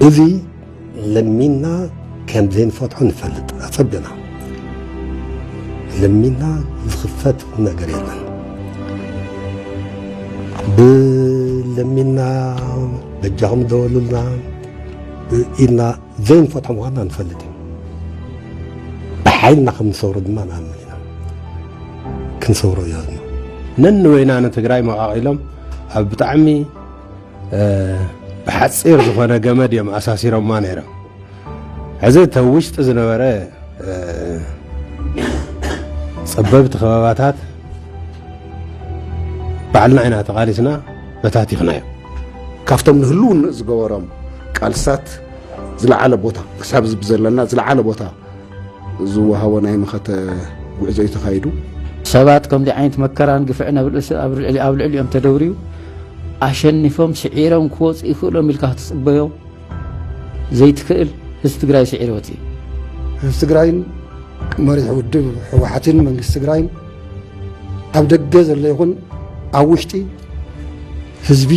እዚ ለሚና ከም ዘይንፈትሖ ንፈልጥ ኣጸቢቕና። ለሚና ዝኽፈት ነገር የለን። ብለሚና በጃኹም ደወሉልና ኢልና ዘይንፈትሖ ምዃንና ንፈልጥ እዩ። ብሓይልና ከም ንሰብሮ ድማ ንኣምን ኢና። ክንሰብሮ እያ ድማ። ነንወይና ንትግራይ መቓቒሎም ኣብ ብጣዕሚ ብሓፂር ዝኾነ ገመድ እዮም ኣሳሲሮማ ነይሮም። ሕዚ እቲ ውሽጢ ዝነበረ ፀበብቲ ከባባታት ባዕልና ኢና ተቓሊስና በታቲኽናዮ። ካብቶም ንህልውንኡ ዝገበሮም ቃልስታት ዝለዓለ ቦታ፣ ክሳብ ዝብ ዘለና ዝለዓለ ቦታ ዝወሃቦ ናይ መኸተ ጉዕዞ እዩ ተኻይዱ። ሰባት ከምዚ ዓይነት መከራን ግፍዕን ኣብ ልዕሊኦም ተደውርዩ ኣሸኒፎም ስዒሮም ክወፁ ይኽእሎም ኢልካ ክትፅበዮ ዘይትኽእል ህዝቢ ትግራይ ስዒርዎት እዩ። ህዝቢ ትግራይን መሪሕ ውድብ ህወሓትን መንግስቲ ትግራይን ኣብ ደገ ዘሎ ይኹን ኣብ ውሽጢ ህዝቢ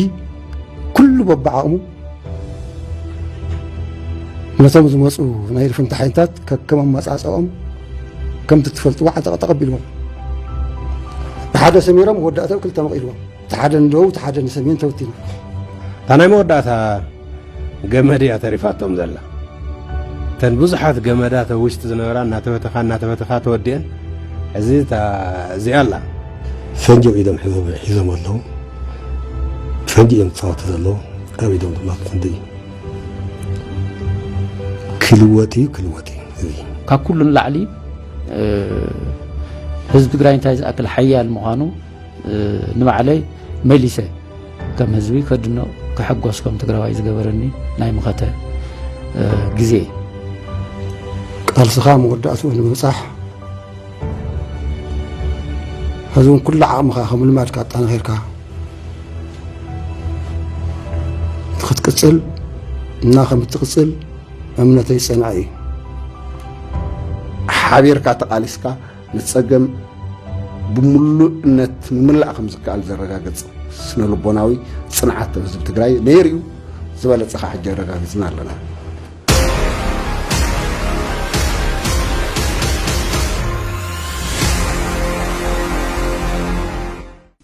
ኩሉ በብዓቕሙ ነቶም ዝመፁ ናይ ልፍንቲ ሓይልታት ከከም ኣመፃፅኦም ከምቲ ትፈልጥዎ ዓጠቕ ጠቐቢልዎም ብሓደ ሰሚሮም ወዳእተው ክልተ መቒልዎም። እቲ ሓደ ንደቡብ፣ እቲ ሓደ ንሰሜን ተወቲኑ። እታ ናይ መወዳእታ ገመድ እያ ተሪፋቶም ዘላ። እተን ብዙሓት ገመዳት ኣብ ውሽጢ ዝነበራ እናተበተኻ እናተበተኻ ተወዲአን። እዚ እዚኣ ኣላ። ፈንጂ ኢዶም ሒዞም ኣለዉ። ፈንጂ እዮም ዝፃወቱ ዘለዉ። ኣብ ኢዶም ድማ ፈንጂ እዩ። ክልወጥ እዩ፣ ክልወጥ እዩ። እዚ ካብ ኩሉ ንላዕሊ ህዝቢ ትግራይ እንታይ ዝኣክል ሓያል ምዃኑ ንባዕለይ መሊሰ ከም ህዝቢ ከድኖ ክሕጎስ ከም ትግራዋይ ዝገበረኒ ናይ መኸተ ግዜ። ቃልስኻ መወዳእትኡ ንምብፃሕ ሕዚ እውን ኩሉ ዓቕምኻ ከም ልማድካ ኣጣናኺርካ ክትቅፅል እና ከም እትቅፅል እምነተይ ፀናኢ እዩ። ሓቢርካ ተቓሊስካ ንፀገም ብምሉእነት ምምላእ ከም ዝከኣል ዘረጋግፅ ስነ ልቦናዊ ፅንዓት ህዝቢ ትግራይ ነይሩ እዩ። ዝበለፀ ከዓ ሕጂ ኣረጋጊፅና ኣለና።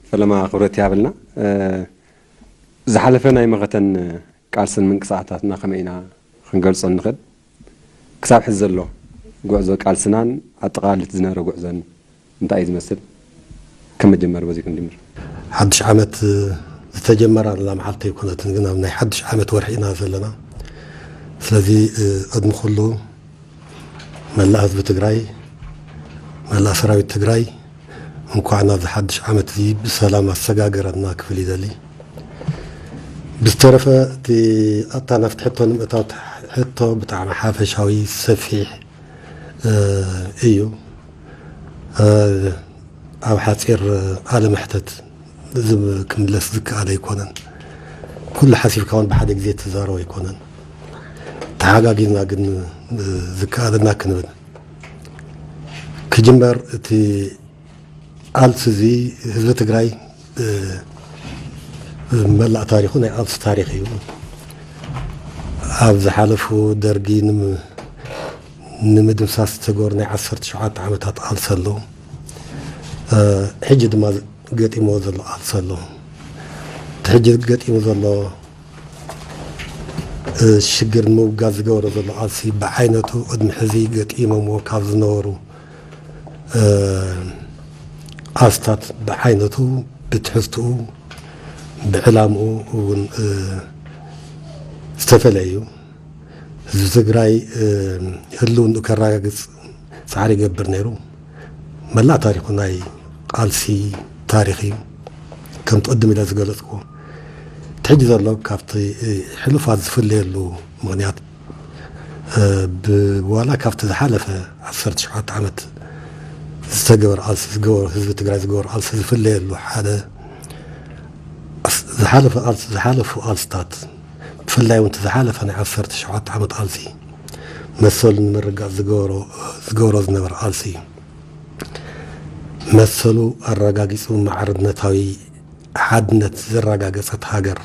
ፈለማ ክብረት ይሃበልና። ዝሓለፈ ናይ መኸተን ቃልስን ምንቅስቃሳትና ከመይ ኢና ክንገልጾ ንኽእል? ክሳብ ሕዚ ዘሎ ጉዕዞ ቃልስናን ኣጠቓሊሉ ዝነበረ ጉዕዞን እንታይ እዩ ዝመስል? ከም መጀመሪ በዚ ክንጅምር። ሓድሽ ዓመት ዝተጀመረ ኣላ መዓልቲ ኣይኮነትን፣ ግን ኣብ ናይ ሓድሽ ዓመት ወርሒ ኢና ዘለና። ስለዚ ቅድሚ ኩሉ መላእ ህዝቢ ትግራይ፣ መላእ ሰራዊት ትግራይ እንኳዕ ናብዚ ሓድሽ ዓመት እዚ ብሰላም ኣሰጋገረና ክብል ይደሊ። ብዝተረፈ እቲ ኣብታ ናብቲ ሕቶ ንምእታው ሕቶ ብጣዕሚ ሓፈሻዊ ሰፊሕ እዩ። ኣብ ሓፂር ቃለ መሕተት ክምለስ ዝከኣል ኣይኮነን። ኩሉ ሓሲብካ እውን ብሓደ ግዜ ትዛረብ ኣይኮነን። ተሓጋጊዝና ግን ዝከኣለና ክንብል ክጅመር እቲ ቃልሲ እዚ ህዝቢ ትግራይ መላእ ታሪኹ ናይ ቃልሲ ታሪኽ እዩ። ኣብ ዝሓለፉ ደርጊ ንምድምሳስ ዝተገበሩ ናይ ዓሰርተ ሸውዓተ ዓመታት ቃልሲ ኣሎ። ሕጂ ድማ ገጢምዎ ዘሎ ቃልሲ ኣሎ። እቲ ሕጂ ገጢሙ ዘሎ ሽግር ንምውጋድ ዝገበሮ ዘሎ ቃልሲ ብዓይነቱ ቅድሚ ሕዚ ገጢሞምዎ ካብ ዝነበሩ ቃልስታት ብዓይነቱ ብትሕዝትኡ ብዕላምኡ እውን ዝተፈለየ እዩ። ህዝቢ ትግራይ ህልውንኡ ከረጋግፅ ፃዕሪ ይገብር ነይሩ። መላእ ታሪኹ ናይ ቃልሲ ታሪኽ እዩ። ከምቲ ቅድም ኢለ ዝገለፅኩዎ እቲ ሕጂ ዘሎ ካብቲ ሕሉፋት ዝፍለየሉ ምኽንያት ብዋላ ካብቲ ዝሓለፈ ዓሰርተ ሸውዓተ ዓመት ዝተገበረ ቃልሲ ዝገበሩ ህዝቢ ትግራይ ዝገበሩ ቃልሲ ዝፍለየሉ ሓደ ዝሓለፈ ቃልሲ ዝሓለፉ ቃልስታት ብፍላይ እውን እቲ ዝሓለፈ ናይ ዓሰርተ ሸውዓተ ዓመት ቃልሲ መሰሉ ንምርጋፅ ዝገበሮ ዝገበሮ ዝነበረ ቃልሲ እዩ። መሰሉ ኣረጋጊፁ ማዕርነታዊ ሓድነት ዘረጋገፀት ሃገር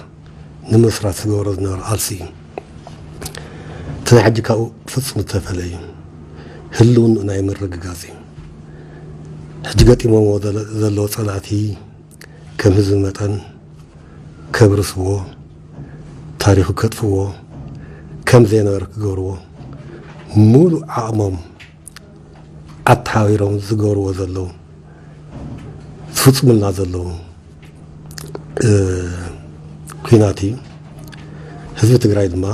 ንምስራት ዝገበሮ ዝነበረ ቃልሲ እዩ። እቲ ናይ ሕጂ ካብኡ ፍጹም ዝተፈለየ እዩ። ህልውንኡ ናይ ምርግጋጽ እዩ። ሕጂ ገጢሞምዎ ዘለ-፣ ዘለዉ ጸላእቲ ከም ህዝቢ መጠን ከብርስዎ፣ ታሪኹ ከጥፍዎ፣ ከም ዘይነበረ ክገብርዎ፣ ሙሉእ ዓቕሞም ኣተሓባቢሮም ዝገብርዎ ዘለዉ፣ ዝፍጽሙልና ዘለዉ፣ እ፣ ኲናት እዩ። ህዝቢ ትግራይ ድማ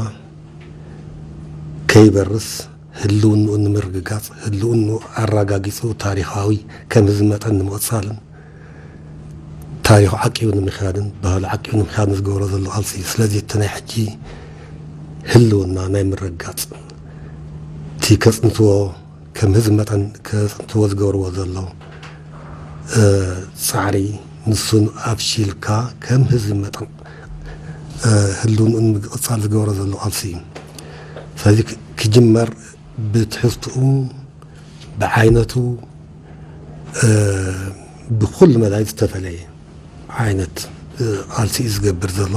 ከይበርስ፣ ህልውንኡ ንምርግጋጽ፣ ህልውንኡ ኣረጋጊጹ፣ ታሪኻዊ ከም ህዝቢ መጠን ንምቕጻልን፣ ታሪኹ ዓቂቡ ንምኽያድን፣ ባህሉ ዓቂቡ ንምኽያድን ዝገብሮ ዘሎ ቃልሲ እዩ። ስለዚ እቲ ናይ ሕጂ ህልውና ናይ ምርግጋጽ፣ እቲ ከጽንትዎ፣ ከም ህዝቢ መጠን ከጽንትዎ ዝገብርዎ ዘሎ፣ እ፣ ጻዕሪ፣ ንሱን ኣፍሺልካ ከም ህዝቢ መጠን፣ እ፣ ህልውንኡ ንምቅጻል ዝገብሮ ዘሎ ቃልሲ እዩ። ስለዚ ክ-፣ ክጅመር ብትሕዝትኡ፣ ብዓይነቱ፣ እ፣ ብኹሉ መዳይ ዝተፈለየ ዓይነት፣ እ፣ ቃልሲ እዩ ዝገብር ዘሎ።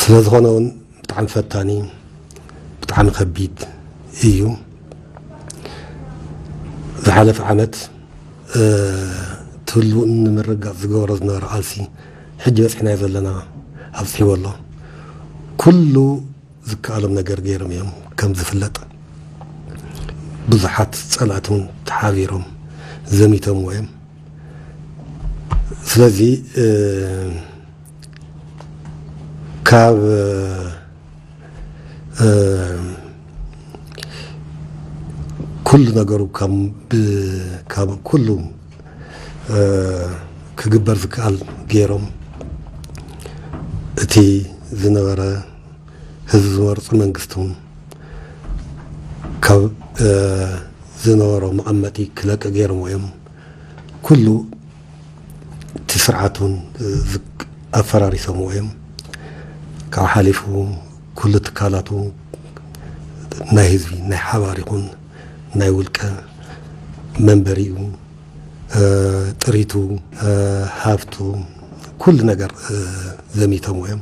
ስለ ዝኾነ እውን ብጣዕሚ ፈታኒ፣ ብጣዕሚ ከቢድ እዩ። ዝሓለፈ ዓመት፣ እ፣ እቲ ህልውንኡ ንምርግጋጽ ዝገበሮ ዝነበረ ቃልሲ፣ ሕጂ በጺሕናዮ ዘለና ኣብጺሕዎ ኣሎ። ኩሉ ዝከኣሎም ነገር ገይሮም እዮም። ከም ዝፍለጥ፣ ብዙሓት ጸላእቲ እውን ተሓቢሮም ዘሚቶምዎ እዮም። ስለዚ፣ እ፣ ካብ፣ እ፣ ኩሉ ነገሩ ካብ ብ-፣ ካብ ኩሉ፣ እ፣ ክግበር ዝከኣል ገይሮም፣ እቲ ዝነበረ ህዝቢ ዝመርጾ መንግስቲ እውን ካብ፣ እ፣ ዝነበሮ መቐመጢ ክለቅቕ ገይሮምዎ እዮም። ኩሉ እቲ ስርዓት እውን፣ እ፣ ዝቅ-፣ ኣፈራሪሶምዎ እዮም። ካብ ሓሊፉ ኩሉ ትካላቱ ናይ ህዝቢ፣ ናይ ሓባር ይኹን ናይ ውልቀ፣ መንበሪኡ፣ እ፣ ጥሪቱ፣ እ፣ ሃብቱ፣ ኩሉ ነገር፣ እ፣ ዘሚቶምዎ እዮም።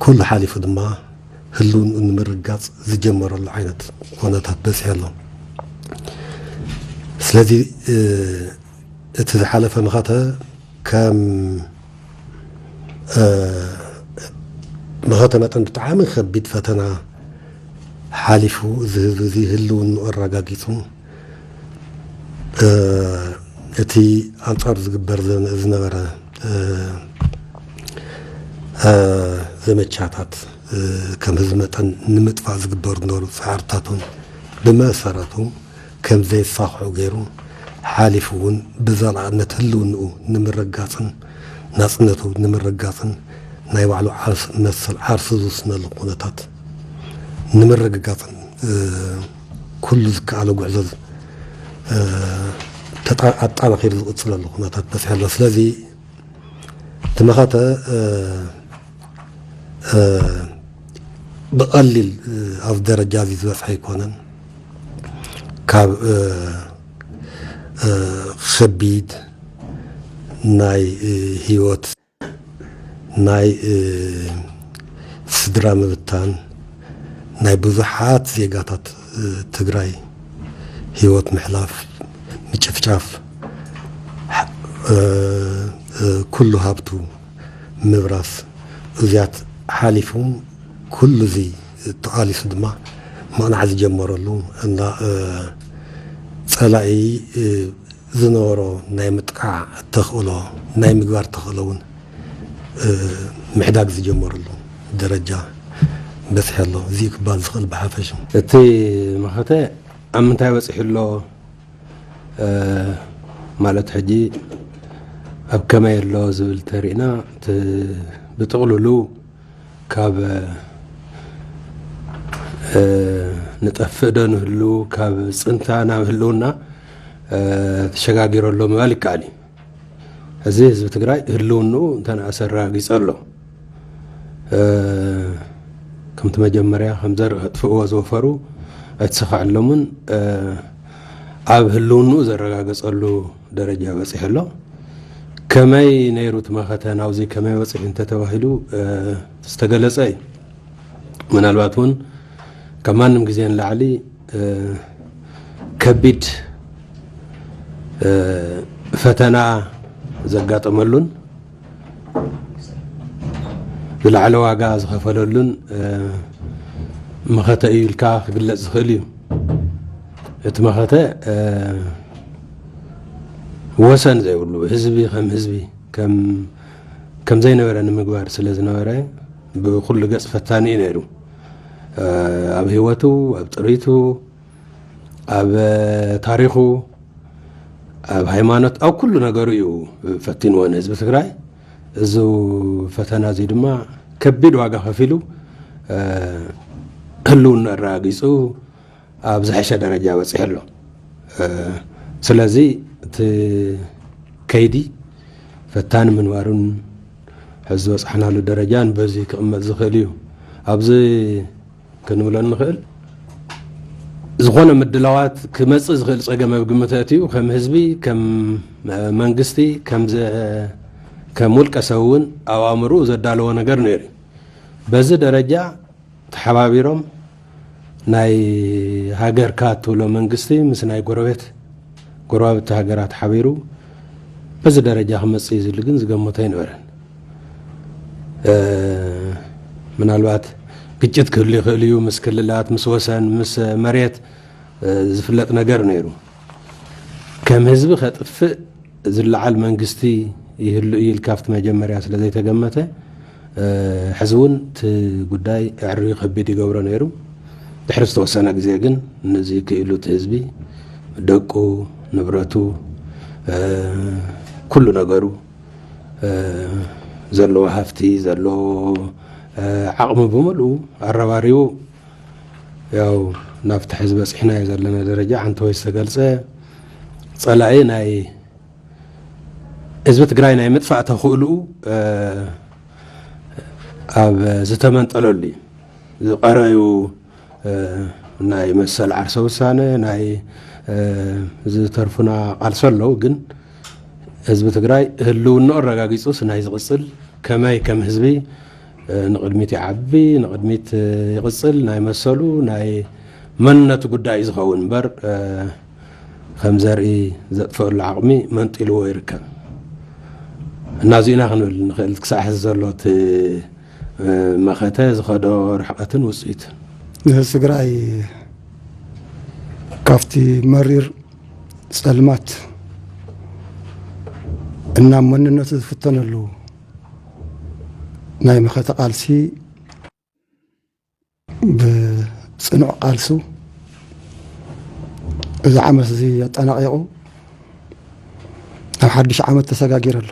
ኩሉ ሓሊፉ ድማ ህልውንኡ ንምርግጋጽ ዝጀመረሉ ዓይነት ኩነታት በጺሑ ኣሎ። ስለዚ፣ እ፣ እቲ ዝሓለፈ መኸተ ከም፣ እ፣ መኸተ መጠን ብጣዕሚ ከቢድ ፈተና ሓሊፉ፣ እዚ ህዝቢ እዚ ህልውንኡ ኣረጋጊጹ፣ እ፣ እቲ ኣንጻሩ ዝግበር ዘ-፣ ዝነበረ፣ እ፣ እ፣ ዘመቻታት፣ እ፣ ከም ህዝቢ መጠን ንምጥፋእ ዝግበሩ ዝነበሩ ጻዕርታት እውን ብመሰረቱ ከም ዘይሳኽዑ ገይሩ፣ ሓሊፉ እውን ብዘላቕነት ህልውንኡ ንምርግጋጽን ናጽነቱ ንምርግጋጽን ናይ ባዕሉ ዓርስ-፣ መሰል ዓርሱ ዝውስነሉ ኩነታት ንምርግጋጽን፣ እ፣ ኩሉ ዝከኣሎ ጉዕዞ፣ እ፣ ተጣ-፣ ኣጣናኺሩ ዝቕጽለሉ ኩነታት በጺሑ ኣሎ። ስለዚ እቲ መኸተ፣ እ፣ እ፣ ብቐሊል፣ እ፣ ኣብዚ ደረጃ እዚ ዝበጽሐ ኣይኮነን። ካብ፣ እ፣ እ፣ ከቢድ ናይ፣ እ፣ ህይወት፣ ናይ፣ እ፣ ስድራ ምብታን፣ ናይ ብዙሓት ዜጋታት፣ እ፣ ትግራይ ህይወት ምሕላፍ፣ ምጭፍጫፍ፣ እ፣ እ፣ ኩሉ ሃብቱ ምብራስ፣ እዚያት ሓሊፉ ኩሉ እዚ ተቓሊሱ ድማ ምቕናዕ ዝጀመረሉ እና፣ እ፣ ጸላኢ፣ እ፣ ዝነበሮ ናይ ምጥቃዕ ተኽእሎ፣ ናይ ምግባር ተኽእሎ እውን፣ እ፣ ምሕዳግ ዝጀመረሉ ደረጃ በጺሑ ኣሎ። እዚ ክባል ዝኽእል ብሓፈሽ። እቲ መኸተ ኣብ ምንታይ በጺሑ ኣሎ? እ፣ ማለት ሕጂ ኣብ ከመይ ኣሎ ዝብል ተሪእና፣ እቲ ብጥቕልሉ ካብ፣ እ፣ ንጠፍእ ዶ ንህሉ፣ ካብ ጽንታ ናብ ህልውና፣ እ፣ ተሸጋጊሩ ኣሎ ምባል ይከኣል እዩ። እዚ ህዝቢ ትግራይ ህልውንኡ እንተነኣሰ ኣረጋጊጸ ኣሎ። እ፣ ከምቲ መጀመርያ ከም ዘርኢ ከጥፍእዎ ዝወፈሩ ኣይተሳኻዐሎምን። እ፣ ኣብ ህልውንኡ ዘረጋገጸሉ ደረጃ በጺሑ ኣሎ። ከመይ ነይሩ እቲ መኸተ፣ ናብዚ ከመይ በጺሑ እንተተባሂሉ፣ እ፣ ዝተገለጸ እዩ። ምናልባት እውን ካብ ማንም ግዜ ንላዕሊ ከቢድ ፈተና ዘጋጠመሉን ዝለዓለ ዋጋ ዝኸፈለሉን መኸተ እዩ ኢልካ ክግለፅ ዝኽእል እዩ። እቲ መኸተ ወሰን ዘይብሉ፣ ህዝቢ ከም ህዝቢ ከም ዘይነበረ ንምግባር ስለ ዝነበረ ብኩሉ ገፅ ፈታኒ እዩ ነይሩ። ኣብ ህይወቱ፣ ኣብ ጥሪቱ፣ ኣብ ታሪኹ፣ ኣብ ሃይማኖት፣ ኣብ ኩሉ ነገሩ እዩ ፈቲንዎ ንህዝቢ ትግራይ። እዚ ፈተና እዚ ድማ ከቢድ ዋጋ ከፊሉ ህልውና ኣረጋጊፁ ኣብ ዝሐሸ ደረጃ በፂሑ ኣሎ። ስለዚ እቲ ከይዲ ፈታኒ ምንባሩን ሕዚ ዝበፃሕናሉ ደረጃን በዚ ክቕመጥ ዝኽእል እዩ። ኣብዚ ክንብሎ እንኽእል ዝኾነ ምድላዋት ክመፅእ ዝኽእል ፀገም ኣብ ግምት ኣእትዩ ከም ህዝቢ፣ ከም መንግስቲ፣ ከም ውልቀ ሰብ እውን ኣብ ኣእምርኡ ዘዳለዎ ነገር ነይሩ። በዚ ደረጃ ተሓባቢሮም ናይ ሃገርካ እትብሎ መንግስቲ ምስ ናይ ጎረቤት ጎረባብቲ ሃገራት ሓቢሩ በዚ ደረጃ ክመፅእ እዩ ዝብል ግን ዝገመቶ ኣይነበረን። ምናልባት ግጭት ክህሉ ይኽእል እዩ፣ ምስ ክልላት፣ ምስ ወሰን፣ ምስ መሬት ዝፍለጥ ነገር ነይሩ። ከም ህዝቢ ከጥፍእ ዝለዓል መንግስቲ ይህሉ እዩ ኢልካ ኣብቲ መጀመርያ ስለ ዘይተገመተ፣ ሕዚ እውን እቲ ጉዳይ ኣዕርዩ ከቢድ ይገብሮ ነይሩ። ድሕሪ ዝተወሰነ ግዜ ግን ነዚ ክኢሉ እቲ ህዝቢ ደቁ፣ ንብረቱ፣ ኩሉ ነገሩ፣ ዘለዎ ሃፍቲ፣ ዘለዎ ዓቕሚ ብምልኡ ኣረባሪቡ ያው ናብቲ ሕዚ በፂሕናዮ ዘለና ደረጃ ዓንተወይ ዝተገልፀ ፀላኢ ናይ ህዝቢ ትግራይ ናይ ምጥፋእ ተኽእልኡ ኣብ ዝተመንጠለሉ እዩ። ዝቐረዩ ናይ መሰል ዓርሰ ውሳነ፣ ናይ ዝተርፉና ቃልሶ ኣለዉ። ግን ህዝቢ ትግራይ ህልውንኡ ኣረጋጊፁስ ናይ ዝቕፅል ከመይ ከም ህዝቢ ንቕድሚት ይዓቢ፣ ንቕድሚት ይቕፅል፣ ናይ መሰሉ ናይ መንነቱ ጉዳይ እዩ ዝኸውን እምበር ከም ዘርኢ ዘጥፈአሉ ዓቕሚ መንጢልዎ ይርከብ። እና እዚእና ክንብል ንኽእል ክሳዕ ሕዚ ዘሎ እቲ መኸተ ዝኸዶ ርሕቐትን ውፅኢትን። ንህዝቢ ትግራይ ካብቲ መሪር ፀልማት እና መንነቱ ዝፍተነሉ ናይ መኸተ ቃልሲ ብፅኑዕ ቃልሱ እዚ ዓመት እዚ ኣጠናቒቑ ናብ ሓድሽ ዓመት ተሰጋጊሩ ኣሎ።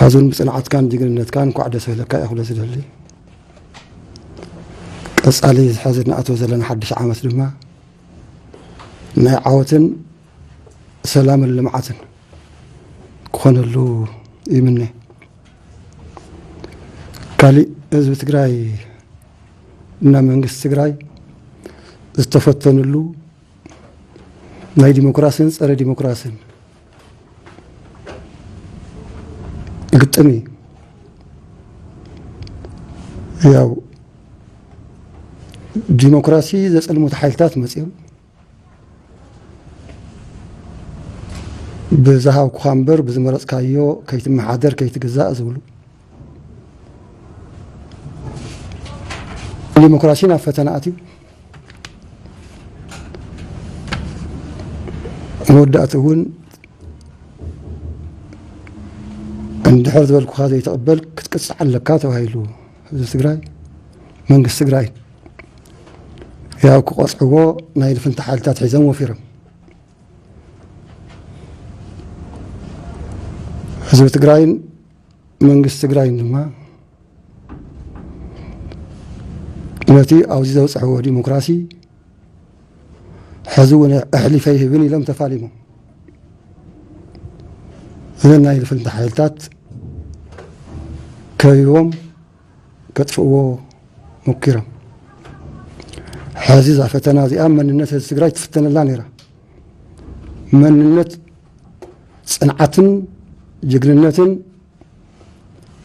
ሓዙን ብፅንዓትካን ጅግንነትካን እንኳዕ ደስ በለካ እየ ክብሎ ዝደሊ። ቀፃሊ ዝሓዘ ንኣትዎ ዘለና ሓድሽ ዓመት ድማ ናይ ዓወትን ሰላምን ልምዓትን ክኾነሉ ይምነ። ካሊእ ህዝቢ ትግራይ እና መንግስቲ ትግራይ ዝተፈተንሉ ናይ ዲሞክራሲን ፀረ ዲሞክራሲን ግጥም እዩ። ያው ዲሞክራሲ ዘፀልሙት ሓይልታት መፅዮም ብዝሃብኩኻ እምበር ብዝመረፅካዮ ከይትመሓደር ከይትግዛእ ዝብሉ ዲሞክራሲ ናብ ፈተና ኣትዩ። መወዳእቲ እውን እንድሕር ዝበልኩኻ ዘይትቕበል ክትቅፃዕ ኣለካ ተባሂሉ ህዝቢ ትግራይ መንግስቲ ትግራይ ያው ክቆፅዕዎ ናይ ልፍንቲ ሓይልታት ሒዞም ወፊሮም። ህዝቢ ትግራይን መንግስቲ ትግራይን ድማ ነቲ ኣብዚ ዘብፅሕዎ ዲሞክራሲ ሕዚ እውን ኣሕሊፈ ይህብን ኢሎም ተፋሊሞም። እዘን ናይ ልፍንቲ ሓይልታት ከቢቦም ከጥፍእዎ ሞኪሮም። ሕዚ እዛ ፈተና እዚኣ መንነት ህዝቢ ትግራይ ትፍተነላ ነይራ። መንነት፣ ፅንዓትን ጅግንነትን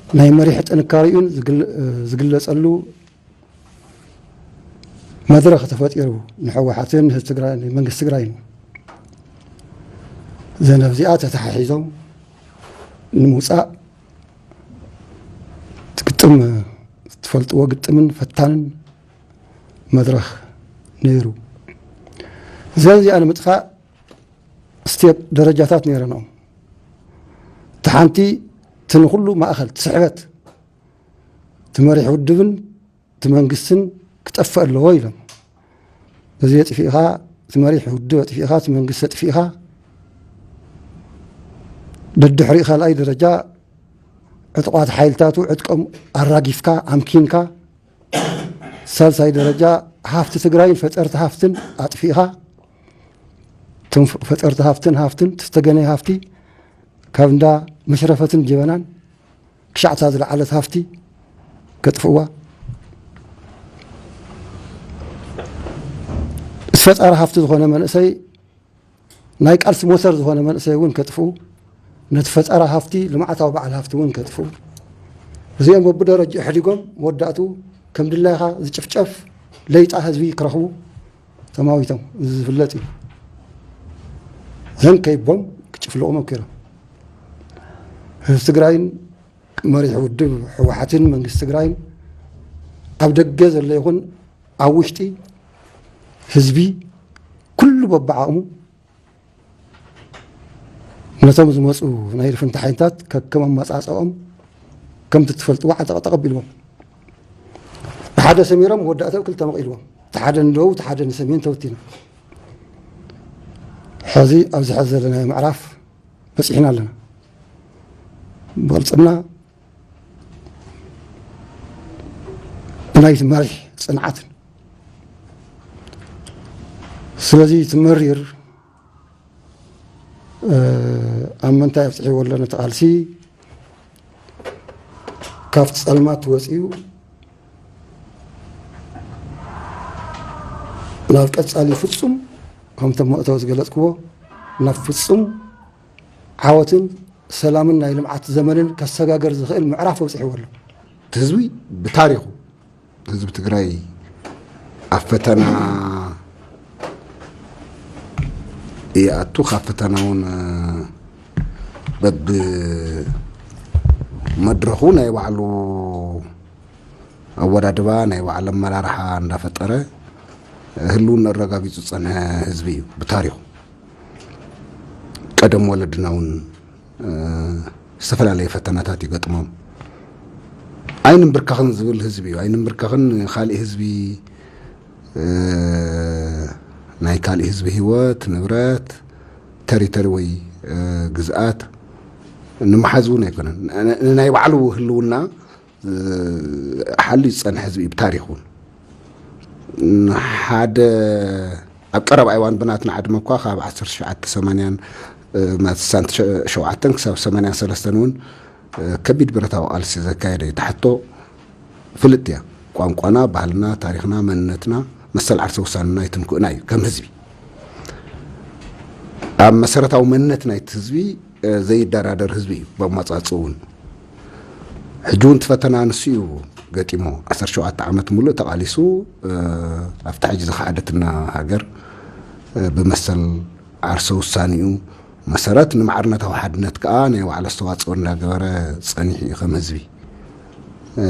ናይ መሪሕ ጥንካሬኡን ዝግል-፣ ዝግለጸሉ መድረኽ ተፈጢሩ ንህወሓትን ህዝቢ ትግራይ፣ መንግስቲ ትግራይን ዘን ኣብዚኣ ተተሓሒዞም ንምውፃእ ትግጥም፣ ትፈልጥዎ ግጥምን ፈታንን መድረኽ ነይሩ። እዘን እዚኣ ንምጥፋእ ስቴፕ፣ ደረጃታት ነይረናኦም። እቲ ሓንቲ፣ እቲ ንኹሉ ማእኸል፣ እቲ ስሕበት፣ እቲ መሪሕ ውድብን እቲ መንግስትን ክጠፍእ ኣለዎ ኢሎም። እዚ ኣጥፊእኻ፣ እቲ መሪሕ ውድብ ኣጥፊእኻ፣ እቲ መንግስቲ ኣጥፊእኻ፣ ደድሕሪኡ ካልኣይ ደረጃ ዕጡቓት ሓይልታቱ ዕጥቆም ኣራጊፍካ፣ ኣምኪንካ፣ ሳልሳይ ደረጃ ሃፍቲ ትግራይን ፈጠርቲ ሃፍትን ኣጥፊእኻ፣ እቶም ፈጠርቲ ሃፍትን፣ ሃፍትን፣ ዝተገነየ ሃፍቲ ካብ እንዳ መሽረፈትን ጀበናን ክሻዕታ ዝለዓለት ሃፍቲ ከጥፍእዋ። ፈጣሪ ሃፍቲ ዝኾነ መንእሰይ፣ ናይ ቃልሲ ሞተር ዝኾነ መንእሰይ እውን ከጥፍኡ፣ ነቲ ፈጠራ ሃፍቲ፣ ልምዓታዊ በዓል ሃፍቲ እውን ከጥፍኡ። እዚኦም በብደረጃ ኣሕዲጎም መወዳእትኡ ከም ድላይኻ ዝጭፍጨፍ ለይጣ ህዝቢ ክረኽቡ ተማዊቶም። እዚ ዝፍለጥ እዩ። ዘን ከይቦም ክጭፍልቑ መኪሮም። ህዝቢ ትግራይን መሪሕ ውድብ ህወሓትን መንግስቲ ትግራይን ኣብ ደገ ዘሎ ይኹን ኣብ ውሽጢ ህዝቢ ኩሉ በብዓቕሙ ነቶም ዝመፁ ናይ ልፍንቲ ሓይልታት ከከም ኣመፃፅኦም ከምቲ ትፈልጥዎ ዓጠቕ ጠቕ ኣቢልዎም። ብሓደ ሰሚሮም መወዳእተኡ ክልተ መቒልዎም። እቲ ሓደ ንደቡብ፣ እቲ ሓደ ንሰሜን ተበቲኖም። ሕዚ ኣብዚ ሕዚ ዘለናዮ ምዕራፍ በፂሕና ኣለና። ብቕልፅምና ብናይ መሪሕ ፅንዓትን። ስለዚ እቲ መሪር፣ እ፣ ኣብ ምንታይ ኣብፅሕዎ ኣሎ ነቲ ቃልሲ? ካብቲ ፀልማት ወፂኡ ናብ ቀፃሊ ፍፁም፣ ከምቶም መእተዊ ዝገለፅክዎ፣ ናብ ፍፁም ዓወትን ሰላምን ናይ ልምዓት ዘመንን ከሰጋገር ዝኽእል ምዕራፍ ኣብፂሕዎ ኣሎ። እቲ ህዝቢ ብታሪኹ፣ ህዝቢ ትግራይ ኣብ ፈተና ይኣቱ፣ ካብ ፈተና እውን በብመድረኹ ናይ ባዕሉ ኣወዳድባ፣ ናይ ባዕሉ ኣመራርሓ እንዳፈጠረ ህልውና ኣረጋጊፁ ዝፀንሐ ህዝቢ እዩ ብታሪኹ። ቀደም ወለድና እውን፣ እ፣ ዝተፈላለየ ፈተናታት ይገጥሞም። ኣይንንብርከኽን ዝብል ህዝቢ እዩ። ኣይንንብርከኽን፣ ካልእ ህዝቢ፣ እ፣ ናይ ካልእ ህዝቢ ህይወት፣ ንብረት፣ ተሪተሪ ወይ፣ እ፣ ግዝኣት ንምሓዝ እውን ኣይኮነን። ን-፣ ንናይ ባዕሉ ህልውና፣ እ፣ ሓልዩ ዝጸንሐ ህዝቢ እዩ ብታሪኽ እውን። ሓደ ኣብ ቀረባ እዋን ብናትና ዕድመ እኳ ካብ ዓሰርተ ትሽዓተ ሰማንያን፣ እ፣ ማለት ስሳን ሸውዓተን ክሳብ ሰማንያን ሰለስተን እውን፣ እ፣ ከቢድ ብረታዊ ቃልሲ ዘካየደ እዩ። ትሓቶ ፍልጥቲ እያ። ቋንቋና፣ ባህልና፣ ታሪኽና፣ መንነትና፣ መሰል ዓርሰ ውሳንና ኣይትንክእና እዩ ከም ህዝቢ። ኣብ መሰረታዊ መንነት ናይቲ ህዝቢ፣ እ፣ ዘይደራደር ህዝቢ እዩ። ብኣመጻጽኡ እውን ሕጂ እውን እቲ ፈተና ንሱ እዩ ገጢሞ። ዓሰርተ ሸውዓተ ዓመት ሙሉእ ተቓሊሱ፣ እ፣ ኣብታ ሕጂ ዝኸዓደትና ሃገር፣ እ፣ ብመሰል ዓርሰ ውሳኔኡ መሰረት ንማዕርነታዊ ሓድነት ከኣ ናይ ባዕሉ ኣስተዋጽኦ እንዳገበረ ጸኒሑ እዩ ከም ህዝቢ። እ፣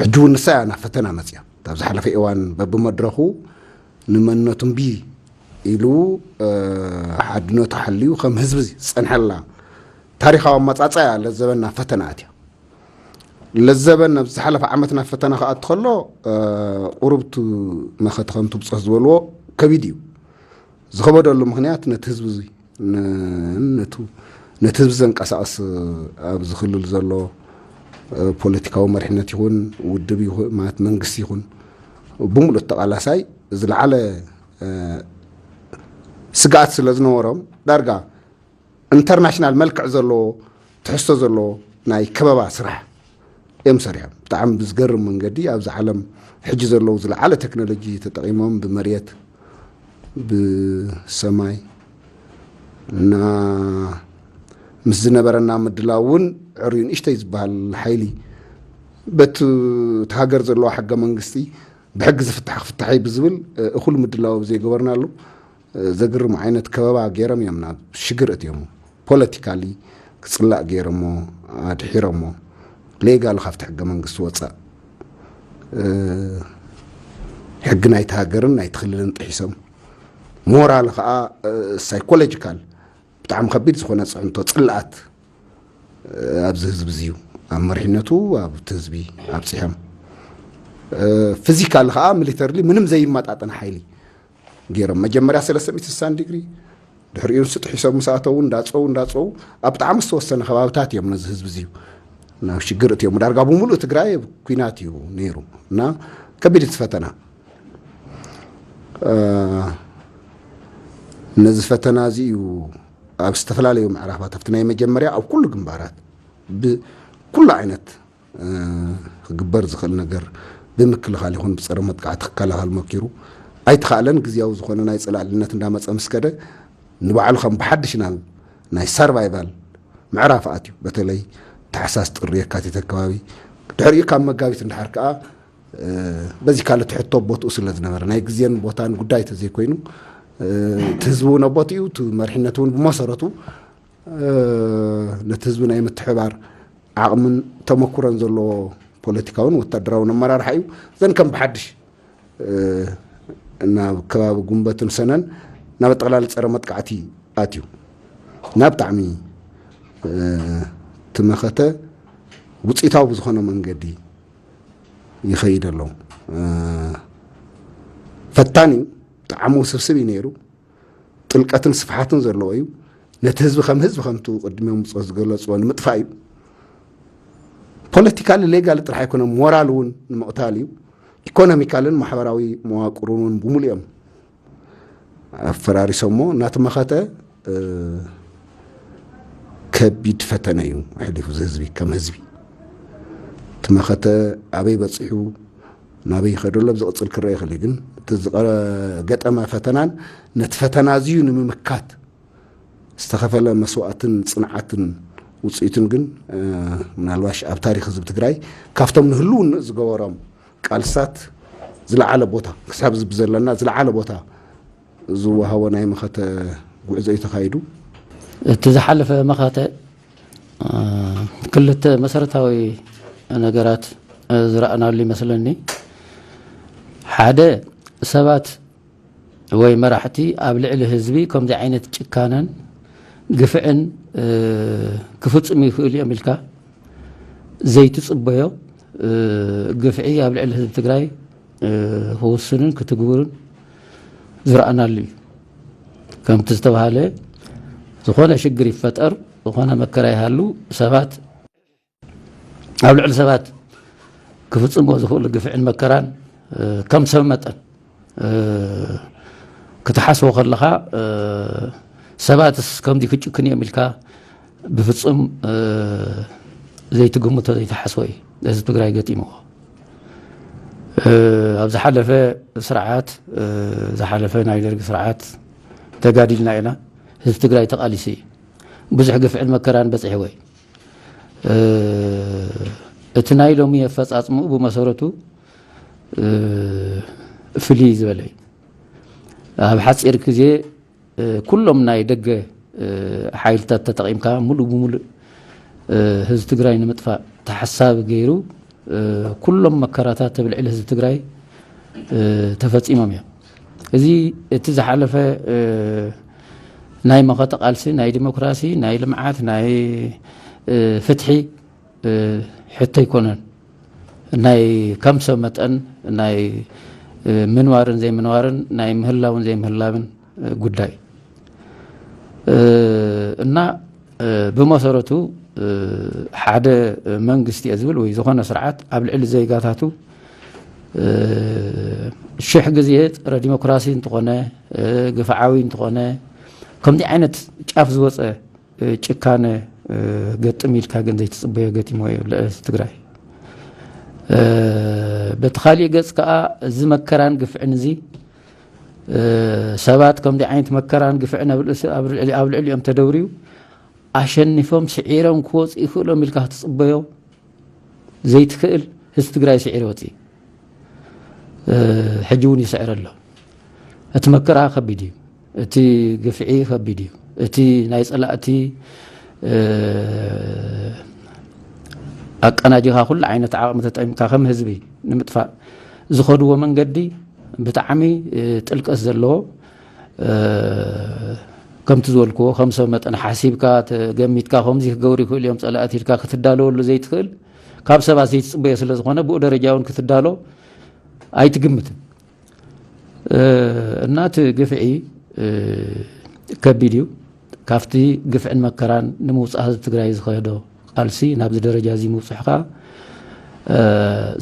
ሕጂ እውን ንሳ እያ ናብ ፈተና መጽያ። እታ ኣብ ዝሓለፈ እዋን በብመድረኹ ንመንነቱ እምቢ ኢሉ፣ እ፣ ሓድነቱ ሓልዩ ከም ህዝቢ ዝጸንሐላ ታሪኻዊ ኣመጻጽኣ እያ ለዘበን ናብ ፈተና ኣትያ። ለዘበን ኣብ ዝሓለፈ ዓመት ናብ ፈተና ክኣቱ ከሎ፣ እ፣ ቁሩብ እቲ መኸተ ከምቲ ብጾት ዝበልዎ ከቢድ እዩ። ዝኸበደሉ ምኽንያት ነቲ ህዝቢ እዚ፣ ን-፣ ነቱ-፣ ነቲ ህዝቢ ዘንቀሳቕስ ኣብዚ ክልል ዘሎ፣ እ፣ ፖለቲካዊ መሪሕነት ይኹን ውድብ ይኹን ማለት መንግስቲ ይኹን ብምሉእ ተቓላሳይ ዝለዓለ፣ እ፣ ስግኣት ስለ ዝነበሮም ዳርጋ ኢንተርናሽናል መልክዕ ዘለዎ ትሕዝቶ ዘለዎ ናይ ከበባ ስራሕ እዮም ሰሪሖም። ብጣዕሚ ብዝገርም መንገዲ ኣብዚ ዓለም ሕጂ ዘለዉ ዝለዓለ ቴክኖሎጂ ተጠቒሞም ብመሬት፣ ብሰማይ እና ምስ ዝነበረና ምድላው እውን ዕርዩ ንእሽተይ ዝበሃል ሓይሊ በቲ እቲ ሃገር ዘለዋ ሕገ መንግስቲ ብሕጊ ዝፍታሕ ክፍታሕ እዩ ብዝብል እኹል ምድላው ዘይገበርናሉ ዘግርም ዓይነት ከበባ ገይሮም እዮም ናብ ሽግር እትዮም። ፖለቲካሊ ክፅላእ ገይሮሞ ኣድሒሮሞ ሌጋል ካብቲ ሕገ መንግስቲ ወፃእ ሕጊ ናይቲ ሃገርን ናይቲ ክልልን ጥሒሶም ሞራል ከዓ ሳይኮሎጂካል ብጣዕሚ ከቢድ ዝኾነ ፅዕንቶ ፅልኣት ኣብዚ ህዝቢ እዚ እዩ ኣብ መሪሕነቱ ኣብቲ ህዝቢ ኣብፅሖም። ፊዚካሊ ከዓ ሚሊተርሊ ምንም ዘይመጣጠን ሓይሊ ገይሮም መጀመርያ ሰለስተ ሚእቲ ስሳን ዲግሪ ድሕሪኡ ንሱ ጥሒሶም ምስ ኣተዉ እንዳፀው እንዳፀው ኣብ ብጣዕሚ ዝተወሰነ ከባብታት እዮም ነዚ ህዝቢ እዚዩ ናብ ሽግር እትዮም ዳርጋ ብምሉእ ትግራይ ኩናት እዩ ነይሩ እና ከቢድ እቲ ፈተና ነዚ ፈተና እዚ እዩ ኣብ ዝተፈላለዩ ምዕራፋት ኣብቲ ናይ መጀመርያ ኣብ ኩሉ ግንባራት ብኩሉ ዓይነት ክግበር ዝኽእል ነገር ብምክልኻል ይኹን ብፀረ መጥቃዕቲ ክከላኸል መኪሩ ኣይተኻእለን። ግዝያዊ ዝኾነ ናይ ፅላዕልነት እንዳመፀ ምስ ከደ ንባዕሉ ከም ብሓድሽ ናብ ናይ ሰርቫይቫል ምዕራፍ ኣትዩ። በተለይ ታሕሳስ ጥሪ የካቲት ኣከባቢ ድሕሪኡ ካብ መጋቢት እንድሓር ከዓ በዚ ካልእ ትሕቶ ቦትኡ ስለ ዝነበረ ናይ ግዜን ቦታን ጉዳይ ተዘይኮይኑ እቲ ህዝቢ እውን ኣቦትኡ እቲ መሪሕነት እውን ብመሰረቱ ነቲ ህዝቢ ናይ ምትሕባር ዓቕምን ተመኩሮን ዘለዎ ፖለቲካውን ወታደራውን ኣመራርሓ እዩ። ዘን ከም ብሓድሽ ናብ ከባቢ ጉንበትን ሰነን ናብ ኣጠቕላሊ ፀረ መጥቃዕቲ ኣትዩ ናብ ብጣዕሚ ትመኸተ ውፅኢታዊ ብዝኾነ መንገዲ ይኸይድ ኣሎ። ፈታን እዩ፣ ብጣዕሚ ውስብስብ እዩ ነይሩ። ጥልቀትን ስፍሓትን ዘለዎ እዩ። ነቲ ህዝቢ ከም ህዝቢ ከምቱ ቅድሚኦም ብፆት ዝገለፅዎ ንምጥፋእ እዩ። ፖለቲካሊ ሌጋሊ ጥራሕ ኣይኮነ ሞራል እውን ንምቕታል እዩ። ኢኮኖሚካልን ማሕበራዊ መዋቅሩን እውን ብምሉኦም ኣፈራሪሶሞ እናተመኸተ ከቢድ ፈተነ እዩ ኣሕሊፉ እዚ ህዝቢ ከም ህዝቢ እቲ መኸተ ኣበይ በፂሑ ናበይ ይኸደሎ ብዝቕፅል ክረአ ይኽእል እዩ ግን እቲ ዝገጠመ ፈተናን ነቲ ፈተና እዚዩ ንምምካት ዝተኸፈለ መስዋእትን ፅንዓትን ውፅኢቱን ግን ምናልባሽ ኣብ ታሪክ ህዝቢ ትግራይ ካብቶም ንህልውንኡ ዝገበሮም ቃልስታት ዝለዓለ ቦታ ክሳብ ዝብ ዘለና ዝለዓለ ቦታ ዝወሃቦ ናይ መኸተ ጉዕዞ እዩ ተኻይዱ። እቲ ዝሓለፈ መኸተ ክልተ መሰረታዊ ነገራት ዝረኣናሉ ይመስለኒ። ሓደ ሰባት ወይ መራሕቲ ኣብ ልዕሊ ህዝቢ ከምዚ ዓይነት ጭካነን ግፍዕን ክፍፅሙ ይኽእሉ እዮም ኢልካ ዘይትፅበዮ ግፍዒ ኣብ ልዕሊ ህዝቢ ትግራይ ክውስንን ክትግብርን ዝረኣናሉ እዩ። ከምቲ ዝተባሃለ ዝኾነ ሽግር ይፈጠር፣ ዝኾነ መከራ ይሃሉ ሰባት ኣብ ልዕሊ ሰባት ክፍፅሞ ዝኽእሉ ግፍዕን መከራን ከም ሰብ መጠን ክትሓስቦ ከለኻ ሰባትስ ከምዚ ክጭክን እዮም ኢልካ ብፍፁም ዘይትግምቶ ዘይትሓስቦ እዩ እዚ ትግራይ ገጢምዎ። ኣብ ዝሓለፈ ስርዓት ዝሓለፈ ናይ ደርጊ ስርዓት ተጋዲልና ኢና። ህዝቢ ትግራይ ተቓሊሱ እዩ። ብዙሕ ግፍዕን መከራን በፂሕዎ እዩ። እቲ ናይ ሎሚ ኣፈፃፅምኡ ብመሰረቱ ፍልይ ዝበለ እዩ። ኣብ ሓፂር ግዜ ኩሎም ናይ ደገ ሓይልታት ተጠቒምካ ሙሉእ ብሙሉእ ህዝቢ ትግራይ ንምጥፋእ ተሓሳቢ ገይሩ ኩሎም መከራታት ኣብ ልዕሊ ህዝቢ ትግራይ ተፈፂሞም እዮም። እዚ እቲ ዝሓለፈ ናይ መኸተ ቃልሲ ናይ ዲሞክራሲ ናይ ልምዓት ናይ ፍትሒ ሕቶ ኣይኮነን። ናይ ከም ሰብ መጠን ናይ ምንባርን ዘይምንባርን ናይ ምህላውን ዘይምህላውን ጉዳይ እና ብመሰረቱ ሓደ መንግስቲ እየ ዝብል ወይ ዝኾነ ስርዓት ኣብ ልዕሊ ዜጋታቱ ሽሕ ግዜ ፀረ ዲሞክራሲ እንተኾነ ግፍዓዊ እንተኾነ ከምዚ ዓይነት ጫፍ ዝወፀ ጭካነ ገጥም ኢልካ ግን ዘይትፅበዮ ገጢሞ እዩ ልዕሊ ትግራይ። በቲ ካሊእ ገፅ ከዓ እዚ መከራን ግፍዕን እዚ ሰባት ከምዚ ዓይነት መከራን ግፍዕን ኣብ ልዕሊኦም ተደውርዩ ኣሸኒፎም ስዒሮም ክወፁ ይኽእሎም ኢልካ ክትፅበዮ ዘይትኽእል ህዝቢ ትግራይ ስዒሩ ወፂኡ። ሕጂ እውን ይስዕር ኣሎ። እቲ መከራ ከቢድ እዩ። እቲ ግፍዒ ከቢድ እዩ። እቲ ናይ ፀላእቲ ኣቀናጅኻ ኩሉ ዓይነት ዓቕሚ ተጠቂምካ ከም ህዝቢ ንምጥፋእ ዝኸድዎ መንገዲ ብጣዕሚ ጥልቀት ዘለዎ፣ ከምቲ ዝበልክዎ ከም ሰብ መጠን ሓሲብካ ተገሚትካ ከምዚ ክገብሩ ይኽእሉ እዮም ፀላእቲ ኢልካ ክትዳለወሉ ዘይትኽእል፣ ካብ ሰባት ዘይትፅበዮ ስለ ዝኾነ ብኡ ደረጃ እውን ክትዳሎ ኣይትግምትን። እና እቲ ግፍዒ ከቢድ እዩ። ካብቲ ግፍዕን መከራን ንምውፃእ ህዝቢ ትግራይ ዝኸዶ ቃልሲ ናብዚ ደረጃ እዚ ምውፅሑ ከዓ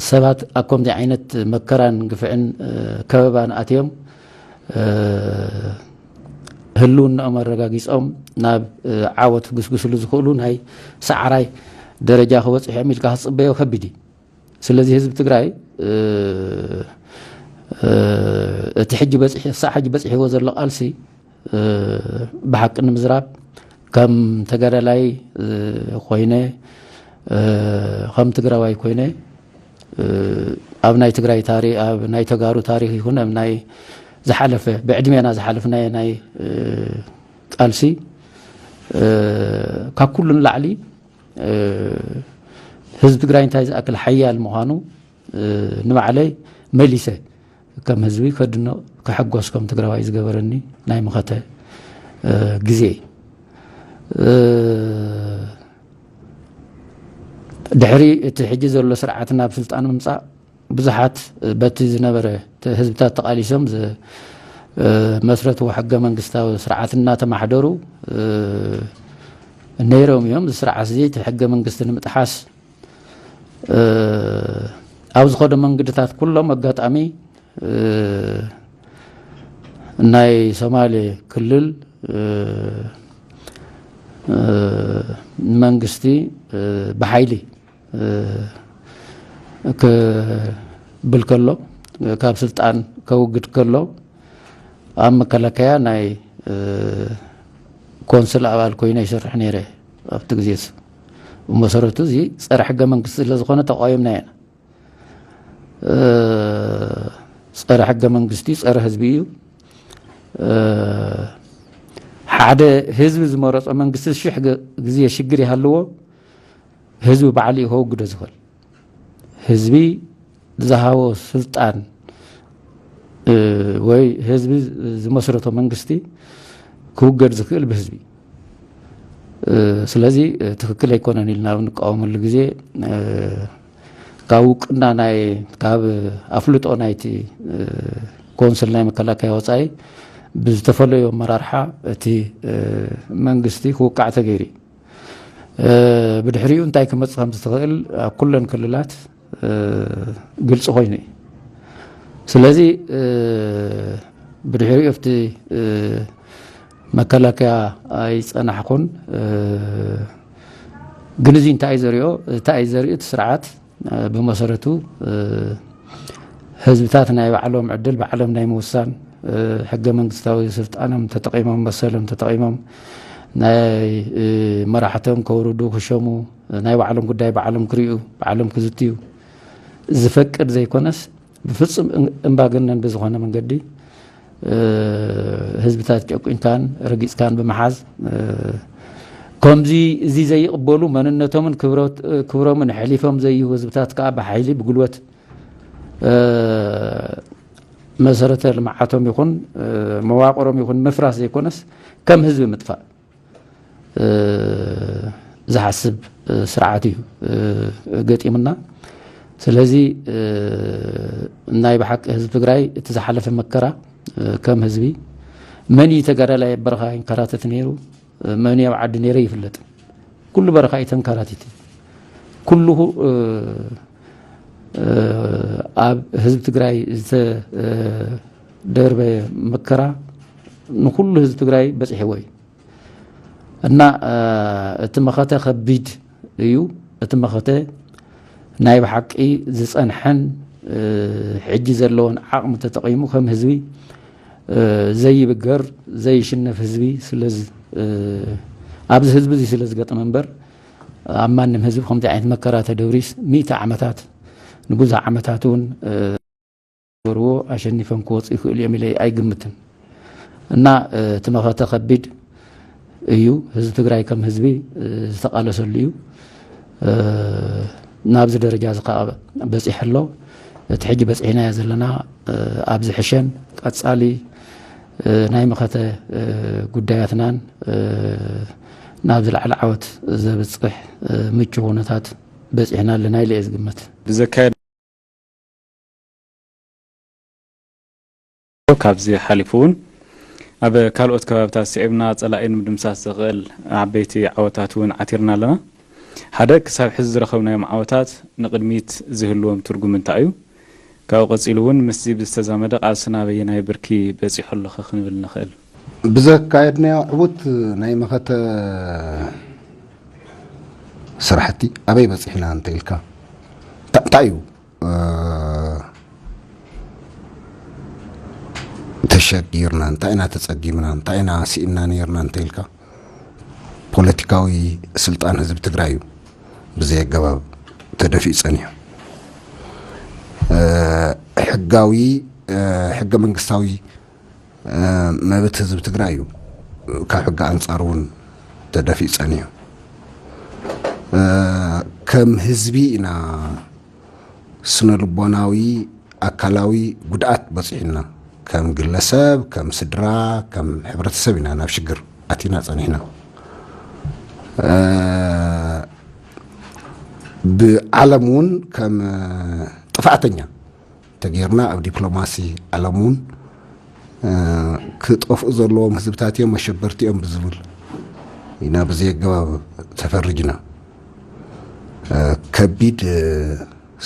ሰባት ኣብ ከምዚ ዓይነት መከራን ግፍዕን ከበባን ኣትዮም ህልውናኦም ኣረጋጊፆም ናብ ዓወት ክግስግስሉ ዝኽእሉ ናይ ሰዓራይ ደረጃ ክበፅሑ እዮም ኢልካ ክትፅበዮ ከቢድ እዩ። ስለዚ ህዝቢ ትግራይ እቲ ሕጂ በፂሒ ሳዕ ሕጂ በፂሕዎ ዘሎ ቃልሲ ብሓቂ ንምዝራብ ከም ተጋዳላይ ኮይነ ከም ትግራዋይ ኮይነ ኣብ ናይ ትግራይ ታሪክ ኣብ ናይ ተጋሩ ታሪክ ይኹን ኣብ ናይ ዝሓለፈ ብዕድሜና ዝሓለፍናዮ ናይ ቃልሲ ካብ ኩሉ ንላዕሊ ህዝቢ ትግራይ እንታይ ዝኣክል ሓያል ምዃኑ ንባዕለይ መሊሰ ከም ህዝቢ ከድንቕ ክሕጎስ ከም ትግራዋይ ዝገበረኒ ናይ መኸተ ግዜ እዩ። ድሕሪ እቲ ሕጂ ዘሎ ስርዓት ናብ ስልጣን ምምፃእ ብዙሓት በቲ ዝነበረ ህዝብታት ተቓሊሶም ዝመስረትዎ ሕገ መንግስታዊ ስርዓት እናተማሕደሩ ነይሮም እዮም። እዚ ስርዓት እዚ እቲ ሕገ መንግስቲ ንምጥሓስ ኣብ ዝኸዶ መንገድታት ኩሎም ኣጋጣሚ ናይ ሶማሌ ክልል መንግስቲ ብሓይሊ ክብል ከሎ ካብ ስልጣን ከውግድ ከሎ ኣብ መከላከያ ናይ ኮንስል ኣባል ኮይነ ይሰርሕ ነይረ ኣብቲ ግዜ እሱ። ብመሰረቱ እዚ ፀረ ሕገ መንግስቲ ስለ ዝኾነ ተቃዊምና ኢና። ፀረ ሕገ መንግስቲ ፀረ ህዝቢ እዩ። ሓደ ህዝቢ ዝመረፆ መንግስቲ ሽሕ ግዜ ሽግር ይሃልዎ ህዝቢ ባዕሉ እዩ ከውግዶ ዝኽእል። ህዝቢ ዝሃቦ ስልጣን ወይ ህዝቢ ዝመስረቶ መንግስቲ ክውገድ ዝኽእል ብህዝቢ። ስለዚ ትኽክል ኣይኮነን ኢልና ኣብ ንቃወመሉ ግዜ ካብ ውቅና ናይ ካብ ኣፍልጦ ናይቲ ኮንስል ናይ መከላከያ ወፃኢ ብዝተፈለዩ ኣመራርሓ እቲ መንግስቲ ክውቃዕ ተገይሩ እዩ። ብድሕሪኡ እንታይ ክመፅእ ከም ዝትኽእል ኣብ ኩለን ክልላት ግልፂ ኮይኑ እዩ። ስለዚ ብድሕሪኡ ኣብቲ መከላከያ ኣይፀናሕኩን። ግን እዚ እንታይ እዩ ዘሪኦ? እንታይ እዩ ዘርኢ? እቲ ስርዓት ብመሰረቱ ህዝብታት ናይ ባዕሎም ዕድል ባዕሎም ናይ ምውሳን ሕገ መንግስታዊ ስልጣኖም ተጠቂሞም መሰሎም ተጠቂሞም ናይ መራሕቶም ከውርዱ ክሸሙ ናይ ባዕሎም ጉዳይ ባዕሎም ክሪኡ ባዕሎም ክዝትዩ ዝፈቅድ ዘይኮነስ ብፍፁም እምባገነን ብዝኾነ መንገዲ ህዝብታት ጨቁንካን ረጊፅካን ብምሓዝ ከምዚ እዚ ዘይቕበሉ መንነቶምን ክብሮምን ሕሊፎም ዘይህቡ ህዝብታት ከዓ ብሓይሊ ብጉልበት መሰረተ ልምዓቶም ይኹን መዋቅሮም ይኹን ምፍራስ ዘይኮነስ ከም ህዝቢ ምጥፋእ ዝሓስብ ስርዓት እዩ ገጢሙና። ስለዚ ናይ ብሓቂ ህዝቢ ትግራይ እቲ ዝሓለፈ መከራ ከም ህዝቢ መን እዩ ተጋዳላይ ኣብ በረኻ ይንከራተት ነይሩ፣ መን እዩ ኣብ ዓዲ ነይረ ይፍለጥ። ኩሉ በረኻ እዩ ተንከራቲቱ። ኩሉ ኣብ ህዝቢ ትግራይ ዝተደርበ መከራ ንኩሉ ህዝቢ ትግራይ በፂሕዎ እዩ። እና እቲ መኸተ ከቢድ እዩ። እቲ መኸተ ናይ ብሓቂ ዝፀንሐን ሕጂ ዘለዎን ዓቕሚ ተጠቒሙ ከም ህዝቢ ዘይብገር ዘይሽነፍ ህዝቢ ስለ ኣብዚ ህዝቢ እዚ ስለ ዝገጠመ እምበር ኣብ ማንም ህዝቢ ከምዚ ዓይነት መከራ ተደብሪስ ሚእቲ ዓመታት ንብዙሕ ዓመታት እውን ገርዎ ኣሸኒፈን ክወፁ ይኽእሉ እዮም ኢለ ኣይግምትን። እና እቲ መኸተ ከቢድ እዩ። ህዝቢ ትግራይ ከም ህዝቢ ዝተቃለሰሉ እዩ። ናብዚ ደረጃ እዚ ከዓ በፂሑ ኣሎ። እቲ ሕጂ በፂሕናዮ ዘለና ኣብዚ ሕሸን ቀፃሊ ናይ መኸተ ጉዳያትናን ናብ ዝለዓለ ዓወት ዘብፅሕ ምቹ ኩነታት በፂሕና ኣለና ኢለ እየ ዝግምት። ብዘካየድ ካብዚ ሓሊፉ እውን ኣብ ካልኦት ከባብታት ስዒብና ፀላኢ ንምድምሳስ ዘኽእል ዓበይቲ ዓወታት እውን ዓቲርና ኣለና። ሓደ ክሳብ ሕዚ ዝረኸብናዮም ዓወታት ንቕድሚት ዝህልዎም ትርጉም እንታይ እዩ? ካብኡ ቀፂሉ እውን ምስዚ ብዝተዛመደ ቃልስና በየናይ ብርኪ በፂሑ ኣሎ ኸ ክንብል ንኽእል? ብዘካየድናዮ ዕዉት ናይ መኸተ ስራሕቲ ኣበይ በፂሕና እንተ ኢልካ እንታይ እዩ ተሸጊርና እንታይ ኢና ተፀጊምና እንታይ ኢና ስኢንና ነይርና እንተ ኢልካ ፖለቲካዊ ስልጣን ህዝቢ ትግራይ እዩ ብዘይ ኣገባብ ተደፊኡ ፀኒሑ ሕጋዊ ሕገ መንግስታዊ መብት ህዝቢ ትግራይ እዩ ካብ ሕጊ ኣንፃር እውን ተደፊኡ ፀኒሑ ከም ህዝቢ ኢና ስነ ልቦናዊ ኣካላዊ ጉድኣት በፂሑና ከም ግለሰብ ከም ስድራ ከም ሕብረተሰብ ኢና ናብ ሽግር ኣቲና ፀኒሕና ብዓለም እውን ከም ጥፍኣተኛ ተገይርና ኣብ ዲፕሎማሲ ዓለም እውን ክጠፍኡ ዘለዎም ህዝብታት እዮም ኣሸበርቲ እዮም ብዝብል ኢና ብዘይ ኣገባብ ተፈሪጅና ከቢድ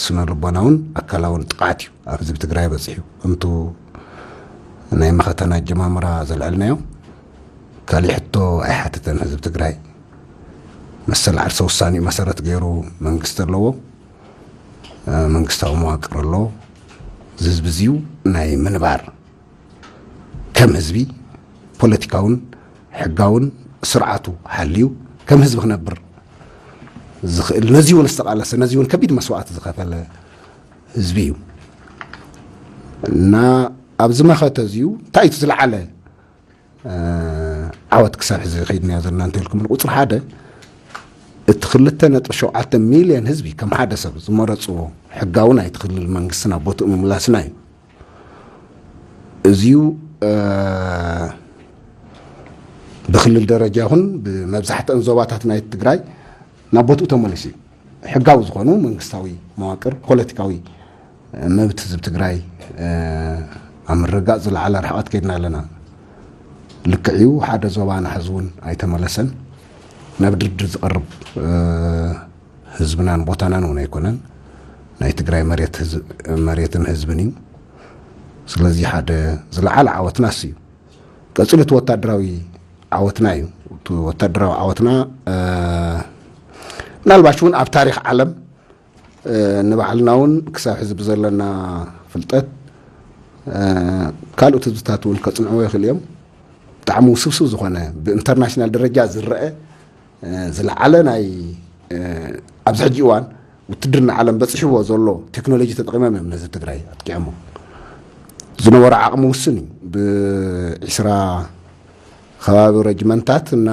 ስነ ልቦናውን ኣካላውን ጥቕዓት እዩ ኣብ ህዝቢ ትግራይ በፂሑ እንቱ ናይ መኸተና ኣጀማምራ ዘልዐልናዮ ካሊእ ሕቶ ኣይሓተተን ህዝቢ ትግራይ መሰል ዓርሰ ውሳኔኡ መሰረት ገይሩ መንግስቲ ኣለዎ መንግስታዊ መዋቅር ኣሎ እዚ ህዝቢ እዚዩ ናይ ምንባር ከም ህዝቢ ፖለቲካውን ሕጋውን ስርዓቱ ሓልዩ ከም ህዝቢ ክነብር ዝኽእል ነዚ እውን ዝተቃለሰ ነዚ እውን ከቢድ መስዋዕቲ ዝኸፈለ ህዝቢ እዩ እና ኣብዚ መኸተ እዚዩ እንታይ እቲ ዝለዓለ ዓወት ክሳብ ሕዚ ከይድናዮ ዘለና እንተልኩም ቁፅሪ ሓደ እቲ ክልተ ነጥቢ ሸውዓተ ሚልዮን ህዝቢ ከም ሓደ ሰብ ዝመረፅዎ ሕጋዊ ናይቲ ክልል መንግስቲ ናብ ቦትኡ ምምላስና እዩ እዚዩ ብክልል ደረጃ ይኹን ብመብዛሕተን ዞባታት ናይ ትግራይ ናብ ቦትኡ ተመሊሱ እዩ ሕጋዊ ዝኾኑ መንግስታዊ መዋቅር ፖለቲካዊ መብት ህዝብ ትግራይ ኣብ ምርጋፅ ዝለዓለ ርሕቐት ከይድና ኣለና። ልክዕ እዩ ሓደ ዞባና ሕዚ እውን ኣይተመለሰን። ናብ ድርድር ዝቐርብ ህዝብናን ቦታናን እውን ኣይኮነን። ናይ ትግራይ መሬትን ህዝብን እዩ። ስለዚ ሓደ ዝለዓለ ዓወትና እሱ እዩ። ቀፂሉ እቲ ወታደራዊ ዓወትና እዩ። እቲ ወታደራዊ ዓወትና ምናልባሽ እውን ኣብ ታሪክ ዓለም ንባዕልና እውን ክሳብ ሕዚ ብዘለና ፍልጠት ካልኦት ህዝብታት እውን ከፅንዕዎ ይኽእሉ እዮም። ብጣዕሚ ውስብስብ ዝኾነ ብኢንተርናሽናል ደረጃ ዝረአ ዝለዓለ ናይ ኣብዚ ሕጂ እዋን ውትድርና ዓለም በፂሕዎ ዘሎ ቴክኖሎጂ ተጠቂሞም እዮም ነዚ ትግራይ ኣጥቂዖሞ። ዝነበሮ ዓቕሚ ውስን እዩ። ብዒስራ ከባቢ ረጅመንታት እና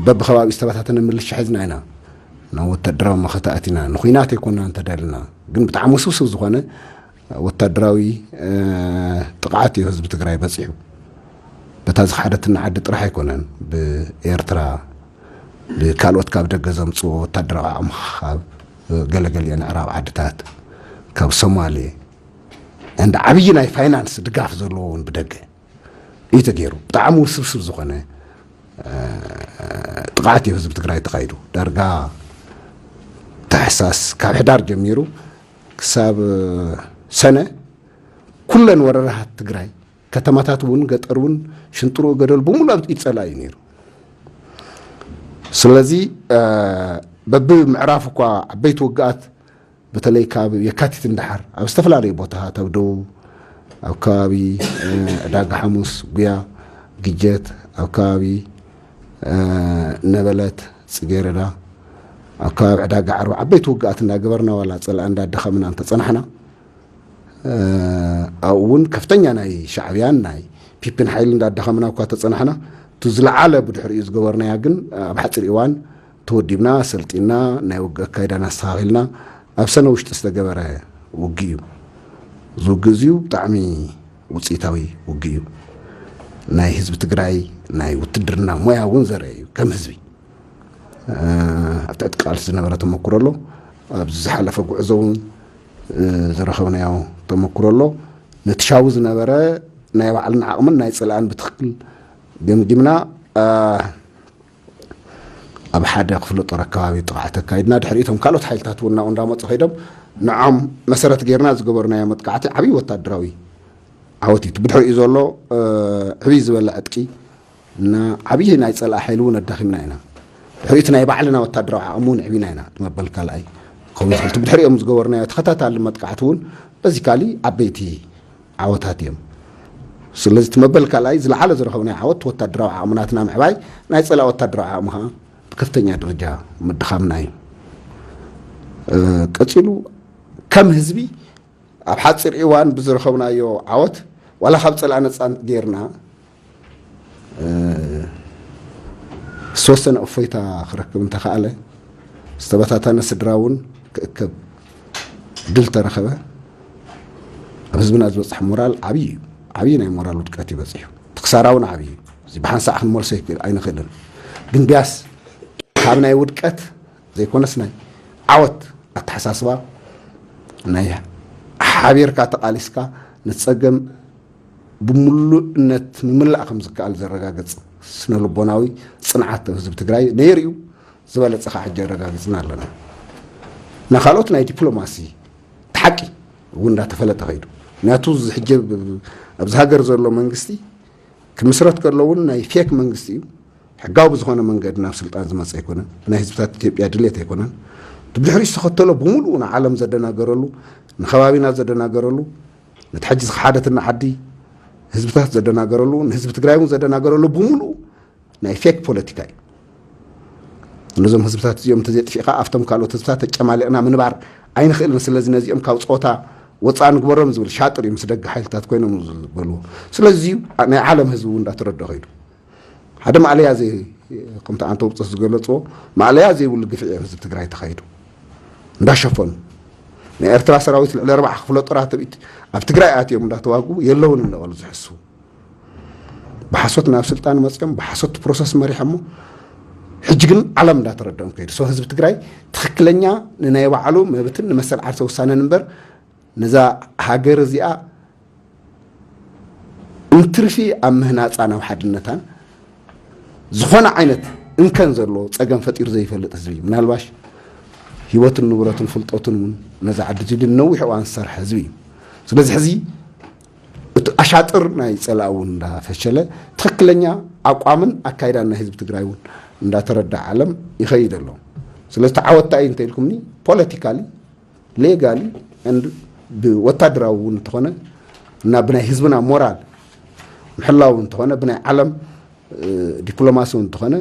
በብከባቢኡ ዝተበታተነ ምልሻ ሒዝና ኢና ናብ ወታደራዊ መኸተ ኣቲና። ንኹናት ኣይኮንና እንተዳልና ግን ብጣዕሚ ውስብስብ ዝኾነ ወታደራዊ ጥቕዓት እዩ ህዝቢ ትግራይ በፂሑ። በታ ዝኸሓደትና ዓዲ ጥራሕ ኣይኮነን፣ ብኤርትራ ብካልኦት ካብ ደገ ዘምፅዎ ወታደራዊ ዓቕሚ ካብ ገለገሊአን ኣዕራብ ዓድታት ካብ ሶማሌ እንዳ ዓብዪ ናይ ፋይናንስ ድጋፍ ዘለዎ እውን ብደገ እዩ ተገይሩ። ብጣዕሚ ውስብስብ ዝኾነ ጥቕዓት እዩ ህዝቢ ትግራይ ተኻይዱ። ዳርጋ ታሕሳስ ካብ ሕዳር ጀሚሩ ክሳብ ሰነ ኩለን ወረዳታት ትግራይ ከተማታት እውን ገጠር እውን ሽንጥርኡ ገደል ብምሉእ ኣብ ኢድ ፀላኢ እዩ ነይሩ። ስለዚ በብምዕራፍ እኳ ዓበይቲ ውግኣት በተለይ ካብ የካቲት ንደሓር ኣብ ዝተፈላለዩ ቦታታት ኣብ ደቡብ ኣብ ከባቢ ዕዳጋ ሓሙስ፣ ጉያ፣ ግጀት፣ ኣብ ከባቢ ነበለት፣ ጽጌረዳ፣ ኣብ ከባቢ ዕዳጋ ዓርቢ ዓበይቲ ውግኣት እንዳገበርና ዋላ ጸላኢ እንዳደኸምና እንተጸናሕና፣ ኣብኡ እውን ከፍተኛ ናይ ሻዕብያን ናይ ፒፒን ሓይሊ እንዳዳኸምና እኳ ተጸናሕና፣ እቲ ዝለዓለ ብድሕሪኡ ዝገበርናያ ግን ኣብ ሓጺር እዋን ተወዲብና፣ ሰልጢና፣ ናይ ውግእ ኣካይዳና ኣስተኻኺልና ኣብ ሰነ ውሽጢ ዝተገበረ ውግእ እዩ። እዚ ውግእ እዚዩ ብጣዕሚ ውጽኢታዊ ውግእ እዩ። ናይ ህዝቢ ትግራይ ናይ ውትድርና ሞያ እውን ዘርአ እዩ። ከም ህዝቢ ኣብ ትሕቲ ቃልሲ ዝነበረ ተመክሮ ኣሎ። ኣብዚ ዝሓለፈ ጉዕዞ እውን ዝረኸብናዮ ተመክሮ ኣሎ። ነቲ ሻቡ ዝነበረ ናይ ባዕልና ዓቕምን ናይ ጽልኣን ብትኽክል ገምጊምና ኣብ ሓደ ክፍለ ጦር ኣከባቢ ጥቕዓት ኣካይድና። ድሕሪኡ እቶም ካልኦት ሓይልታት እውን ናብኡ እንዳመፁ ከይዶም ንዖም መሰረት ጌርና ዝገበርናዮ መጥቃዕቲ ዓብዪ ወታደራዊ ዓወት እዩ። ብድሕሪኡ ዘሎ ዕብይ ዝበለ ዕጥቂ እና ዓብዪ ናይ ጸላኢ ሓይሊ እውን ኣዳኺምና ኢና። ድሕሪኡ እቲ ናይ ባዕልና ወታደራዊ ዓቕሚ እውን ዕቢና ኢና። እቲ መበል ካልኣይ ክኸውን ይኽእል። እቲ ብድሕሪኦም ዝገበርናዮ ተኸታታሊ መጥቃዕቲ እውን በዚ ካሊ ዓበይቲ ዓወታት እዮም። ስለዚ እቲ መበል ካልኣይ ዝለዓለ ዝረኸብናዮ ዓወት ወታደራዊ ዓቕምናትና ምዕባይ፣ ናይ ጸላኢ ወታደራዊ ዓቕሚ ከዓ ብከፍተኛ ደረጃ ምድኻምና እዩ። ቀጺሉ ከም ህዝቢ ኣብ ሓፂር እዋን ብዝረኸብናዮ ዓወት ዋላ ካብ ጸላኢ ነፃ ጌርና ዝተወሰነ እፎይታ ክረክብ እንተኸኣለ፣ ዝተበታተነ ስድራ እውን ክእከብ ድል ተረኸበ። ኣብ ህዝብና ዝበፅሕ ሞራል ዓብዪ እዩ። ዓብዪ ናይ ሞራል ውድቀት እዩ በፂሑ። እቲ ክሳራ እውን ዓብዪ እዩ። እዚ ብሓንሳእ ክንመልሶ ኣይክእል- ኣይንኽእልን። ግን ቢያስ ካብ ናይ ውድቀት ዘይኮነስ ናይ ዓወት ኣተሓሳስባ፣ ናይ ሓቢርካ ተቓሊስካ ነቲ ጸገም ብምሉእነት ምምላእ ከም ዝከኣል ዘረጋግጽ ስነ ልቦናዊ ጽንዓት ኣብ ህዝቢ ትግራይ ነይሩ እዩ። ዝበለጸ ከዓ ሕጂ ኣረጋጊጽና ኣለና። እና ካልኦት ናይ ዲፕሎማሲ እቲ ሓቂ እውን እንዳተፈለጠ ከይዱ። ምክንያቱ እዚ ሕጂ ኣብዚ ሃገር ዘሎ መንግስቲ ክምስረት ከሎ እውን ናይ ፌክ መንግስቲ እዩ። ሕጋዊ ብዝኾነ መንገዲ ናብ ስልጣን ዝመፀ ኣይኮነን። ብናይ ህዝብታት ኢትዮጵያ ድሌት ኣይኮነን። እቲ ብድሕሪኡ ዝተኸተሎ ብምሉኡ ንዓለም ዘደናገረሉ፣ ንኸባቢና ዘደናገረሉ፣ ነቲ ሕጂ ዝኸሓደትና ዓዲ ህዝብታት ዘደናገረሉ፣ ንህዝቢ ትግራይ እውን ዘደናገረሉ ብምሉኡ ናይ ፌክ ፖለቲካ እዩ። ነዞም ህዝብታት እዚኦም እንተዘይጥፊእኻ ኣብቶም ካልኦት ህዝብታት ተጨማሊቕና ምንባር ኣይንኽእልን። ስለዚ ነዚኦም ካብ ፆታ ወፃእ ንግበሮም ዝብል ሻጥር እዩ ምስ ደገ ሓይልታት ኮይኖም ዝበልዎ። ስለዚ ናይ ዓለም ህዝቢ እውን እንዳተረድኦ ከይዱ ሓደ ማእለያ ዘይ- ከምቲ ኣንተ ውብፀት ዝገለፅዎ ማእለያ ዘይብሉ ግፍዒ ኣብ ህዝቢ ትግራይ ተኻይዱ እንዳሸፈኑ ናይ ኤርትራ ሰራዊት ልዕሊ ኣርባዓ ክፍለ ጦራት ትብኢት ኣብ ትግራይ ኣትዮም እንዳተዋግኡ የለውን እንዳበሉ ዝሕስቡ ብሓሶት ናብ ስልጣን መፅኦም ብሓሶት ፕሮሰስ መሪሖሞ ሕጂ ግን ዓለም እንዳተረድኦም ከይዱ ሰው ህዝቢ ትግራይ ትኽክለኛ ንናይ ባዕሉ መብትን ንመሰል ዓርሰ ውሳነን እምበር ነዛ ሃገር እዚኣ እንትርፊ ኣብ ምህናፃን ኣብ ሓድነታን ዝኾነ ዓይነት እንከን ዘለዎ ፀገም ፈጢሩ ዘይፈልጥ ህዝቢ እዩ። ምናልባሽ ህይወትን ንብረትን ፍልጠቱን እውን ነዛ ዓዲ እዚ ነዊሕ እዋን ዝሰርሐ ህዝቢ እዩ። ስለዚ ሕዚ እቲ ኣሻጥር ናይ ፀላእ እውን እንዳፈሸለ ትኽክለኛ ኣቋምን ኣካይዳን ናይ ህዝቢ ትግራይ እውን እንዳተረዳ ዓለም ይኸይድ ኣሎ። ስለዚ ተዓወትታ እዩ እንተኢልኩምኒ ፖለቲካሊ ሌጋሊ ብወታደራዊ እውን እንተኾነ እና ብናይ ህዝብና ሞራል ምሕላው እንተኾነ ብናይ ዓለም ዲፕሎማሲ እውን እንተኾነ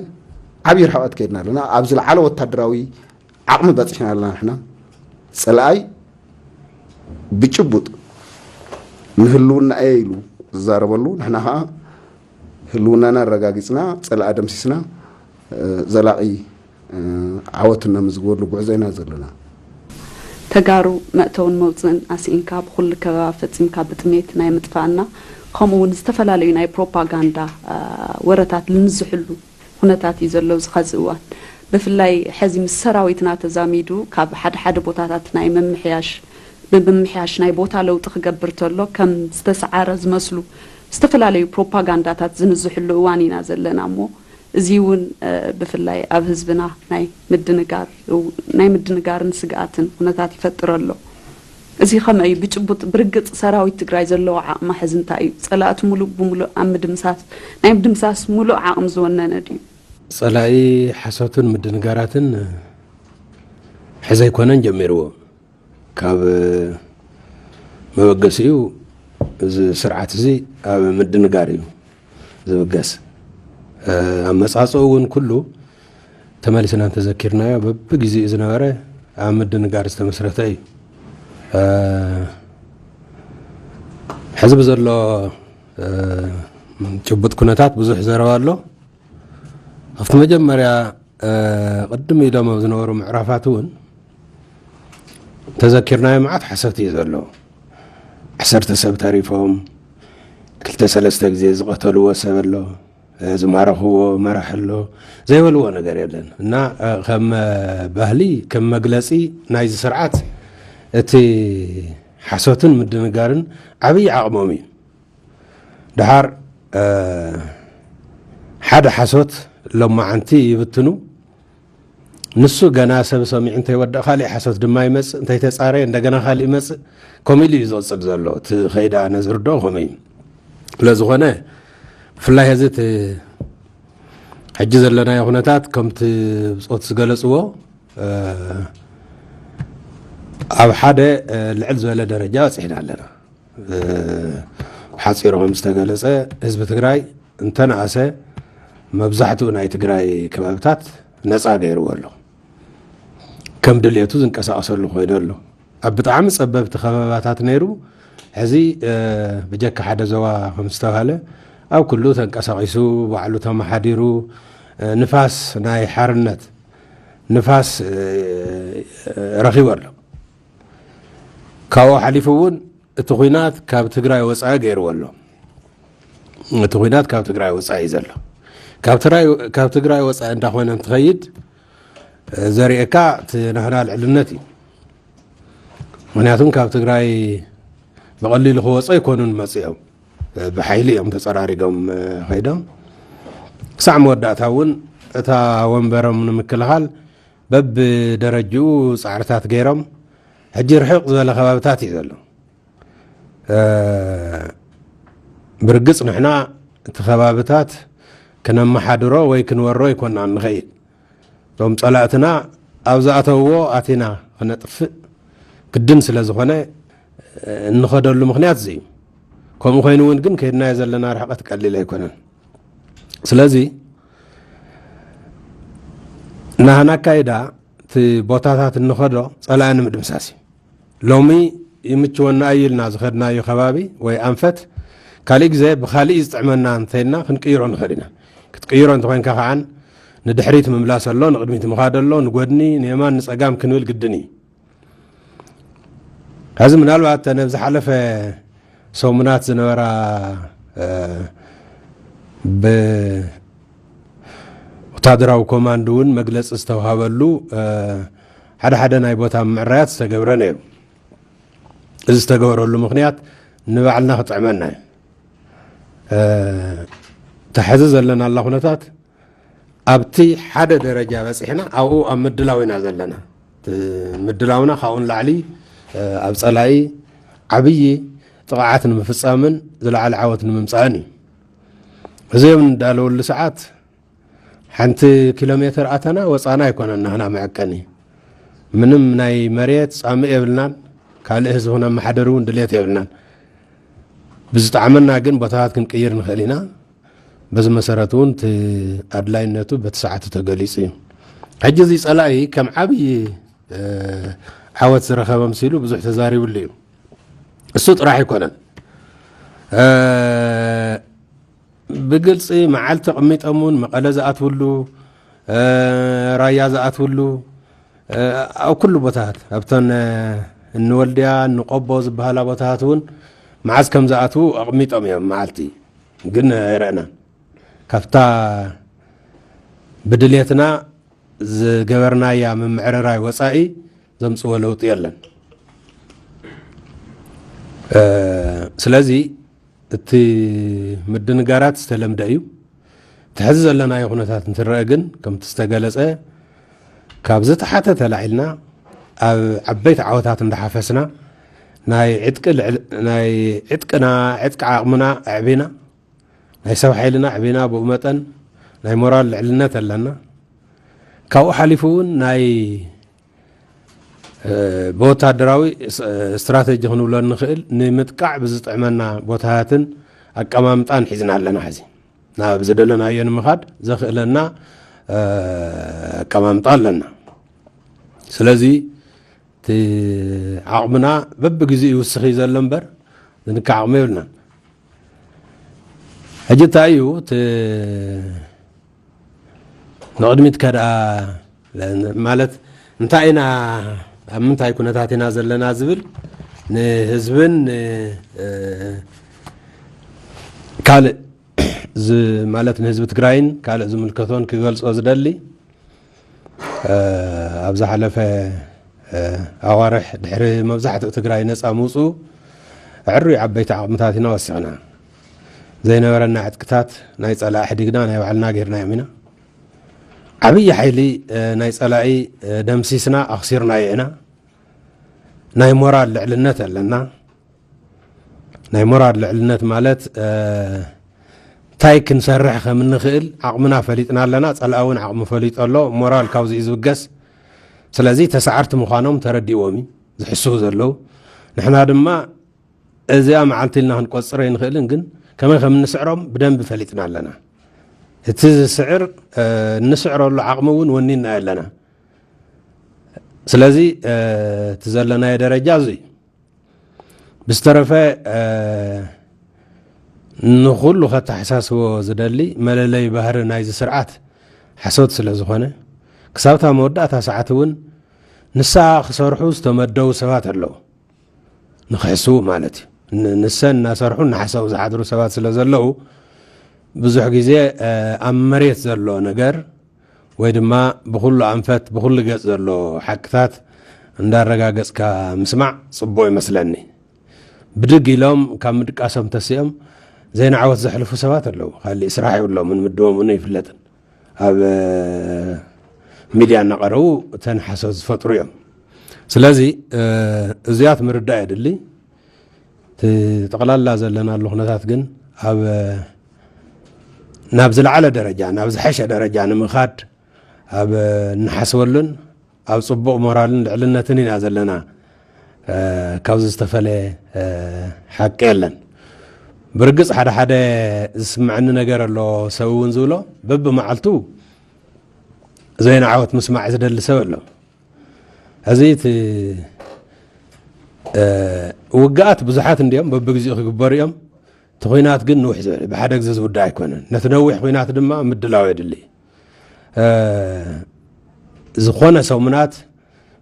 ዓብዪ ርሕቐት ከይድና ኣለና። ኣብ ዝለዓለ ወታደራዊ ዓቕሚ በፂሕና ኣለና። ንሕና ፀላኣይ ብጭቡጥ ንህልውና እየ ኢሉ ዝዛረበሉ ንሕና ከዓ ህልውናና ኣረጋጊፅና ፀላኣ ደምሲስና ዘላቒ ዓወት እናመዝግበሉ ጉዕዞ ኢና ዘለና። ተጋሩ መእተውን መውፅእን ኣስኢንካ ብኩሉ ከበባ ፈፂምካ ብጥሜት ናይ ምጥፋእና ከምኡ እውን ዝተፈላለዩ ናይ ፕሮፓጋንዳ ወረታት ልንዝሕሉ ኩነታት እዩ ዘሎ ኣብዚ ኸዚ እዋን። ብፍላይ ሐዚ ምስ ሰራዊትና ተዛሚዱ ካብ ሓደ ሓደ ቦታታት ናይ ምምሕያሽ ብምምሕያሽ ናይ ቦታ ለውጢ ክገብር ተሎ ከም ዝተሰዓረ ዝመስሉ ዝተፈላለዩ ፕሮፓጋንዳታት ዝንዝሕሉ እዋን ኢና ዘለና እሞ እዚ እውን ብፍላይ ኣብ ህዝብና ናይ ምድንጋር ናይ ምድንጋርን ስግኣትን ኩነታት ይፈጥር ኣሎ። እዚ ከመይ እዩ ብጭቡጥ ብርግፅ ሰራዊት ትግራይ ዘለዎ ዓቕማ ሕዚ እንታይ እዩ? ፀላእቲ ሙሉእ ብሙሉእ ኣብ ምድምሳስ ናይ ምድምሳስ ሙሉእ ዓቕሚ ዝወነነ ድዩ? ፀላኢ ሓሶትን ምድንጋራትን ሕዚ ኣይኮነን ጀሚርዎ። ካብ መበገሲኡ እዚ ስርዓት እዚ ኣብ ምድንጋር እዩ ዝብገስ። ኣመጻጽኡ እውን ኩሉ ተመሊስና እንተዘኪርናዮ በብግዜኡ ዝነበረ ኣብ ምድንጋር ዝተመስረተ እዩ። ሕዚ ብዘሎ ጭቡጥ ኩነታት ብዙሕ ዘረባ ኣሎ። ኣብቲ መጀመርያ ቅድም ኢሎም ኣብ ዝነበሩ ምዕራፋት እውን ተዘኪርናዮ መዓት ሓሰት እዩ ዘሎ። ዓሰርተ ሰብ ተሪፎም፣ ክልተ ሰለስተ ግዜ ዝቐተልዎ ሰብ ኣሎ፣ ዝማረኽዎ መራሕ ኣሎ፣ ዘይበልዎ ነገር የለን። እና ከም ባህሊ፣ ከም መግለጺ ናይዚ ስርዓት እቲ ሓሶትን ምድንጋርን ዓብዪ ዓቕሞም እዩ። ደሓር ሓደ ሓሶት ሎማዓንቲ ይብትኑ። ንሱ ገና ሰብ ሰሚዑ እንተይወደእ ካሊእ ሓሶት ድማ ይመጽእ፣ እንተይተጻረየ እንደገና ካሊእ ይመጽእ። ከምኡ ኢሉ እዩ ዝቕጽል ዘሎ። እቲ ከይዳ ነዚ ርድኦ ከምኡ እዩ። ስለዝኾነ ብፍላይ ሕዚ እቲ ሕጂ ዘለናዮ ኩነታት ከምቲ ብጾት ዝገለጽዎ ኣብ ሓደ ልዕል ዝበለ ደረጃ በጺሕና ኣለና። ሓፂሩ ከም ዝተገለፀ ህዝቢ ትግራይ እንተነኣሰ መብዛሕትኡ ናይ ትግራይ ከባብታት ነፃ ገይርዎ ኣሎ። ከም ድልየቱ ዝንቀሳቐሰሉ ኮይኑ ኣሎ። ኣብ ብጣዕሚ ፀበብቲ ከባባታት ነይሩ፣ ሕዚ ብጀካ ሓደ ዞባ ከም ዝተባሃለ ኣብ ኩሉ ተንቀሳቒሱ ባዕሉ ተመሓዲሩ ንፋስ ናይ ሓርነት ንፋስ ረኺቡ ኣሎ። ካብኡ ሓሊፉ እውን እቲ ኹናት ካብ ትግራይ ወፃኢ ገይርዎ ኣሎ። እቲ ኹናት ካብ ትግራይ ወፃኢ እዩ ዘሎ። ካብ ትግራይ ወፃኢ እንዳኾነ እንትኸይድ ዘርእየካ እቲ ናህና ልዕልነት እዩ። ምክንያቱም ካብ ትግራይ ብቐሊሉ ክወፁ ኣይኮኑን መፂኦም፣ ብሓይሊ እዮም ተፀራሪጎም ከይዶም። ክሳዕ መወዳእታ እውን እታ ወንበሮም ንምክልኻል በብደረጅኡ ፃዕርታት ገይሮም ሕጂ ርሕቕ ዝበለ ከባብታት እዩ ዘሎ። ብርግፅ ንሕና እቲ ከባብታት ክነመሓድሮ ወይ ክንወሮ ኣይኮናን ንኸይድ። እቶም ፀላእትና ኣብ ዝኣተውዎ ኣቲና ክነጥፍእ ግድን ስለ ዝኾነ እንኸደሉ ምኽንያት እዚ እዩ። ከምኡ ኮይኑ እውን ግን ከይድናዮ ዘለና ርሕቐት ቀሊል ኣይኮነን። ስለዚ ናህና ኣካይዳ እቲ ቦታታት እንኸዶ ፀላኢ ንምድምሳስ እዩ። ሎሚ ይምችወና እዩ ኢልና ዝኸድናዮ ከባቢ ወይ ኣንፈት ካሊእ ግዜ ብካሊእ ዝጥዕመና እንተይልና ክንቅይሮ ንኽእል ኢና። ክትቅይሮ እንተኾይንካ ከዓን ንድሕሪት ምምላስ ኣሎ፣ ንቕድሚት ምኻድ ኣሎ፣ ንጎድኒ ንየማን ንፀጋም ክንብል ግድን እዩ። ሕዚ ምናልባት ነብዚ ሓለፈ ሰሙናት ዝነበራ ብወታደራዊ ኮማንድ እውን መግለፂ ዝተውሃበሉ ሓደ ሓደ ናይ ቦታ ምዕራያት ዝተገብረ ነይሩ። እዚ ዝተገበረሉ ምኽንያት ንባዕልና ክጥዕመና እዩ። ተሕዚ ዘለናላ ኩነታት ኣብቲ ሓደ ደረጃ በፂሕና ኣብኡ ኣብ ምድላው ኢና ዘለና። ምድላውና ካብኡ ንላዕሊ ኣብ ፀላኢ ዓብዪ ጥቕዓት ንምፍፃምን ዝለዓለ ዓወት ንምምፃእን እዩ። እዚኦም እንዳለወሉ ሰዓት ሓንቲ ኪሎ ሜትር ኣተና ወፃና ኣይኮነን ናህና መዐቀኒ። ምንም ናይ መሬት ፃምእ የብልናን። ካልእ ህዝቢ ክነመሓደር እውን ድሌት የብልናን። ብዝጠዓመና ግን ቦታታት ክንቅይር ንኽእል ኢና። በዚ መሰረት እውን እቲ ኣድላይነቱ በቲ ሰዓቱ ተገሊፁ እዩ። ሕጂ እዚ ፀላኢ ከም ዓብዪ ዓወት ዝረኸበ ምሲሉ ብዙሕ ተዛሪብሉ እዩ። እሱ ጥራሕ ኣይኮነን። ብግልፂ መዓልቲ ኣቕሚጦም እውን መቐለ ዝኣትውሉ፣ ራያ ዝኣትውሉ፣ ኣብ ኩሉ ቦታታት ኣብተን እንወልድያ እንቆቦ ዝበሃላ ቦታታት እውን መዓዝ ከም ዝኣትዉ ኣቕሚጦም እዮም መዓልቲ። ግን ኣይረእናን። ካብታ ብድልየትና ዝገበርናያ ምምዕርራይ ወፃኢ ዘምፅዎ ለውጢ የለን። ስለዚ እቲ ምድንጋራት ዝተለምደ እዩ። እቲ ሕዚ ዘለናዮ ኩነታት እንትረአ ግን ከምቲ ዝተገለፀ ካብ ዝተሓተ ተላዒልና ኣብ ዓበይቲ ዓወታት እንዳሓፈስና ናይ ዕጥቂ ልዕል- ናይ ዕጥቅና ዕጥቂ ዓቕምና ኣዕቢና ናይ ሰብ ሓይልና ኣዕቢና ብኡ መጠን ናይ ሞራል ልዕልነት ኣለና። ካብኡ ሓሊፉ እውን ናይ ብወታደራዊ ስትራተጂ ክንብሎ እንኽእል ንምጥቃዕ ብዝጥዕመና ቦታታትን ኣቀማምጣን ሒዝና ኣለና። ሕዚ ናብ ዝደለናዮ ንምኻድ ዘኽእለና ኣቀማምጣ ኣለና። ስለዚ እቲ ዓቕምና በብግዜኡ ይውስኽ እዩ ዘሎ እምበር ዝንካ ዓቕሚ የብልናን። ሕጂ እንታይ እዩ እቲ ንቕድሚት ከደኣ ማለት እንታይ ኢና ኣብ ምንታይ ኩነታት ኢና ዘለና ዝብል ንህዝብን ካልእ ማለት ንህዝቢ ትግራይን ካልእ ዝምልከቶን ክገልጾ ዝደሊ ኣብ ዝሓለፈ ኣዋርሕ ድሕሪ መብዛሕትኡ ትግራይ ነፃ ምውፅኡ ዕሩይ ዓበይቲ ዓቕምታት ኢና ወሲኽና። ዘይነበረና ዕጥቅታት ናይ ፀላኢ ኣሕዲግና ናይ ባዕልና ጌርናዮም ኢና። ዓብዪ ሓይሊ ናይ ፀላኢ ደምሲስና ኣኽሲርናዮ ኢና። ናይ ሞራል ልዕልነት ኣለና። ናይ ሞራል ልዕልነት ማለት እንታይ ክንሰርሕ ከም እንኽእል ዓቕምና ፈሊጥና ኣለና። ፀላኢ እውን ዓቕሙ ፈሊጡ ኣሎ። ሞራል ካብዚ እዩ ዝብገስ። ስለዚ ተሳዓርቲ ምዃኖም ተረዲዎም እዩ ዝሕስቡ ዘለዉ። ንሕና ድማ እዚኣ መዓልቲ ኢልና ክንቆፅር ኣይንኽእልን፣ ግን ከመይ ከም እንስዕሮም ብደንቢ ፈሊጥና ኣለና። እቲ ዝስዕር እንስዕረሉ ዓቕሚ እውን ወኒና ኣለና። ስለዚ እቲ ዘለናዮ ደረጃ እዚ እዩ። ብዝተረፈ ንኹሉ ከተሓሳስቦ ዝደሊ መለለይ ባህሪ ናይዚ ስርዓት ሓሶት ስለ ዝኾነ ክሳብታ መወዳእታ ሰዓት እውን ንሳ ክሰርሑ ዝተመደቡ ሰባት ኣለዉ። ንክሕስዉ ማለት እዩ። ንሰን እናሰርሑ እናሓሰቡ ዝሓድሩ ሰባት ስለ ዘለዉ ብዙሕ ግዜ ኣብ መሬት ዘሎ ነገር ወይ ድማ ብኩሉ ኣንፈት ብኩሉ ገፅ ዘሎ ሓቅታት እንዳረጋገፅካ ምስማዕ ፅቡቕ ይመስለኒ። ብድግ ኢሎም ካብ ምድቃሶም ተሲኦም ዘይንዓወት ዘሕልፉ ሰባት ኣለዉ። ካሊእ ስራሕ የብሎምን፣ ምድቦም እውን ኣይፍለጥን። ኣብ ሚድያ እናቐረቡ እተን ሓሶት ዝፈጥሩ እዮም። ስለዚ እዚኣት ምርዳእ የድሊ። እቲ ጠቕላላ ዘለናሉ ኩነታት ግን ኣብ ናብ ዝለዓለ ደረጃ ናብ ዝሐሸ ደረጃ ንምኻድ ኣብ እንሓስበሉን ኣብ ፅቡቕ ሞራልን ልዕልነትን ኢና ዘለና። ካብዚ ዝተፈለየ ሓቂ የለን። ብርግፅ ሓደ ሓደ ዝስምዐኒ ነገር ኣሎ። ሰብ እውን ዝብሎ በብመዓልቱ ዘይንዓወት ምስማዕ ዝደሊ ሰብ ኣሎ። እዚ እቲ ውግኣት ብዙሓት እንዲዮም በብግዚኡ ክግበሩ እዮም። እቲ ኹናት ግን ንውሕ ዝበለ ብሓደ ግዜ ዝውዳእ ኣይኮነን። ነቲ ነዊሕ ኹናት ድማ ምድላው የድሊ። ዝኾነ ሰሙናት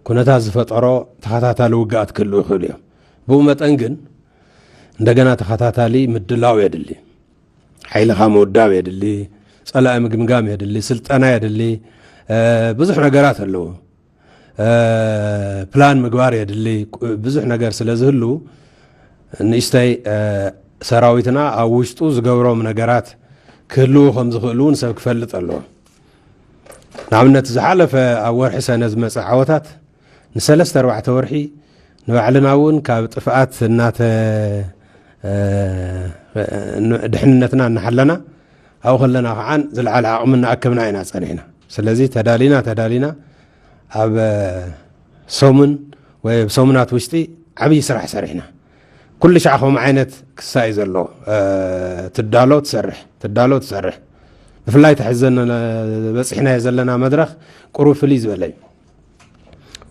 ኩነታት ዝፈጠሮ ተኸታታሊ ውግኣት ክህልው ይኽእሉ እዮም። ብኡ መጠን ግን እንደገና ተኸታታሊ ምድላው የድሊ። ሓይልኻ ምውዳብ የድሊ፣ ጸላኢ ምግምጋም የድሊ፣ ስልጠና የድሊ፣ ብዙሕ ነገራት ኣለዎ። ፕላን ምግባር የድሊ። ብዙሕ ነገር ስለ ዝህሉ ንእሽተይ ሰራዊትና ኣብ ውሽጡ ዝገብሮም ነገራት ክህልዉ ከም ዝኽእሉ እውን ሰብ ክፈልጥ ኣለዎ። ንኣብነት ዝሓለፈ ኣብ ወርሒ ሰነ ዝመፀ ዓወታት ንሰለስተ ኣርባዕተ ወርሒ ንባዕልና እውን ካብ ጥፍኣት እናተ ድሕንነትና እናሓለና ኣብኡ ከለና ከዓ ዝለዓለ ዓቕሚ እናኣከብና ኢና ፀኒሕና። ስለዚ ተዳሊና ተዳሊና ኣብ ሰሙን ወይ ኣብ ሰሙናት ውሽጢ ዓብዪ ስራሕ ሰሪሕና። ኩሉ ሻዕ ከምኡ ዓይነት ክሳይ ዘሎ ትዳሎ ትሰርሕ ትዳሎ ትሰርሕ። ብፍላይ ተሕዘነ በፂሕናዮ ዘለና መድረኽ ቁሩብ ፍልይ ዝበለ እዩ።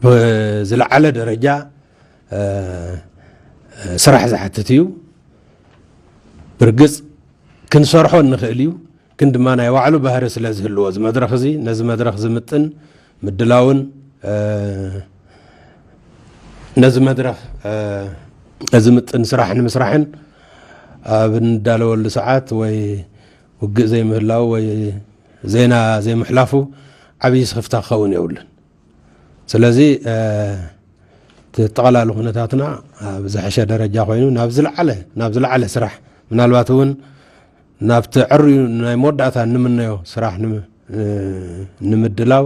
ብዝለዓለ ደረጃ ስራሕ ዝሓትት እዩ። ብርግፅ ክንሰርሖ እንኽእል እዩ፣ ግን ድማ ናይ ባዕሉ ባህሪ ስለ ዝህልዎ እዚ መድረኽ እዚ ነዚ መድረኽ ዝምጥን ምድላውን ነዚ መድረኽ ዝምጥን ስራሕ ንምስራሕን ኣብ እንዳለወሉ ሰዓት ወይ ውግእ ዘይምህላው ወይ ዜና ዘይምሕላፉ ዓብዪ ስኽፍታ ክኸውን የብሉን። ስለዚ እቲ ጠቕላሊ ኩነታትና ኣብ ዝሐሸ ደረጃ ኮይኑ ናብ ዝለዓለ ናብ ዝለዓለ ስራሕ ምናልባት እውን ናብቲ ዕርዩ ናይ መወዳእታ እንምነዮ ስራሕ ንምድላው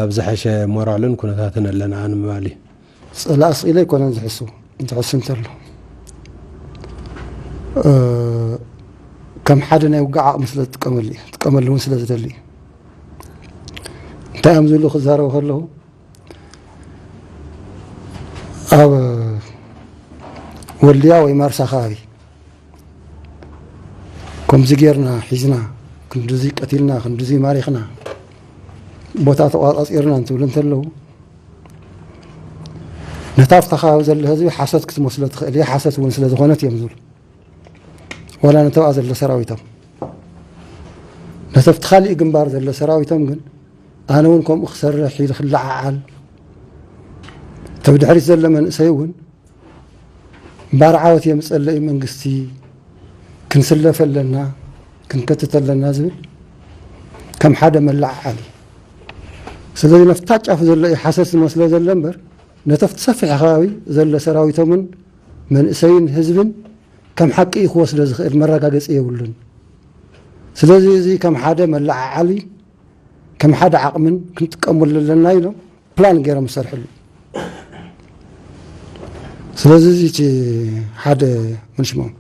ኣብ ዝሐሸ ሞራልን ኩነታትን ኣለና ንምባል እዩ። ፀላእ ስኢለ ኣይኮነን ዝሕሱ እንትሕሱ እንተሎ ከም ሓደ ናይ ውግእ ዓቕሚ ስለ ዝጥቀመሉ እዩ ጥቀመሉ እውን ስለ ዝደሊ እዩ። እንታይ እዮም ዝብሉ ክዛረቡ ከለኹ ኣብ ወልድያ ወይ ማርሳ ከባቢ ከምዚ ጌርና ሒዝና፣ ክንድዚ ቀቲልና፣ ክንድዚ ማሪኽና፣ ቦታ ተቋጻጺርና እንትብሉ እንተለዉ፣ ነታ ኣብታ ከባቢ ዘሎ ህዝቢ ሓሶት ክትመስሎ ትኽእል እያ፣ ሓሶት እውን ስለ ዝኾነት እዮም ዝብሉ። ዋላ ነተብኣ ዘሎ ሰራዊቶም፣ ነተብቲ ካሊእ ግንባር ዘሎ ሰራዊቶም ግን፣ ኣነ እውን ከምኡ ክሰርሕ ኢሉ ክለዓዓል፣ ተብ ድሕሪት ዘሎ መንእሰይ እውን ባርዓወት የምጸለይ መንግስቲ፣ ክንስለፍ ኣለና፣ ክንከትት ኣለና ዝብል ከም ሓደ መለዓዓሊ። ስለዚ ነፍታ ጫፍ ዘሎ እዩ ሓሰት ዝመስሎ ዘሎ እምበር፣ ነተፍቲ ሰፊሕ ከባቢ ዘሎ ሰራዊቶምን መንእሰይን ህዝብን ከም ሓቂ እዩ ክወስዶ ዝኽእል መረጋገጺ የብሉን። ስለዚ እዚ ከም ሓደ መለዓዓሊ፣ ከም ሓደ ዓቕምን ክንጥቀመሉ ኣለና ኢሎም ፕላን ገይሮም ዝሰርሕሉ። ስለዚ እዚ እቲ ሓደ ምንሽሞም።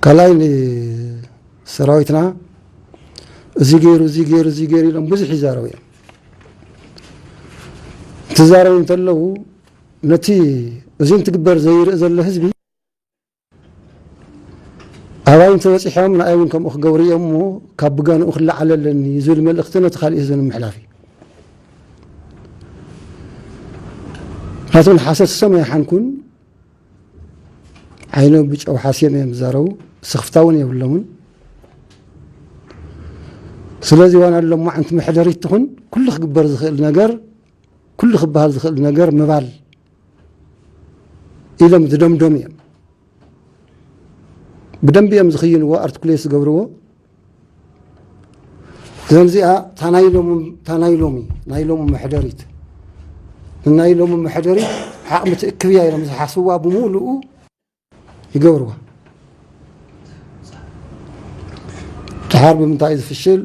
ካልኣይ ንሰራዊትና እዚ ገይሩ፣ እዚ ገይሩ፣ እዚ ገይሩ ኢሎም ብዙሕ ይዛረቡ እዮም። እንትዛረቡ እንተለዉ ነቲ እዚ እንትግበር ዘይርኢ ዘሎ ህዝቢ ኣባይ እንተበጺሖም ንኣይ እውን ከምኡ ክገብሩ እዮም እሞ ካብ ብገንኡ ክለዓል ኣለኒ ዝብል መልእኽቲ ነቲ ካሊእ ህዝቢ ንምሕላፍ እዩ። ምክንያቱ ንሓሰት ሰም ኣይሓንኩን፣ ዓይኖም ብጨው ሓስዮም እዮም ዝዛረቡ፣ ስኽፍታ እውን የብሎምን። ስለዚ ዋና ሎማዓንቲ መሕደሪት ትኹን ኩሉ ክግበር ዝኽእል ነገር፣ ኩሉ ክበሃል ዝኽእል ነገር ምባል ኢሎም ዝደምደሙ እዮም። ብደንቢ እዮም ዝኽይንዎ፣ ኣርቲኩሌት ዝገብርዎ። እዘን እዚኣ እታ ናይ ሎሚ፣ እታ ናይ ሎሚ፣ ናይ ሎሚ መሕደሪት፣ ንናይ ሎሚ መሕደሪት ዓቕሚ ትእክብያ ኢሎም ዝሓስብዋ ብምሉኡ ይገብርዋ። ድሓር ብምንታይ እዩ ዝፍሽል?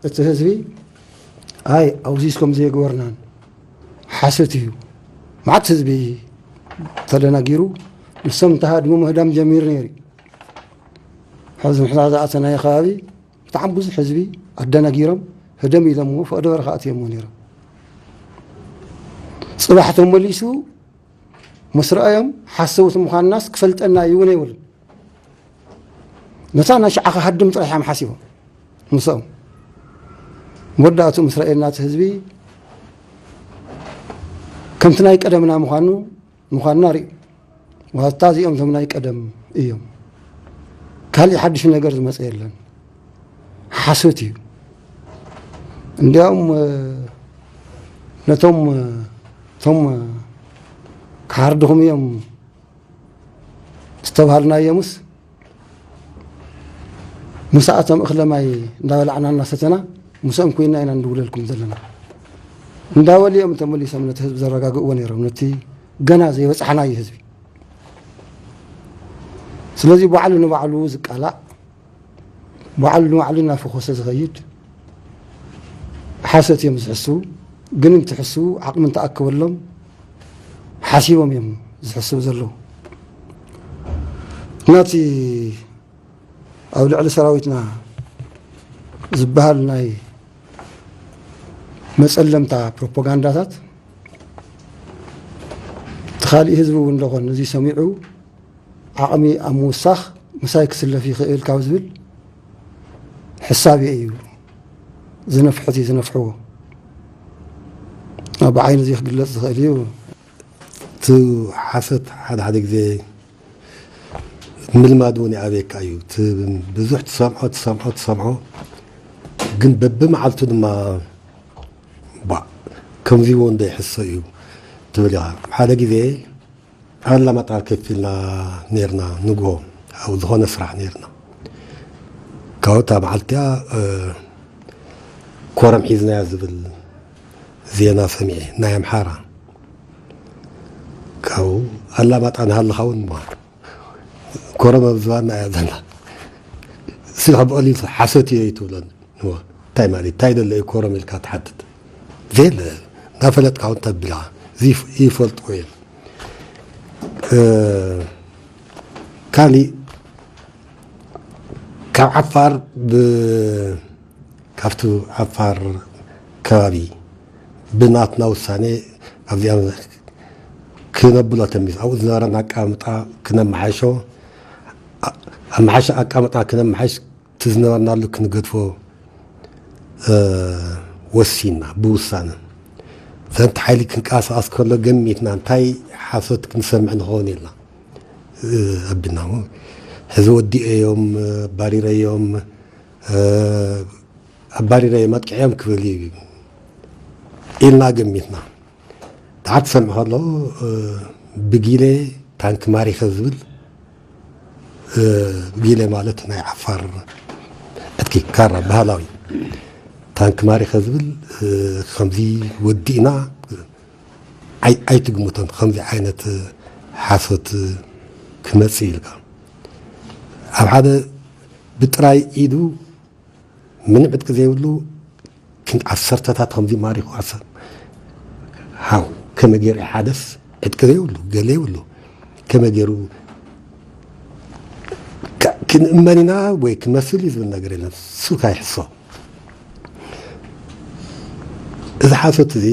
እቲ ህዝቢ ኣይ ኣውዚስ ከም ዘይግበርናን ሓሰት እዩ። መዓት ህዝቢ ተደናጊሩ ንሶም እንተሃድሙ ምህዳም ጀሚሩ ነይሩ እዩ። ሕዚ ንሕና ዝኣተናዮ ከባቢ ብጣዕሚ ብዙሕ ህዝቢ ኣደናጊሮም ህደም ኢሎምዎ ፈቐዶ በረኻ ኣትዮምዎ ነይሮም። ጽባሕ ተመሊሱ ምስ ረኣዮም ሓሰውቲ ምዃንናስ ክፈልጠና እዩ እውን ኣይብሉን። ነታ ናይ ሽዓ ክሃድም ጥራሕ እዮም ሓሲቦም ምስኦም። መወዳእትኡ ምስ ረኣየና እቲ ህዝቢ ከምቲ ናይ ቀደምና ምዃኑ፣ ምዃንና ርእዩ። ዋታ እዚኦም እቶም ናይ ቀደም እዮም። ካሊእ ሓድሽ ነገር ዝመጸ የለን። ሓሶት እዩ። እንዲያውም፣ እ፣ ነቶም፣ እ፣ እቶም፣ እ፣ ክሓርድኹም እዮም ዝተባሃልናዮምስ ምሳኣቶም እኽለ ማይ እንዳበላዕና እናሰተና ምስኦም ኮይና ኢና ንድውለልኩም ዘለና። እንዳበሉ እዮም ተመሊሶም ነቲ ህዝቢ ዘረጋግእዎ ነይሮም፣ ነቲ ገና ዘይበጻሕናዮ ህዝቢ። ስለዚ ባዕሉ ንባዕሉ ዝቃላዕ፣ ባዕሉ ንባዕሉ እናፈኾሰ ዝኸይድ ሓሰት እዮም ዝሕስቡ። ግን እንትሕስቡ ዓቕሚ እንተኣከበሎም ሓሲቦም እዮም ዝሕስቡ ዘለዉ። ናቲ ኣብ ልዕሊ ሰራዊትና ዝበሃል ናይ መጸለምታ ፕሮፓጋንዳታት፣ እቲ ካሊእ ህዝቢ እውን እንደኾን እዚ ሰሚዑ ዓቕሚ ኣብ ምውሳኽ ምሳይ ክስለፍ ይኽእል ካብ ዝብል ሕሳብ እዩ ዝነፍሕቲ ዝነፍሕዎ። ኣብ ዓይኒ እዚ ክግለጽ ዝኽእል እዩ። እቲ ሓሰት ሓደ ሓደ ግዜ ምልማድ እውን ይኣብየካ እዩ። እቲ ብዙሕ ትሰምዖ፣ ትሰምዖ፣ ትሰምዖ፣ ግን በብመዓልቱ ድማ፣ "ባ፣ ከምዚ እውን ዶ ይሕሶ እዩ?" ትብል ኢኻ። ሓደ ግዜ ኣላማጣ ከፊልና ነይርና፣ ንግሆ ኣብ ዝኾነ ስራሕ ነይርና። ካብኡ እታ መዓልቲ እቲኣ፣ እ፣ ኮረም ሒዝናያ ዝብል ዜና ሰሚዐ፣ ናይ ኣምሓራ። ካብኡ ኣላማጣ ንሃለኻ እውን እሞ ኮረም ኣብ ዝባንና እያ ዘላ። ስልኪ ብቐሊሉ ሓሰት እየ ኣይትብሎን። እሞ እንታይ ማለት፣ እንታይ ደሎ እዩ ኮረም ኢልካ ትሓትት? ዘየለ፣ እናፈለጥካ እውን ተቢልኻ፣ እዚ ይፍ-፣ ይፈልጥዎ እዮም። እ፣ ካሊእ ካብ ዓፋር ብ-፣ ካብቲ ዓፋር ከባቢ ብናትና ውሳኔ ኣብዚኣ ክነብሎ ተሚስ፣ ኣብኡ ዝነበረና ኣቀማምጣ ክነመሓይሾ፣ ኣ-፣ ኣመሓሽ ኣቃመጣ ክነመሓሽ ትዝነበርናሉ ክንገድፎ ወሲና ብውሳነ ዘንቲ ሓይሊ ክንቀሳቀስ ከሎ ገሚትና እንታይ ሓሶት ክንሰምዕ ንኸውን ኢልና ኣቢልና ሕዚ ወዲኤዮም ኣባሪረዮም ኣባሪረዮም ኣጥቂዐዮም ክብል እዩ ኢልና ገሚትና። ደሓር ትሰምዕ ከሎ ብጊለ ታንክ ማሪኸ ዝብል ጊለ ማለት ናይ ዓፋር ዕጥቂ ካራ ባህላዊ ታንክ ማሪኸ ዝብል ከምዚ ወዲእና ኣይትግምቶን። ከምዚ ዓይነት ሓሶት ክመጽእ ኢልካ ኣብ ሓደ ብጥራይ ኢዱ ምንም ዕጥቂ ዘይብሉ ክንዲ ዓሰርተታት ከምዚ ማሪኹ ዓሰ- ሓው ከመይ ገይሩ ሓደስ ዕጥቂ ዘይብሉ ገለ ይብሉ ከመይ ገይሩ ካ- ክንእመን ኢና ወይ ክመስል እዩ ዝብል ነገር የለን። ሱካ ይሕሶ እዚ ሓሶት እዚ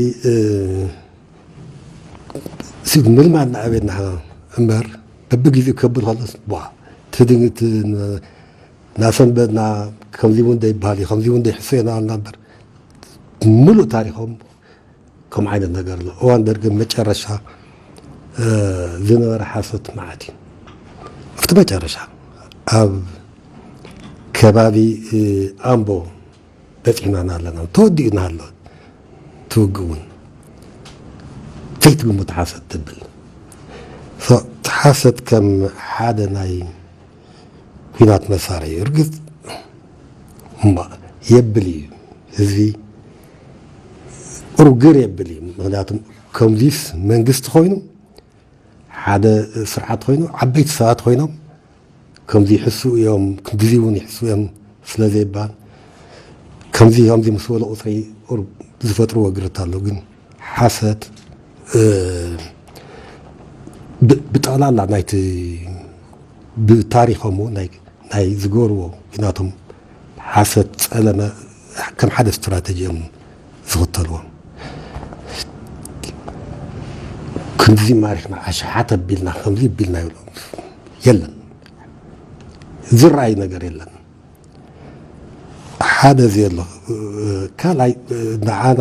ምልማድ ንኣቤት ንሕና እምበር በብግዜኡ ከብል ከሎስ ቧ ትድንግት ናሰንበድና ከምዚ እውን ደይበሃል እዩ ከምዚ እውን ደይሕሶ ኢና ኣልና እምበር ሙሉእ ታሪኮም ከም ዓይነት ነገር ኣሎ። እዋን ደርግ መጨረሻ ዝነበረ ሓሶት መዓት እዩ። ኣብቲ መጨረሻ ኣብ ከባቢ ኣምቦ በፂሕናና ኣለና ተወዲኡና ኣሎ ትውግእ እውን ዘይትግምት ሓሰት ትብል ሓሰት ከም ሓደ ናይ ኩናት መሳርሒ እዩ። እርግጥ የብል እዩ ህዝቢ ቁሩብ ግር የብል እዩ። ምክንያቱም ከምዚስ መንግስቲ ኮይኑ ሓደ ስርዓት ኮይኑ ዓበይቲ ሰባት ኮይኖም ከምዚ ይሕሱ እዮም፣ ክንድዚ እውን ይሕሱ እዮም ስለ ዘይባል ከምዚ ከምዚ ምስ በሉ ቁፅሪ ቁሩብ ዝፈጥርዎ ግርታ ኣሎ። ግን ሓሰት ብጠቕላላ ናይቲ ብታሪኾም እውን ናይ ዝገብርዎ ናቶም ሓሰት ጸለመ ከም ሓደ ስትራተጂ እዮም ዝኽተልዎ። ክንድዚ ማሪኽና ኣሽሓት ኣቢልና ከምዚ ኣቢልና ይብሎም የለን፣ ዝረኣይ ነገር የለን። ሓደ እዚ ኣሎ። ካልኣይ ንዓና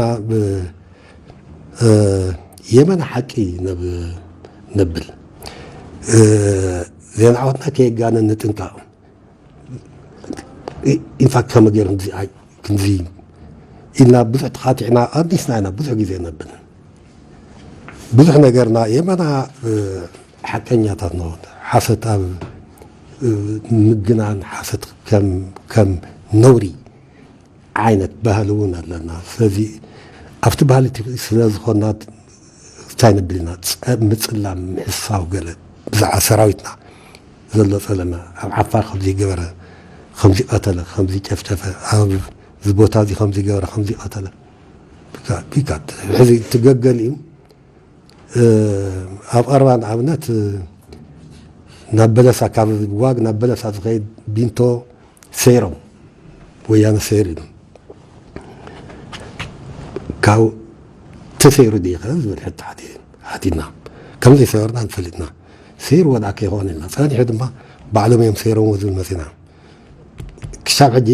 የመና ሓቂ ነብል ዜና ዓወትና ከየጋነን ንጥንቀቕ። ኢንፋክት ከመ ገይሩ ክንዚ ኢልና ብዙሕ ተኻቲዕና ኣዲስና ኢና ብዙሕ ግዜ ነብል ብዙሕ ነገርና የመና ሓቀኛታት ንኾን ሓሰት ኣብ ምግናን ሓሰት ከም ነውሪ ዓይነት ባህሊ እውን ኣለና። ስለዚ ኣብቲ ባህሊ ስለ ዝኾና እንታይ ንብል ኢና ምፅላም ምሕሳው ገለ ብዛዕባ ሰራዊትና ዘሎ ፀለመ ኣብ ዓፋር ከምዚ ገበረ ከምዚ ቀተለ ከምዚ ጨፍጨፈ ኣብዚ ቦታ እዚ ከምዚ ገበረ ከምዚ ቀተለ ቢካት ሕዚ ትገገል እዩ። ኣብ ቀረባ ንኣብነት ናብ በለሳ ካብ ዋግ ናብ በለሳ ዝኸይድ ቢንቶ ሰይሮም ወያነ ሰይሩ ኢሉ ካብ ተሰይሩ ድዩ ዝብል ሕቶ ሓቲትና ከም ዘይሰበርና ንፈልጥና ሰይሩ ወድኣ ከይኾነ ኢልና ፀኒሑ ድማ ባዕሎም እዮም ሰይሮምዎ ዝብል መፂና ክሻብ ሕጂ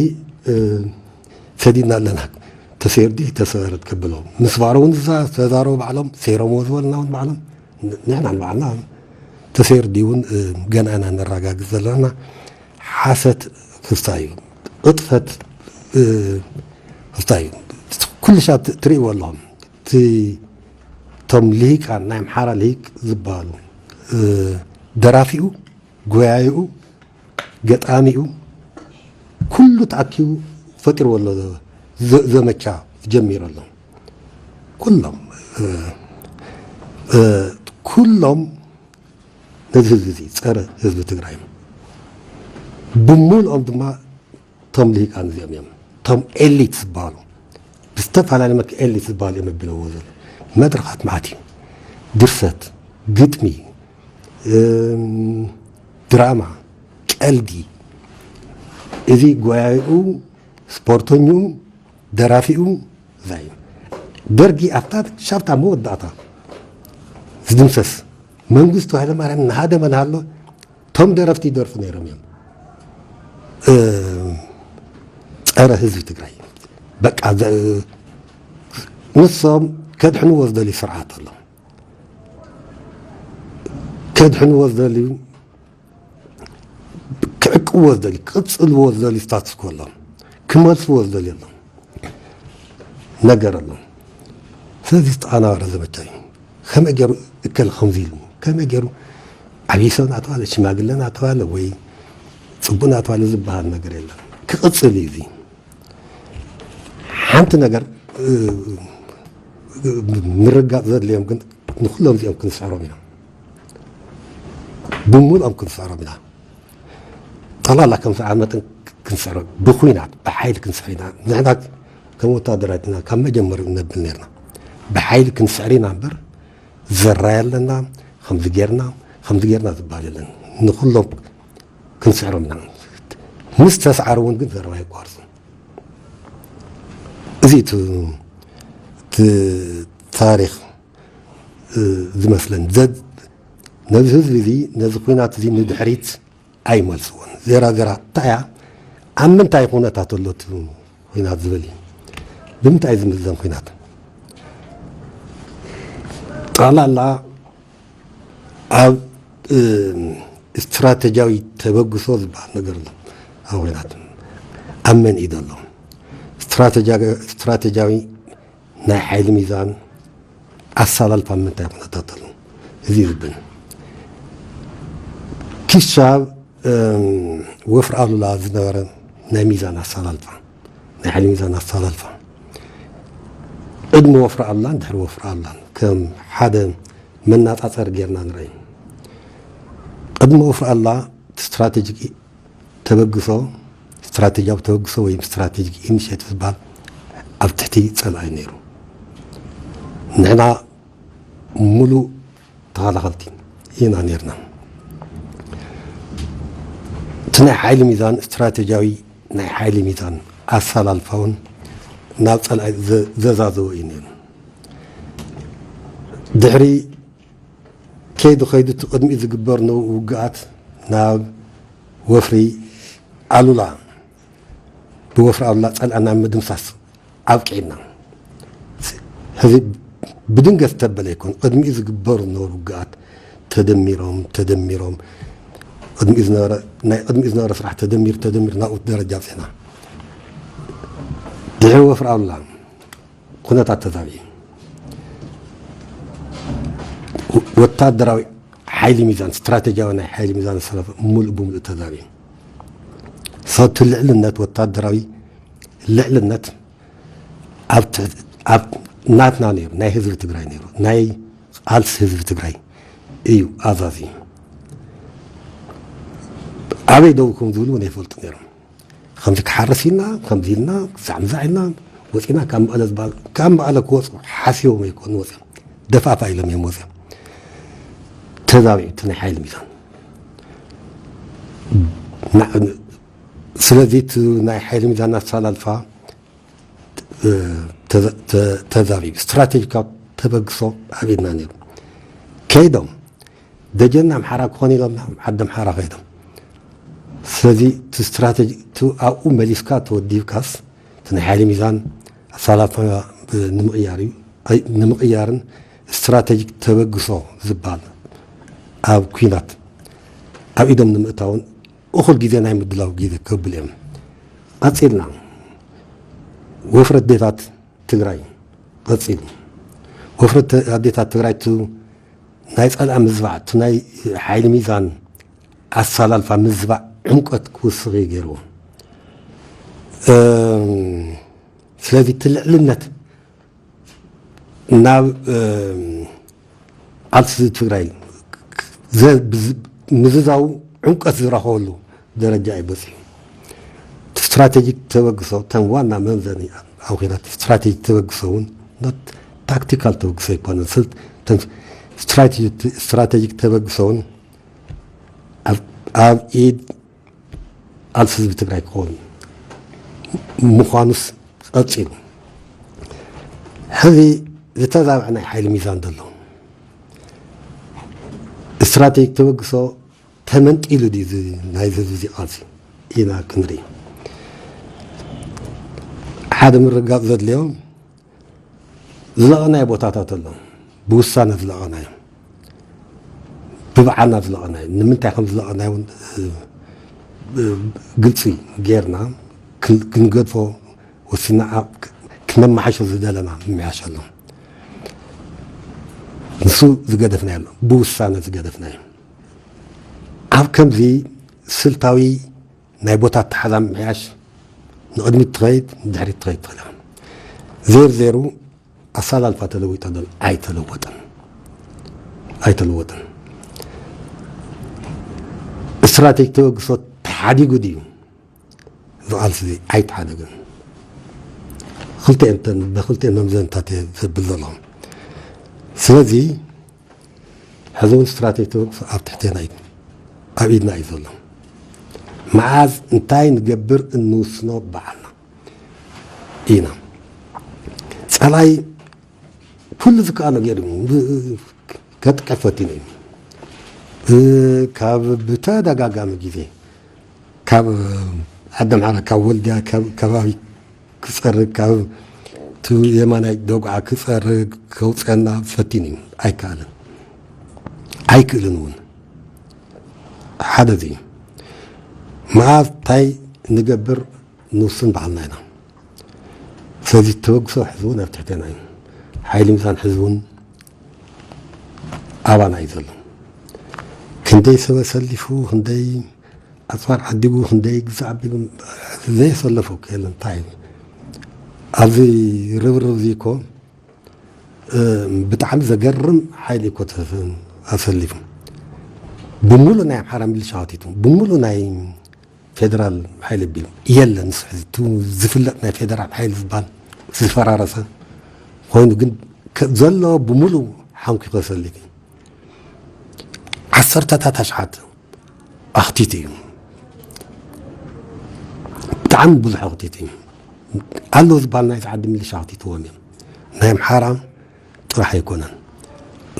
ሰዲድና ኣለና። ተሰይርዲ ተሰበረት ከብሎም ምስባሮ እውን ተዛረቡ ባዕሎም ሰይሮምዎ ዝበልና እውን ባዕሎም ንሕና ንባዕልና ተሰይርዲ እውን ገና ኢና ነረጋግፅ ዘለና። ሓሰት ክስታይ እዩ፣ ቅጥፈት ክስታይ እዩ። ኩሉ ሻ ትርእይዎ ኣለኹም። እቲ እቶም ልሂቃን ናይ ኣምሓራ ልሂቅ ዝበሃሉ ደራፊኡ፣ ጎያይኡ፣ ገጣሚኡ ኩሉ ተኣኪቡ ፈጢርዎ ኣሎ ዘመቻ ጀሚሩ ኣሎ። ኩሎም ኩሎም ነዚ ህዝቢ እዚ ፀረ ህዝቢ ትግራይ ብምልኦም ድማ እቶም ልሂቃን እዚኦም እዮም። እቶም ኤሊት ዝበሃሉ ብዝተፈላለየ መልክዕ ኤሊት ዝበሃሉ እዮም ኣቢለዎ ዘሎ መድረኻት መዓት እዩ። ድርሰት፣ ግጥሚ፣ ድራማ፣ ቀልዲ እዚ ጎያይኡ፣ ስፖርተኝኡ፣ ደራፊኡ እዛ እዩ። ደርጊ ኣብታ ሻብታ መወዳእታ ዝድምሰስ መንግስቱ ሃይለማርያም እናሃደመ እናሃሎ እቶም ደረፍቲ ይደርፉ ነይሮም እዮም። እ፣ ጸረ ህዝቢ ትግራይ። በቃ ዘ-፣ ንሶም ከድሕንዎ ዝደልዩ ስርዓት ኣሎ። ከድሕንዎ ዝደልዩ፣ ክዕቅብዎ ዝደልዩ፣ ክቕጽልዎ ዝደልዩ ስታትስ ኮ ኣሎ። ክመልስዎ ዝደልዩ ኣሎ። ነገር ኣሎ። ስለዚ ዝተቐናበረ ዘመቻ እዩ። ከመይ ገይሩ እከለ ከምዚ ኢሉ፣ ከመይ ገይሩ ዓብዪ ሰብ እናተባለ፣ ሽማግለ እናተባለ ወይ ጽቡቕ እናተባለ ዝበሃል ነገር የለን። ክቕጽል እዩ እዚ። ሓንቲ ነገር፣ እ፣ ምርጋጥ ዘድልዮም ግን ንኹሎም እዚኦም ክንስዕሮም ኢና። ብምሉኦም ክንስዕሮም ኢና። ጠቕላላ ከም ስርዓት መጠን ክንስዕሮ፣ ብኹናት፣ ብሓይሊ ክንስዕር ኢና። ንሕና ከም ወታደራት ኢና፣ ካብ መጀመርያ ነብል ነርና። ብሓይሊ ክንስዕር ኢና እምበር፣ ዘራይ ኣለና፣ ከምዚ ጌርና፣ ከምዚ ጌርና ዝበሃል የለን። ንኹሎም ክንስዕሮም ኢና። ምስ ተስዓሩ እውን ግን ዘረባ የቋርጹ። እዚ እቲ፣ እቲ ታሪኽ፣ እ፣ ዝመስለኒ። ዘ-፣ ነዚ ህዝቢ እዚ፣ ነዚ ኹናት እዚ ንድሕሪት ኣይመልስዎን። ዜራ ዜራ እንታይ እያ? ኣብ ምንታይ ኩነታት ኣሎ እቲ ኹናት ዝብል እዩ። ብምንታይ ዝምዘን ኹናት? ጠቕላላ ኣብ፣ እ፣ ስትራቴጂያዊ ተበግሶ ዝበሃል ነገር ኣሎ። ኣብ ኹናት ኣብ መን ኢድ ኣሎ? ስትራቴጂያ-፣ ስትራቴጂያዊ ናይ ሓይሊ ሚዛን ኣሰላልፋ ኣብ ምንታይ ኩነታት ኣሎ? እዚ ይብል። ክሻብ፣ እም፣ ወፍሪ ኣሉላ ዝነበረ ናይ ሚዛን ኣሰላልፋ፣ ናይ ሓይሊ ሚዛን ኣሰላልፋ፣ ቅድሚ ወፍሪ ኣሉላን ድሕሪ ወፍሪ ኣሉላን ከም ሓደ መነጻጸሪ ጌርና ንርኢ። ቅድሚ ወፍሪ ኣሉላ ስትራቴጂክ ተበግሶ፣ ስትራቴጂያዊ ተበግሶ ወይ ስትራቴጂክ ኢኒሼቲቭ ዝበሃል ኣብ ትሕቲ ጸላኢ ነይሩ። ንሕና ሙሉእ ተኸላኸልቲ ኢና ነርና። እቲ ናይ ሓይሊ ሚዛን፣ ስትራቴጂያዊ ናይ ሓይሊ ሚዛን ኣሰላልፋ እውን ናብ ጸላኢ ዘ-፣ ዘዛዘወ እዩ ነይሩ። ድሕሪ ከይዱ ከይዱ እቲ ቅድሚኡ ዝግበር ነው ውግኣት ናብ ወፍሪ ኣሉላ፣ ብወፍሪ ኣሉላ ጸላእና ምድምሳስ ኣብቂዕና። ሕዚ ብድንገት ዝተበለ ኣይኮን። ቅድሚኡ ዝግበሩ ዝነበሩ ውግኣት ተደሚሮም፣ ተደሚሮም፣ ቅድሚኡ ዝነበረ፣ ናይ ቅድሚኡ ዝነበረ ስራሕ ተደሚሩ፣ ተደሚሩ ናብኡ ደረጃ ኣብጺሕና። ድሕሪ ወፍሪ ኣሉላ ኩነታት ተዛብዩ። ወታደራዊ ሓይሊ ሚዛን፣ ስትራቴጂያዊ ናይ ሓይሊ ሚዛን ሰለፍ ሙሉእ ብሙሉእ ተዛብዩ። ሰቲ ልዕልነት፣ ወታደራዊ ልዕልነት ኣብ ትሕቲ፣ ኣብ ናትና ነይሩ፣ ናይ ህዝቢ ትግራይ ነይሩ፣ ናይ ቃልሲ ህዝቢ ትግራይ እዩ ኣዛዚ። ኣበይ ደው ከም ዝብሉ እውን ኣይፈልጡ ነይሮም። ከምዚ ክሓርስ ኢልና፣ ከምዚ ኢልና፣ ዛዕምዛዕ ኢልና፣ ወፂና ካብ መቐለ ዝበሃል፣ ካብ መቐለ ክወፁ ሓሲቦም ኣይኮኑ ወፂኦም። ደፋፋ ኢሎም እዮም ወፂኦም። ተዛቢዑ እቲ ናይ ሓይሊ ሚዛን። ና-፣ ስለዚ እቲ ናይ ሓይሊ ሚዛን ኣሰላልፋ፣ እ፣ ተዘ-፣ ተ-፣ ተዛቢቡ። ስትራቴጂካዊ ተበግሶ ኣብ ኢድና ነይሩ። ከይዶም ደጀን ኣምሓራ ክኾን ኢሎምና፣ ዓዲ ኣምሓራ ከይዶም። ስለዚ እቲ ስትራቴጂ፣ እቲ ኣብኡ መሊስካ ተወዲብካስ፣ እቲ ናይ ሓይሊ ሚዛን ኣሰላልፋ ንምቕያር እዩ። ኣይ፣ ንምቕያርን ስትራቴጂክ ተበግሶ ዝበሃል ኣብ ኲናት ኣብ ኢዶም ንምእታውን እኹል ግዜ ናይ ምድላው ግዜ ከብሉ እዮም። ቀጺልና ወፍሪ ኣዴታት ትግራይ ቀጺሉ። ወፍሪ ኣዴታት ትግራይ፣ እቲ ናይ ጸልኣ ምዝባዕ፣ እቲ ናይ ሓይሊ ሚዛን ኣሰላልፋ ምዝባዕ ዕምቆት ክውስኽ እዩ ገይርዎ። እም፣ ስለዚ እቲ ልዕልነት ናብ፣ እም፣ ቃልሲ ትግራይ ዘ-፣ ብዝ-፣ ምዝዛው ዕምቆት ዝረኸበሉ ደረጃ እዩ በፂሑ። እቲ ስትራቴጂክ ተበግሶ፣ እተን ዋና መምዘኒ ኣብ ኲናት ስትራቴጂክ ተበግሶ እውን፣ ኖት ታክቲካል ተበግሶ ኣይኮነን። ስልት-፣ እተን ስትራቴጂ-፣ ስትራቴጂክ ተበግሶ እውን ኣብ፣ ኣብ ኢድ ቃልሲ ህዝቢ ትግራይ ክኸውን ምዃኑስ ቀፂሉ። ሕዚ ዝተዛብዐ ናይ ሓይሊ ሚዛን ዘሎ ስትራቴጂክ ተበግሶ ተመንጢሉ ድዩ እዚ ናይ ህዝቢ እዚ ቃልሲ? ኢና ክንርኢ። ሓደ ምርጋፅ ዘድልዮ ዝለቐናዮ ቦታታት ኣሎ፣ ብውሳነ ዝለቐናዮ፣ ብበዓልና ዝለቐናዮ፣ ንምንታይ ከም ዝለቐናዮ እውን ግልፂ ጌርና ክንገድፎ ወሲና ክነመሓሾ ዝደለና ምምሕያሽ ኣሎ። ንሱ ዝገደፍናዮ ኣሎ፣ ብውሳነ ዝገደፍናዮ። ኣብ ከምዚ ስልታዊ ናይ ቦታ ኣተሓዛ ምምሕያሽ ንቕድሚት ትኸይድ ንድሕሪት ትኸይድ ትኽእል። ዜር ዜሩ ኣሳላልፋ ተለዊጠ ዶ? ኣይተለወጠን። ኣይተለወጠን። ስትራቴጂ ተበግሶ ተሓዲጉ ድዩ? ዝቓልሲ ኣይተሓደገን። ክልተን በክልተን መምዘንታት እየ ዘብል ዘለኹም። ስለዚ ሕዚ እውን ስትራቴጂ ተበግሶ ኣብ ትሕቴና እዩ፣ ኣብ ኢድና እዩ ዘሎ። መዓዝ እንታይ ንገብር እንውስኖ በዓልና ኢና። ጸላይ ኩሉ ዝከኣሎ ገይሩ ከጥቅዕ ፈቲኑ እዩ። ካብ ብተደጋጋሚ ግዜ ካብ ዓዲ ኣምሓራ፣ ካብ ወልድያ፣ ካብ ከባቢ ክጸርግ፣ ካብ የማናይ ደጉዓ ክጸርግ ከውፀና ፈቲኑ እዩ። ኣይከኣልን፣ ኣይክእልን እውን። ሓደ እዚ መዓዝ እንታይ ንገብር ንውስን በዓልና ኢና። ስለዚ ተበግሶ ሕዚ እውን ኣብ ትሕቴና እዩ። ሓይሊ ሚዛን ሕዚ እውን ኣባና እዩ ዘሎ። ክንደይ ሰብ ኣሰሊፉ፣ ክንደይ ኣፅዋር ዓዲጉ፣ ክንደይ ግዛዕ ኣቢሉ ዘየሰለፎ ከየለን እንታይ ኣብዚ ርብርብ እዚ እኮ ብጣዕሚ ዘገርም ሓይሊ እኮ ኣሰሊፉ። ብምሉእ ናይ ኣምሓራ ሚሊሻ ሓቲቱ፣ ብምሉእ ናይ ፌደራል ሓይሊ ኣቢሉ የለን። ዝፍለጥ ናይ ፌደራል ሓይሊ ዝበሃል ዝፈራረሰ ኮይኑ ግን ዘሎ ብምሉእ ሓንኪ ከሰሊፍ ዓሰርተታት ኣሽሓት ኣኽቲት እዩ። ብጣዕሚ ብዙሕ ኣኽቲት እዩ። ኣሎ ዝበሃል ናይዚ ዓዲ ሚሊሻ ኣኽቲትዎም እዮም። ናይ ኣምሓራ ጥራሕ ኣይኮነን።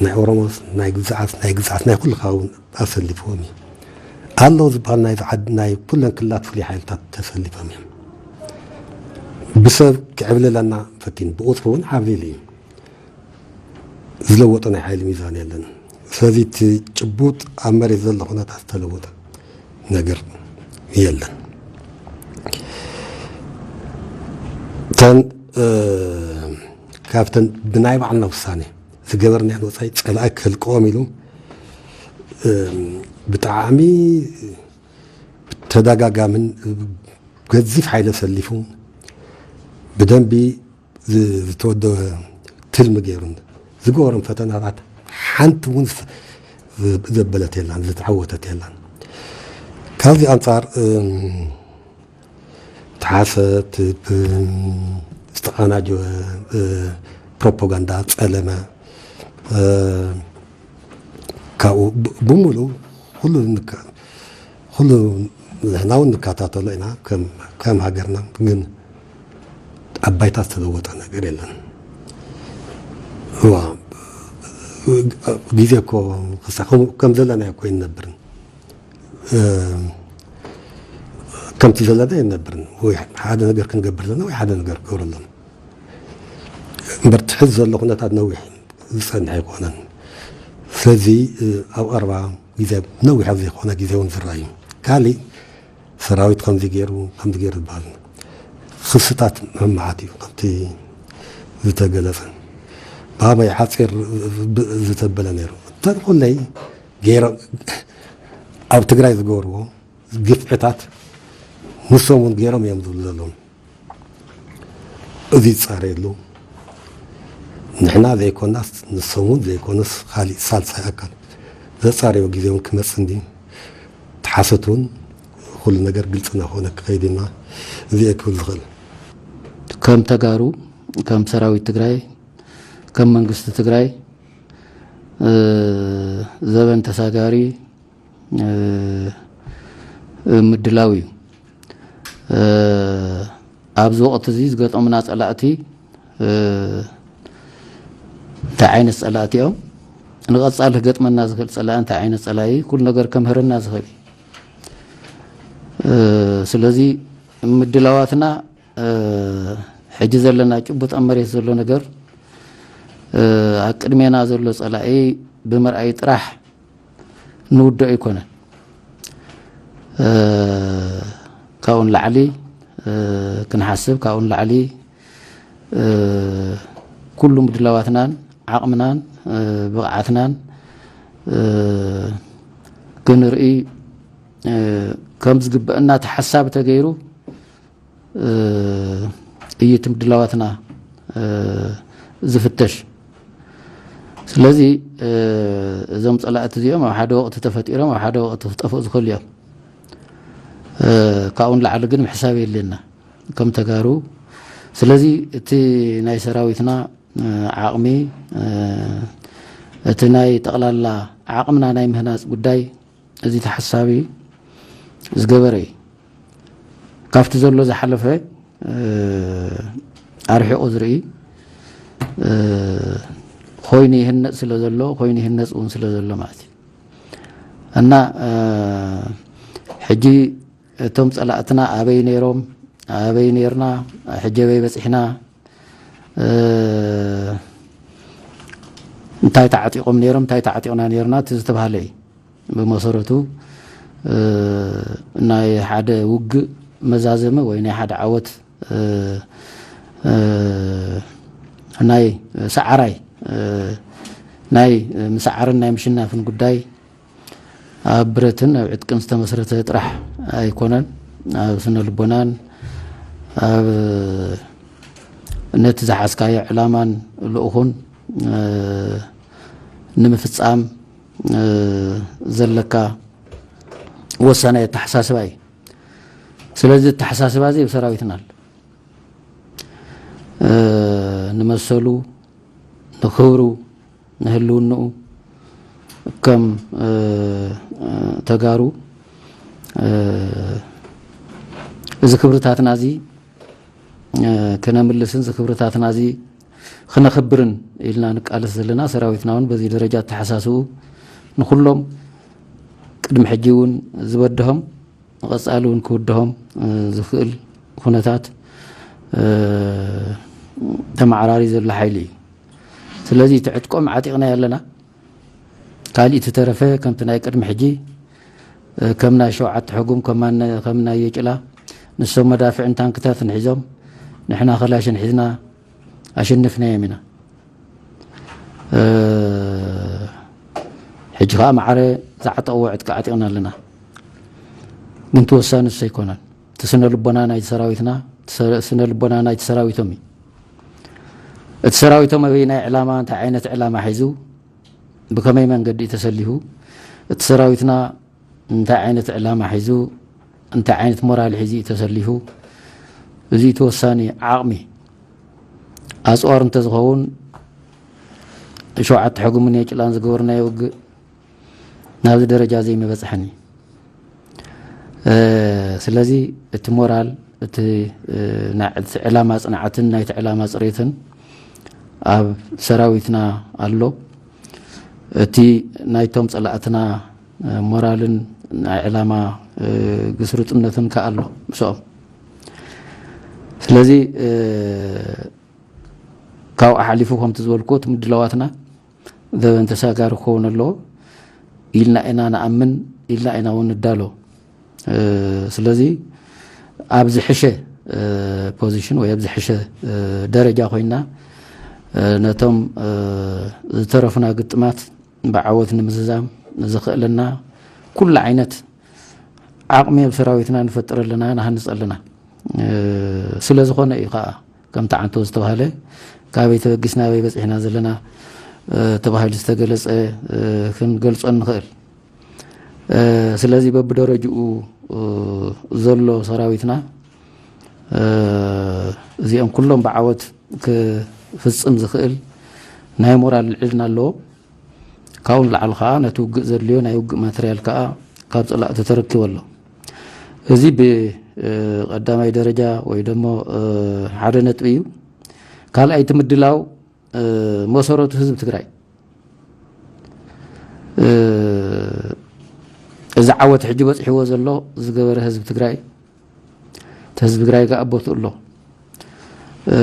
ናይ ኦሮሞስ፣ ናይ ግዝዓት፣ ናይ ግዝዓት ናይ ኩልኻ እውን ኣሰሊፍዎም እዩ። ኣሎ ዝበሃል ናይዚ ዓዲ ናይ ኩለን ክልላት ፍሉይ ሓይልታት ተሰሊፎም እዮም። ብሰብ ክዕብልለና ፈቲኑ፣ ብቁፅሪ እውን ዓብሊሉ እዩ። ዝለወጦ ናይ ሓይሊ ሚዛን የለን። ስለዚ እቲ ጭቡጥ ኣብ መሬት ዘሎ ኩነታት ዝተለወጠ ነገር የለን። እተን ካብተን ብናይ ባዕልና ውሳኔ ዝገበርናየን ወፃኢ ፀላኢ ክህልቅዎም ኢሉ ብጣዕሚ ተደጋጋምን ገዚፍ ሓይሊ ኣሰሊፉ ብደንቢ ዝተወደበ ትልሚ ገይሩን ዝገበሮም ፈተናታት ሓንቲ እውን ዘበለት የላን፣ ዝተዓወተት የላን። ካብዚ ኣንጻር ተሓሰት ዝተቐናጀወ ፕሮፓጋንዳ ጸለመ ካብኡ ብምሉእ ኩሉ ኩሉ ንሕና እውን ንከታተሎ ኢና ከም ሃገርና፣ ግን ኣብ ባይታ ዝተለወጠ ነገር የለን። ግዜ እኮ ክሳ ከም ዘለናዮ እኮ ኣይንነብርን፣ ከምቲ ዘለና ኣይንነብርን። ወይ ሓደ ነገር ክንገብር ዘለና ወይ ሓደ ነገር ክገብረሎም እምበር፣ ትሕዝ ዘሎ ኩነታት ነዊሕ ዝጸንሕ ኣይኮነን። ስለዚ ኣብ ቀረባ ግዜ፣ ነዊሕ ኣብ ዘይኮነ ግዜ እውን ዝረኣዩ ካሊእ ሰራዊት ከምዚ ገይሩ ከምዚ ገይሩ ዝበሃል ክስታት መማዓት እዩ። ከምቲ ዝተገለጸ ብኣበይ ሓፂር ዝተበለ ነይሩ። እተን ኩለይ ገይሮም ኣብ ትግራይ ዝገብርዎ ግፍዕታት ንሶም እውን ገይሮም እዮም ዝብሉ ዘለዉ። እዚ ይፃረየሉ። ንሕና ዘይኮናስ ንሶም እውን ዘይኮኑስ ካሊእ ሳልሳይ ኣካል ዘፃረዮ ግዜ እውን ክመፅእ እንዲ ተሓሰት እውን ኩሉ ነገር ግልፂ እናኾነ ክኸይድ ኢና። እዚ እየ ክብል ዝኽእል። ከም ተጋሩ፣ ከም ሰራዊት ትግራይ፣ ከም መንግስቲ ትግራይ ዘበን ተሳጋሪ ምድላው እዩ። ኣብዚ ወቕቲ እዚ ዝገጠሙና ፀላእቲ እንታይ ዓይነት ፀላእቲ እዮም? ንቐፃሊ ክገጥመና ዝኽእል ፀላኢ እንታይ ዓይነት ፀላኢ እዩ? ኩሉ ነገር ከምህረና ዝኽእል እዩ። ስለዚ ምድላዋትና ሕጂ ዘለና ጭቡጥ ኣብ መሬት ዘሎ ነገር ኣብ ቅድሜና ዘሎ ጸላኢ ብምርኣይ ጥራሕ ንውድኦ ኣይኮነን። ካብኡ ንላዕሊ ክንሓስብ፣ ካብኡ ንላዕሊ ኩሉ ምድላዋትናን ዓቕምናን ብቕዓትናን ክንርኢ ከም ዝግበአና ተሓሳቢ ተገይሩ እዩ እቲ ምድላዋትና ዝፍተሽ። ስለዚ እዞም ጸላእቲ እዚኦም ኣብ ሓደ ወቕቲ ተፈጢሮም ኣብ ሓደ ወቕቲ ክጠፍኡ ዝኽእሉ እዮም። ካብኡ ንላዕሊ ግን ምሕሳብ የድልየና ከም ተጋሩ። ስለዚ እቲ ናይ ሰራዊትና ዓቕሚ፣ እቲ ናይ ጠቕላላ ዓቕምና ናይ ምህናጽ ጉዳይ እዚ ተሓሳቢ ዝገበረ እዩ። ካብቲ ዘሎ ዝሓለፈ ኣርሒቑ ዝርኢ ኮይኑ ይህነጽ ስለ ዘሎ፣ ኮይኑ ይህነጽ እውን ስለ ዘሎ ማለት እዩ። እና ሕጂ እቶም ጸላእትና ኣበይ ነይሮም፣ ኣበይ ነይርና፣ ሕጂ ኣበይ በጺሕና፣ እንታይ ተዓጢቖም ነይሮም፣ እንታይ ተዓጢቕና ነይርና፣ እቲ ዝተባህለ እዩ። ብመሰረቱ ናይ ሓደ ውግእ መዛዘሚ ወይ ናይ ሓደ ዓወት ናይ ሰዓራይ ናይ ምስዓርን ናይ ምሽናፍን ጉዳይ ኣብ ብረትን ኣብ ዕጥቅን ዝተመስረተ ጥራሕ ኣይኮነን። ኣብ ስነ ልቦናን ኣብ ነቲ ዝሓዝካዮ ዕላማን ልኡኹን ንምፍጻም ዘለካ ወሳናይ ኣተሓሳስባ እዩ። ስለዚ ኣተሓሳስባ እዚ ኣብ ሰራዊትና ኣሎ። ንመሰሉ፣ ንክብሩ፣ ንህልውንኡ ከም ተጋሩ እዚ ክብርታትና እዚ ክነምልስን እዚ ክብርታትና እዚ ክነኽብርን ኢልና ንቃለስ ዘለና ሰራዊትና እውን በዚ ደረጃ ኣተሓሳስብኡ ንኩሎም ቅድሚ ሕጂ እውን ዝበድሆም ንቐጻሊ እውን ክውድሆም ዝኽእል ኩነታት ተመዓራሪ ዘሎ ሓይሊ እዩ። ስለዚ እቲ ዕጥቆም ዓጢቕናዮ ኣለና። ካሊእ ዝተረፈ ከምቲ ናይ ቅድሚ ሕጂ ከም ናይ ሸውዓተ ሕጉም ከም ናይ የጭላ ንሶም መዳፍዕን ታንክታትን ሒዞም ንሕና ከላሽን ሒዝና ኣሸንፍናዮም ኢና። ሕጂ ከዓ ማዕረ ዝዓጠቕዎ ዕጥቂ ዓጢቕና ኣለና። ግን እቲ ወሳኒ እሱ ኣይኮነን። እቲ ስነ ልቦና ናይቲ ሰራዊትና፣ እቲ ሰ-፣ ስነ ልቦና ናይቲ ሰራዊቶም እዩ። እቲ ሰራዊቶም ኣበይ ናይ ዕላማ፣ እንታይ ዓይነት ዕላማ ሒዙ፣ ብከመይ መንገዲ እዩ ተሰሊፉ፣ እቲ ሰራዊትና እንታይ ዓይነት ዕላማ ሒዙ፣ እንታይ ዓይነት ሞራል ሒዙ እዩ ተሰሊፉ፣ እዚ እቲ ወሳኒ ዓቕሚ። ኣጽዋር እንተዝኸውን፣ ሸውዓተ ሕጉምን የጭላን ዝገበርናዮ ውግእ ናብዚ ደረጃ ዘይምበጽሐኒ። እ፣ ስለዚ እቲ ሞራል፣ እቲ፣ እ፣ ናይ፣ እቲ ዕላማ ጽንዓትን ናይቲ ዕላማ ጽሬትን ኣብ ሰራዊትና ኣሎ። እቲ ናይቶም ጸላእትና፣ እ፣ ሞራልን ናይ ዕላማ፣ እ፣ ግስሩጥነትን ከኣ ኣሎ ምስኦም። ስለዚ፣ እ፣ ካብኡ ሓሊፉ ከምቲ ዝበልኩዎ እቲ ምድላዋትና ዘበን ተሳጋሪ ክኸውን ኣለዎ ኢልና ኢና ንኣምን፣ ኢልና ኢና እውን ንዳሎ። እ፣ ስለዚ ኣብ ዝሕሸ፣ እ፣ ፖዚሽን ወይ ኣብ ዝሕሸ፣ እ፣ ደረጃ ኮይና፣ እ፣ ነቶም፣ እ፣ ዝተረፉና ግጥማት ብዓወት ንምዝዛም ዘኽእለና ኩሉ ዓይነት ዓቕሚ ኣብ ሰራዊትና ንፈጥር ኣለና፣ ንሃንጽ ኣለና። እ፣ ስለ ዝኾነ እዩ ከኣ ከምቲ ዓንቶ ዝተባህለ፣ ካበይ ተበጊስና ኣበይ በጺሕና ዘለና፣ እ፣ ተባሂሉ ዝተገለጸ፣ እ፣ ክንገልጾ ንኽእል። እ፣ ስለዚ በብደረጅኡ፣ እ፣ ዘሎ ሰራዊትና፣ እ፣ እዚኦም ኩሎም ብዓወት ክፍጽም ዝኽእል ናይ ሞራል ልዕልና ኣለዎ። ካብኡ ንላዕሊ ከኣ ነቲ ውግእ ዘድልዮ ናይ ውግእ ማተርያል ከኣ ካብ ጸላእቲ ተረኪቡ ኣሎ። እዚ ብ-፣ እ፣ ቀዳማይ ደረጃ ወይ ደሞ፣ እ፣ ሓደ ነጥቢ እዩ። ካልኣይ እቲ ምድላው፣ እ፣ መሰረቱ ህዝቢ ትግራይ፣ እ፣ እዚ ዓወት ሕጂ በፂሕዎ ዘሎ ዝገበረ ህዝቢ ትግራይ፣ እቲ ህዝቢ ትግራይ ከኣ ቦትኡ ኣሎ። እ፣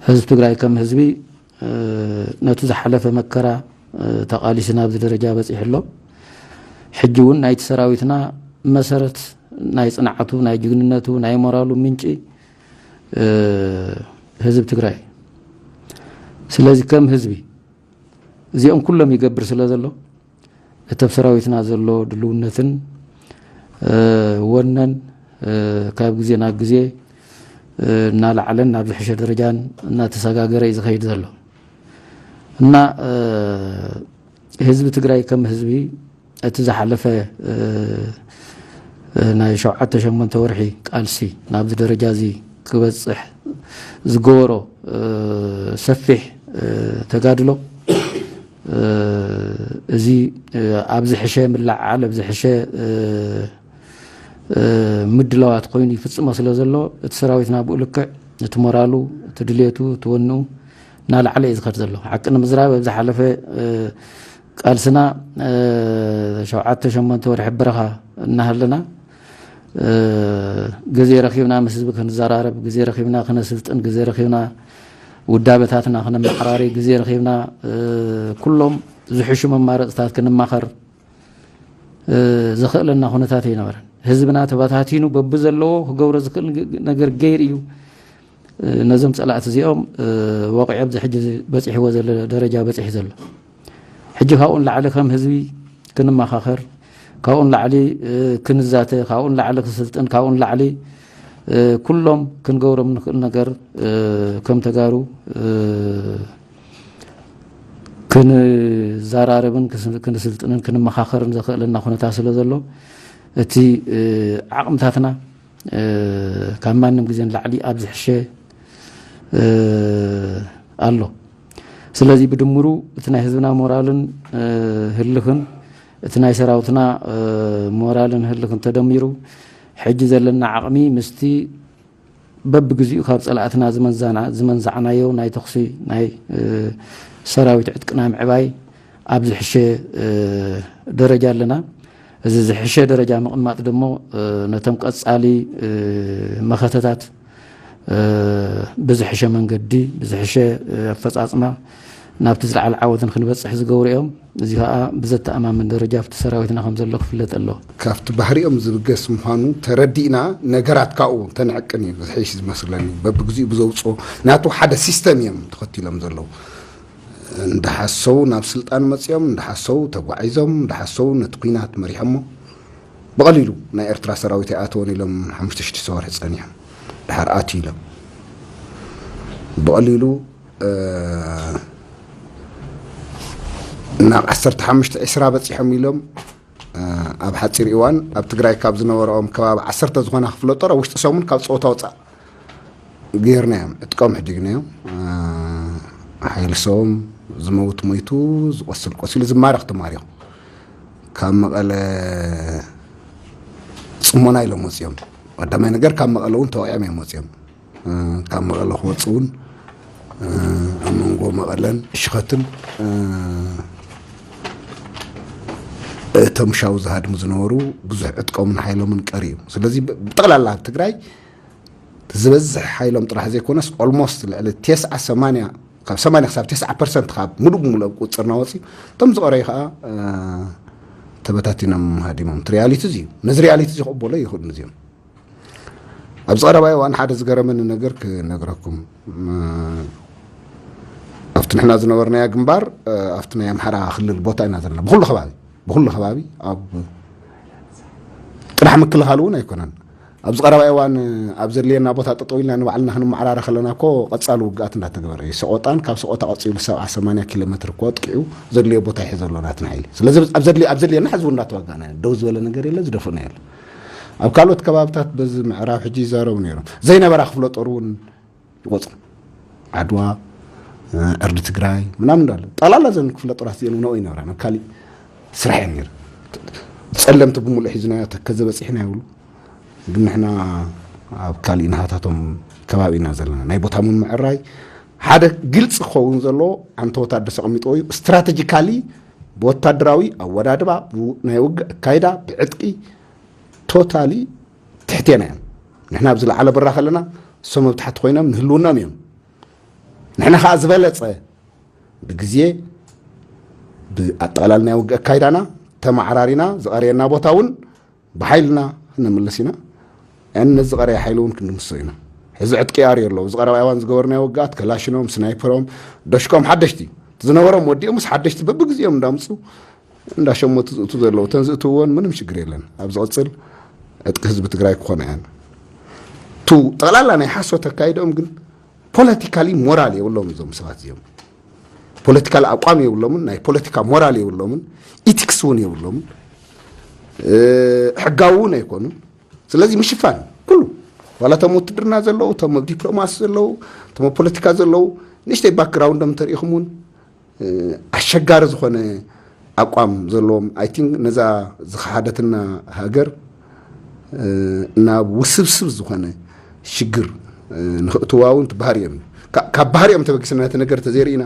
ህዝቢ ትግራይ ከም ህዝቢ፣ እ፣ ነቲ ዝሓለፈ መከራ፣ እ፣ ተቓሊሱ ናብዚ ደረጃ በፂሑ ኣሎ። ሕጂ እውን ናይቲ ሰራዊትና መሰረት ናይ ፅንዓቱ፣ ናይ ጅግንነቱ፣ ናይ ሞራሉ ምንጪ፣ እ፣ ህዝቢ ትግራይ። ስለዚ ከም ህዝቢ እዚኦም ኩሎም ይገብር ስለ ዘሎ፣ እቲ ኣብ ሰራዊትና ዘሎ ድልውነትን፣ እ፣ ወነን፣ እ፣ ካብ ግዜ ናብ ግዜ፣ እ፣ እናለዓለን ናብ ዝሕሸ ደረጃን እናተሰጋገረ እዩ ዝኸይድ ዘሎ። እና፣ እ፣ ህዝቢ ትግራይ ከም ህዝቢ እቲ ዝሓለፈ፣ እ፣ እ፣ ናይ ሸውዓተ ሸሞንተ ወርሒ ቃልሲ ናብዚ ደረጃ እዚ ክበፅሕ ዝገበሮ፣ እ፣ ሰፊሕ፣ እ፣ ተጋድሎ፣ እ፣ እዚ፣ እ፣ ኣብ ዝሕሸ ምልዕዓል፣ ኣብ ዝሕሸ፣ እ፣ እ፣ ምድላዋት ኮይኑ ይፍፅሞ ስለ ዘሎ፣ እቲ ሰራዊትና ብኡ ልክዕ እቲ ሞራሉ፣ እቲ ድሌቱ፣ እቲ ወንኡ እናለዓለ እዩ ዝኸድ ዘሎ። ሓቂ ንምዝራብ፣ ኣብ ዝሓለፈ፣ እ፣ ቃልስና፣ እ፣ ሸውዓተ ሸሞንተ ወርሒ በረኻ እናሃለና፣ እ፣ ግዜ ረኺብና ምስ ህዝቢ ክንዘራረብ፣ ግዜ ረኺብና ክነስልጥን፣ ግዜ ረኺብና ውዳበታትና ክነመዓራሪ፣ ግዜ ረኺብና፣ እ፣ ኩሎም ዝሕሹ መማረፅታት ክንማኸር፣ እ፣ ዘኽእለና ኩነታት ኣይነበረን። ህዝብና ተበታቲኑ በብዘለዎ ክገብሮ ዝኽእል ግ-፣ ነገር ገይሩ እዩ፣ እ፣ ነዞም ፀላእቲ እዚኦም፣ እ፣ ወቒዑ ኣብዚ ሕጂ በፂሕዎ ዘሎ ደረጃ በፂሑ ዘሎ። ሕጂ ካብኡ ንላዕሊ ከም ህዝቢ ክንመኻኸር፣ ካብኡ ንላዕሊ፣ እ፣ ክንዛተ፣ ካብኡ ንላዕሊ ክስልጥን፣ ካብኡ ንላዕሊ፣ እ፣ ኩሎም ክንገብሮም ንኽእል ነገር፣ እ፣ ከም ተጋሩ፣ እ፣ ክንዘራረብን ክስ-፣ ክንስልጥንን ክንመኻኸርን ዘኽእለና ኩነታት ስለ ዘሎ፣ እቲ፣ እ፣ ዓቕምታትና፣ እ፣ ካብ ማንም ግዜ ንላዕሊ ኣብ ዝሕሸ፣ እ፣ ኣሎ። ስለዚ ብድምሩ እቲ ናይ ህዝብና ሞራልን፣ እ፣ ህልኽን፣ እቲ ናይ ሰራዊትና፣ እ፣ ሞራልን ህልኽን ተደሚሩ፣ ሕጂ ዘለና ዓቕሚ ምስቲ በብግዚኡ ካብ ጸላእትና ዝመንዛና-፣ ዝመንዛዕናዮ ናይ ተኹሲ ናይ፣ እ፣ ሰራዊት ዕጥቅና ምዕባይ ኣብ ዝሕሸ፣ እ፣ ደረጃ ኣለና። እዚ ዝሕሸ ደረጃ ምቕማጥ ደሞ፣ እ፣ ነቶም ቀጻሊ፣ እ፣ መኸተታት፣ እ፣ ብዝሕሸ መንገዲ፣ ብዝሕሸ፣ እ፣ ኣፈጻጽማ ናብቲ ዝለዓለ ዓወት ንክንበጽሕ ዝገብሩ እዮም። እዚ ኸኣ ብዘተኣማምን ደረጃ ኣብቲ ሰራዊትና ከም ዘሎ ክፍለጥ ኣለዎ። ካብቲ ባህሪኦም ዝብገስ ምዃኑ ተረዲእና፣ ነገራት ካብኡ ተንዕቅን እዩ ዝሕይሽ ዝመስለኒ። በብግዚኡ ብዘውፅኦ ናቱ ሓደ ሲስተም እዮም ተኸቲሎም ዘለዉ። እንዳሓሰቡ ናብ ስልጣን መፂኦም፣ እንዳሓሰቡ ተጓዒዞም፣ እንዳሓሰቡ ነቲ ኲናት መሪሖሞ። ብቐሊሉ ናይ ኤርትራ ሰራዊት ኣይኣተወን ኢሎም ሓሙሽተ ሽዱሽተ ወርሒ ጸኒሖም። ድሓር ኣትዩ ኢሎም። ብቐሊሉ፣ እ፣ ናብ ዓሰርተ ሓሙሽተ ዒስራ በጺሖም ኢሎም፣ እ፣ ኣብ ሓጺር እዋን ኣብ ትግራይ ካብ ዝነበረኦም ከባቢ ዓሰርተ ዝኾና ክፍለ ጦር ኣብ ውሽጢ ሰሙን ካብ ጸወታ ወጻእ ገይርናዮም። ዕጥቆም ሕዲግናዮም። እ፣ ሓይሊ ሰቦም ዝመውት ሞይቱ፣ ዝቆስል ቆሲሉ፣ ዝማረኽ ተማሪኹ። ካብ መቐለ ጽሞና ኢሎም ወጺኦም። ቀዳማይ ነገር ካብ መቐለ እውን ተወቂዖም እዮም ወጺኦም። እ፣ ካብ መቐለ ክወጽኡ እውን፣ እ፣ ኣብ መንጎ መቐለን ሽኸትን፣ እ፣ እቶም ሻው ዝሃድሙ ዝነበሩ ብዙሕ ዕጥቆምን ሓይሎምን ቀርዩ። ስለዚ ብ-፣ ብጠቕላላ ኣብ ትግራይ ዝበዝሕ ሓይሎም ጥራሕ ዘይኮነስ ኦልሞስት ልዕሊ ተስዓ ሰማንያ፣ ካብ ሰማንያ ክሳብ ተስዓ ፐርሰንት ካብ ሙሉእ ብሙሉእ ኣብ ቁፅርና ወፂኡ። እቶም ዝቐረዩ ከዓ፣ እ፣ ተበታቲኖም ሃዲሞም። እቲ ሪያሊቲ እዚ እዩ። ነዚ ሪያሊቲ እዚ ክቕበሎ ይኽእሉ እዚኦም። ኣብዚ ቀረባይ እዋን ሓደ ዝገረመኒ ነገር ክነግረኩም። እ፣ ኣብቲ ንሕና ዝነበርናዮ ግንባር፣ እ፣ ኣብቲ ናይ ኣምሓራ ክልል ቦታ ኢና ዘለና። ብኹሉ ከባቢ፣ ብኹሉ ከባቢ ኣብ ጥራሕ ምክልኻል እውን ኣይኮነን። ኣብዚ ቀረባይ እዋን ኣብ ዘድልየና ቦታ ጠጠው ኢልና ንባዕልና ክንመዓራረ ከለና እኮ ቀጻሊ ውግኣት እንዳተገበረ እዩ። ሰቆጣን ካብ ሰቆጣ ቀጺሉ ሰብዓ ሰማንያ ኪሎ ሜትር እኮ ኣጥቂዑ ዘድልዮ ቦታ ይሕዘ ኣሎ ናትና ሓይሊ። ስለዚ ኣብ ዘድልየ-፣ ኣብ ዘድልየና ሕዚ እውን እንዳተዋጋእና ኢና። ደው ዝበለ ነገር የለ፣ ዝደፍእና የለ። ኣብ ካልኦት ከባብታት በዚ ምዕራብ ሕጂ ይዛረቡ ነይሮም። ዘይነበራ ክፍለ ጦር እውን ይቆጽሩ። ዓድዋ፣ እ፣ ዕርዲ ትግራይ ምናምን እንዳለ ጠቕላላ ዘን ክፍለ ጦራት እዚአን እውን ኣብኡ ይነብራ። ናብ ካሊእ ስራሕ እየን ነይረን። ጸለምቲ ብምሉእ ሒዝናዮ ተከዘ በጺሕና ይብሉ። ግን ንሕና ኣብ ካሊእ ናሃታቶም ከባቢ ኢና ዘለና። ናይ ቦታ እውን ምዕራይ ሓደ ግልጺ ክኸውን ዘለዎ፣ ኣንተ ወታደር ኣቐሚጥዎ እዩ። ስትራቴጂካሊ ብወታደራዊ ኣወዳድባ፣ ናይ ውግእ ኣካይዳ፣ ብዕጥቂ ቶታሊ ትሕቴና እዮም። ንሕና ኣብ ዝለዓለ ብራኽ ኣለና፣ እሶም ኣብ ታሕቲ ኮይኖም ንህልውናም እዮም። ንሕና ከዓ ዝበለፀ ብግዜ ብኣጠቓላሊ ናይ ውግእ ኣካይዳና ተመዓራሪና ዝቐረየና ቦታ እውን ብሓይልና ክንምልስ ኢና። ያን ነዚ ዝቐረየ ሓይሊ እውን ክንድምስሶ ኢና። ሕዚ ዕጥቂ ኣርዮ ኣለዉ። እዚ ቀረባ እዋን ዝገበርናዮ ውግኣት ከላሽኖም፣ ስናይፐሮም፣ ደሽኮም ሓደሽቲ ዝነበሮም ወዲኦም ምስ ሓደሽቲ በብግዜኦም እንዳምፁ እንዳሸመቱ ዝእቱ ዘለዉ። እተን ዝእትውዎን ምንም ሽግር የለን። ኣብ ዝቕፅል ዕጥቂ ህዝቢ ትግራይ ክኾና እየን። ቱ ጠቕላላ ናይ ሓሶት ኣካይደኦም ግን ፖለቲካሊ ሞራል የብሎም እዞም ሰባት እዚኦም። ፖለቲካል ኣቋም የብሎምን፣ ናይ ፖለቲካ ሞራል የብሎምን፣ ኢቲክስ እውን የብሎምን፣ ሕጋዊ እውን ኣይኮኑን። ስለዚ ምሽፋን ኩሉ ዋላ እቶም ውትድርና ዘለዉ፣ እቶም ኣብ ዲፕሎማሲ ዘለዉ፣ እቶም ኣብ ፖለቲካ ዘለዉ፣ ንእሽተይ ባክግራውንዶም እንተሪኢኹም እውን ኣሸጋሪ ዝኾነ ኣቋም ዘለዎም፣ ኣይ ቲንክ ነዛ ዝኸሓደትና ሃገር ናብ ውስብስብ ዝኾነ ሽግር ንክእትዋ እውን ትባህር እዮም። ካብ ባህር እዮም ተበጊስና ነቲ ነገር ተዘይርኢና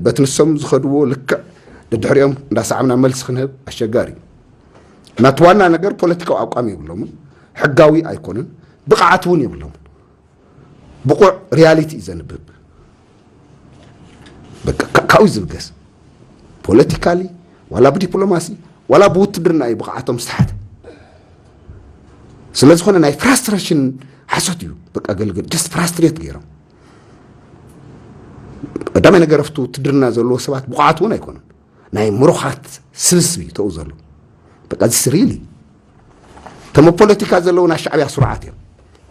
በቲ ንሶም ዝኸድዎ ልክዕ ደድሕሪኦም እንዳሰዓብና መልሲ ክንህብ ኣሸጋሪ እዩ። ናቲ ዋና ነገር ፖለቲካዊ ኣቋም የብሎምን፣ ሕጋዊ ኣይኮነን፣ ብቕዓት እውን የብሎምን። ብቑዕ ሪያሊቲ እዩ ዘንብብ። በቃ ካብኡ ዝብገስ ፖለቲካሊ ዋላ ብዲፕሎማሲ ዋላ ብውትድርና እዩ ብቕዓቶም ዝተሓተ። ስለ ዝኾነ ናይ ፍራስትሬሽን ሓሶት እዩ። በቃ ገልገል ጀስት ፍራስትሬት ገይሮም ቀዳማይ ነገር ኣብቲ ውትድርና ዘለዎ ሰባት ብቑዓት እውን ኣይኮኑን። ናይ ምሩኻት ስብስብ እዩ ተው ዘሎ። በቃ ዚስ ሪሊ እቶም ኣብ ፖለቲካ ዘለዉ ናይ ሻዕብያ ስሩዓት እዮም።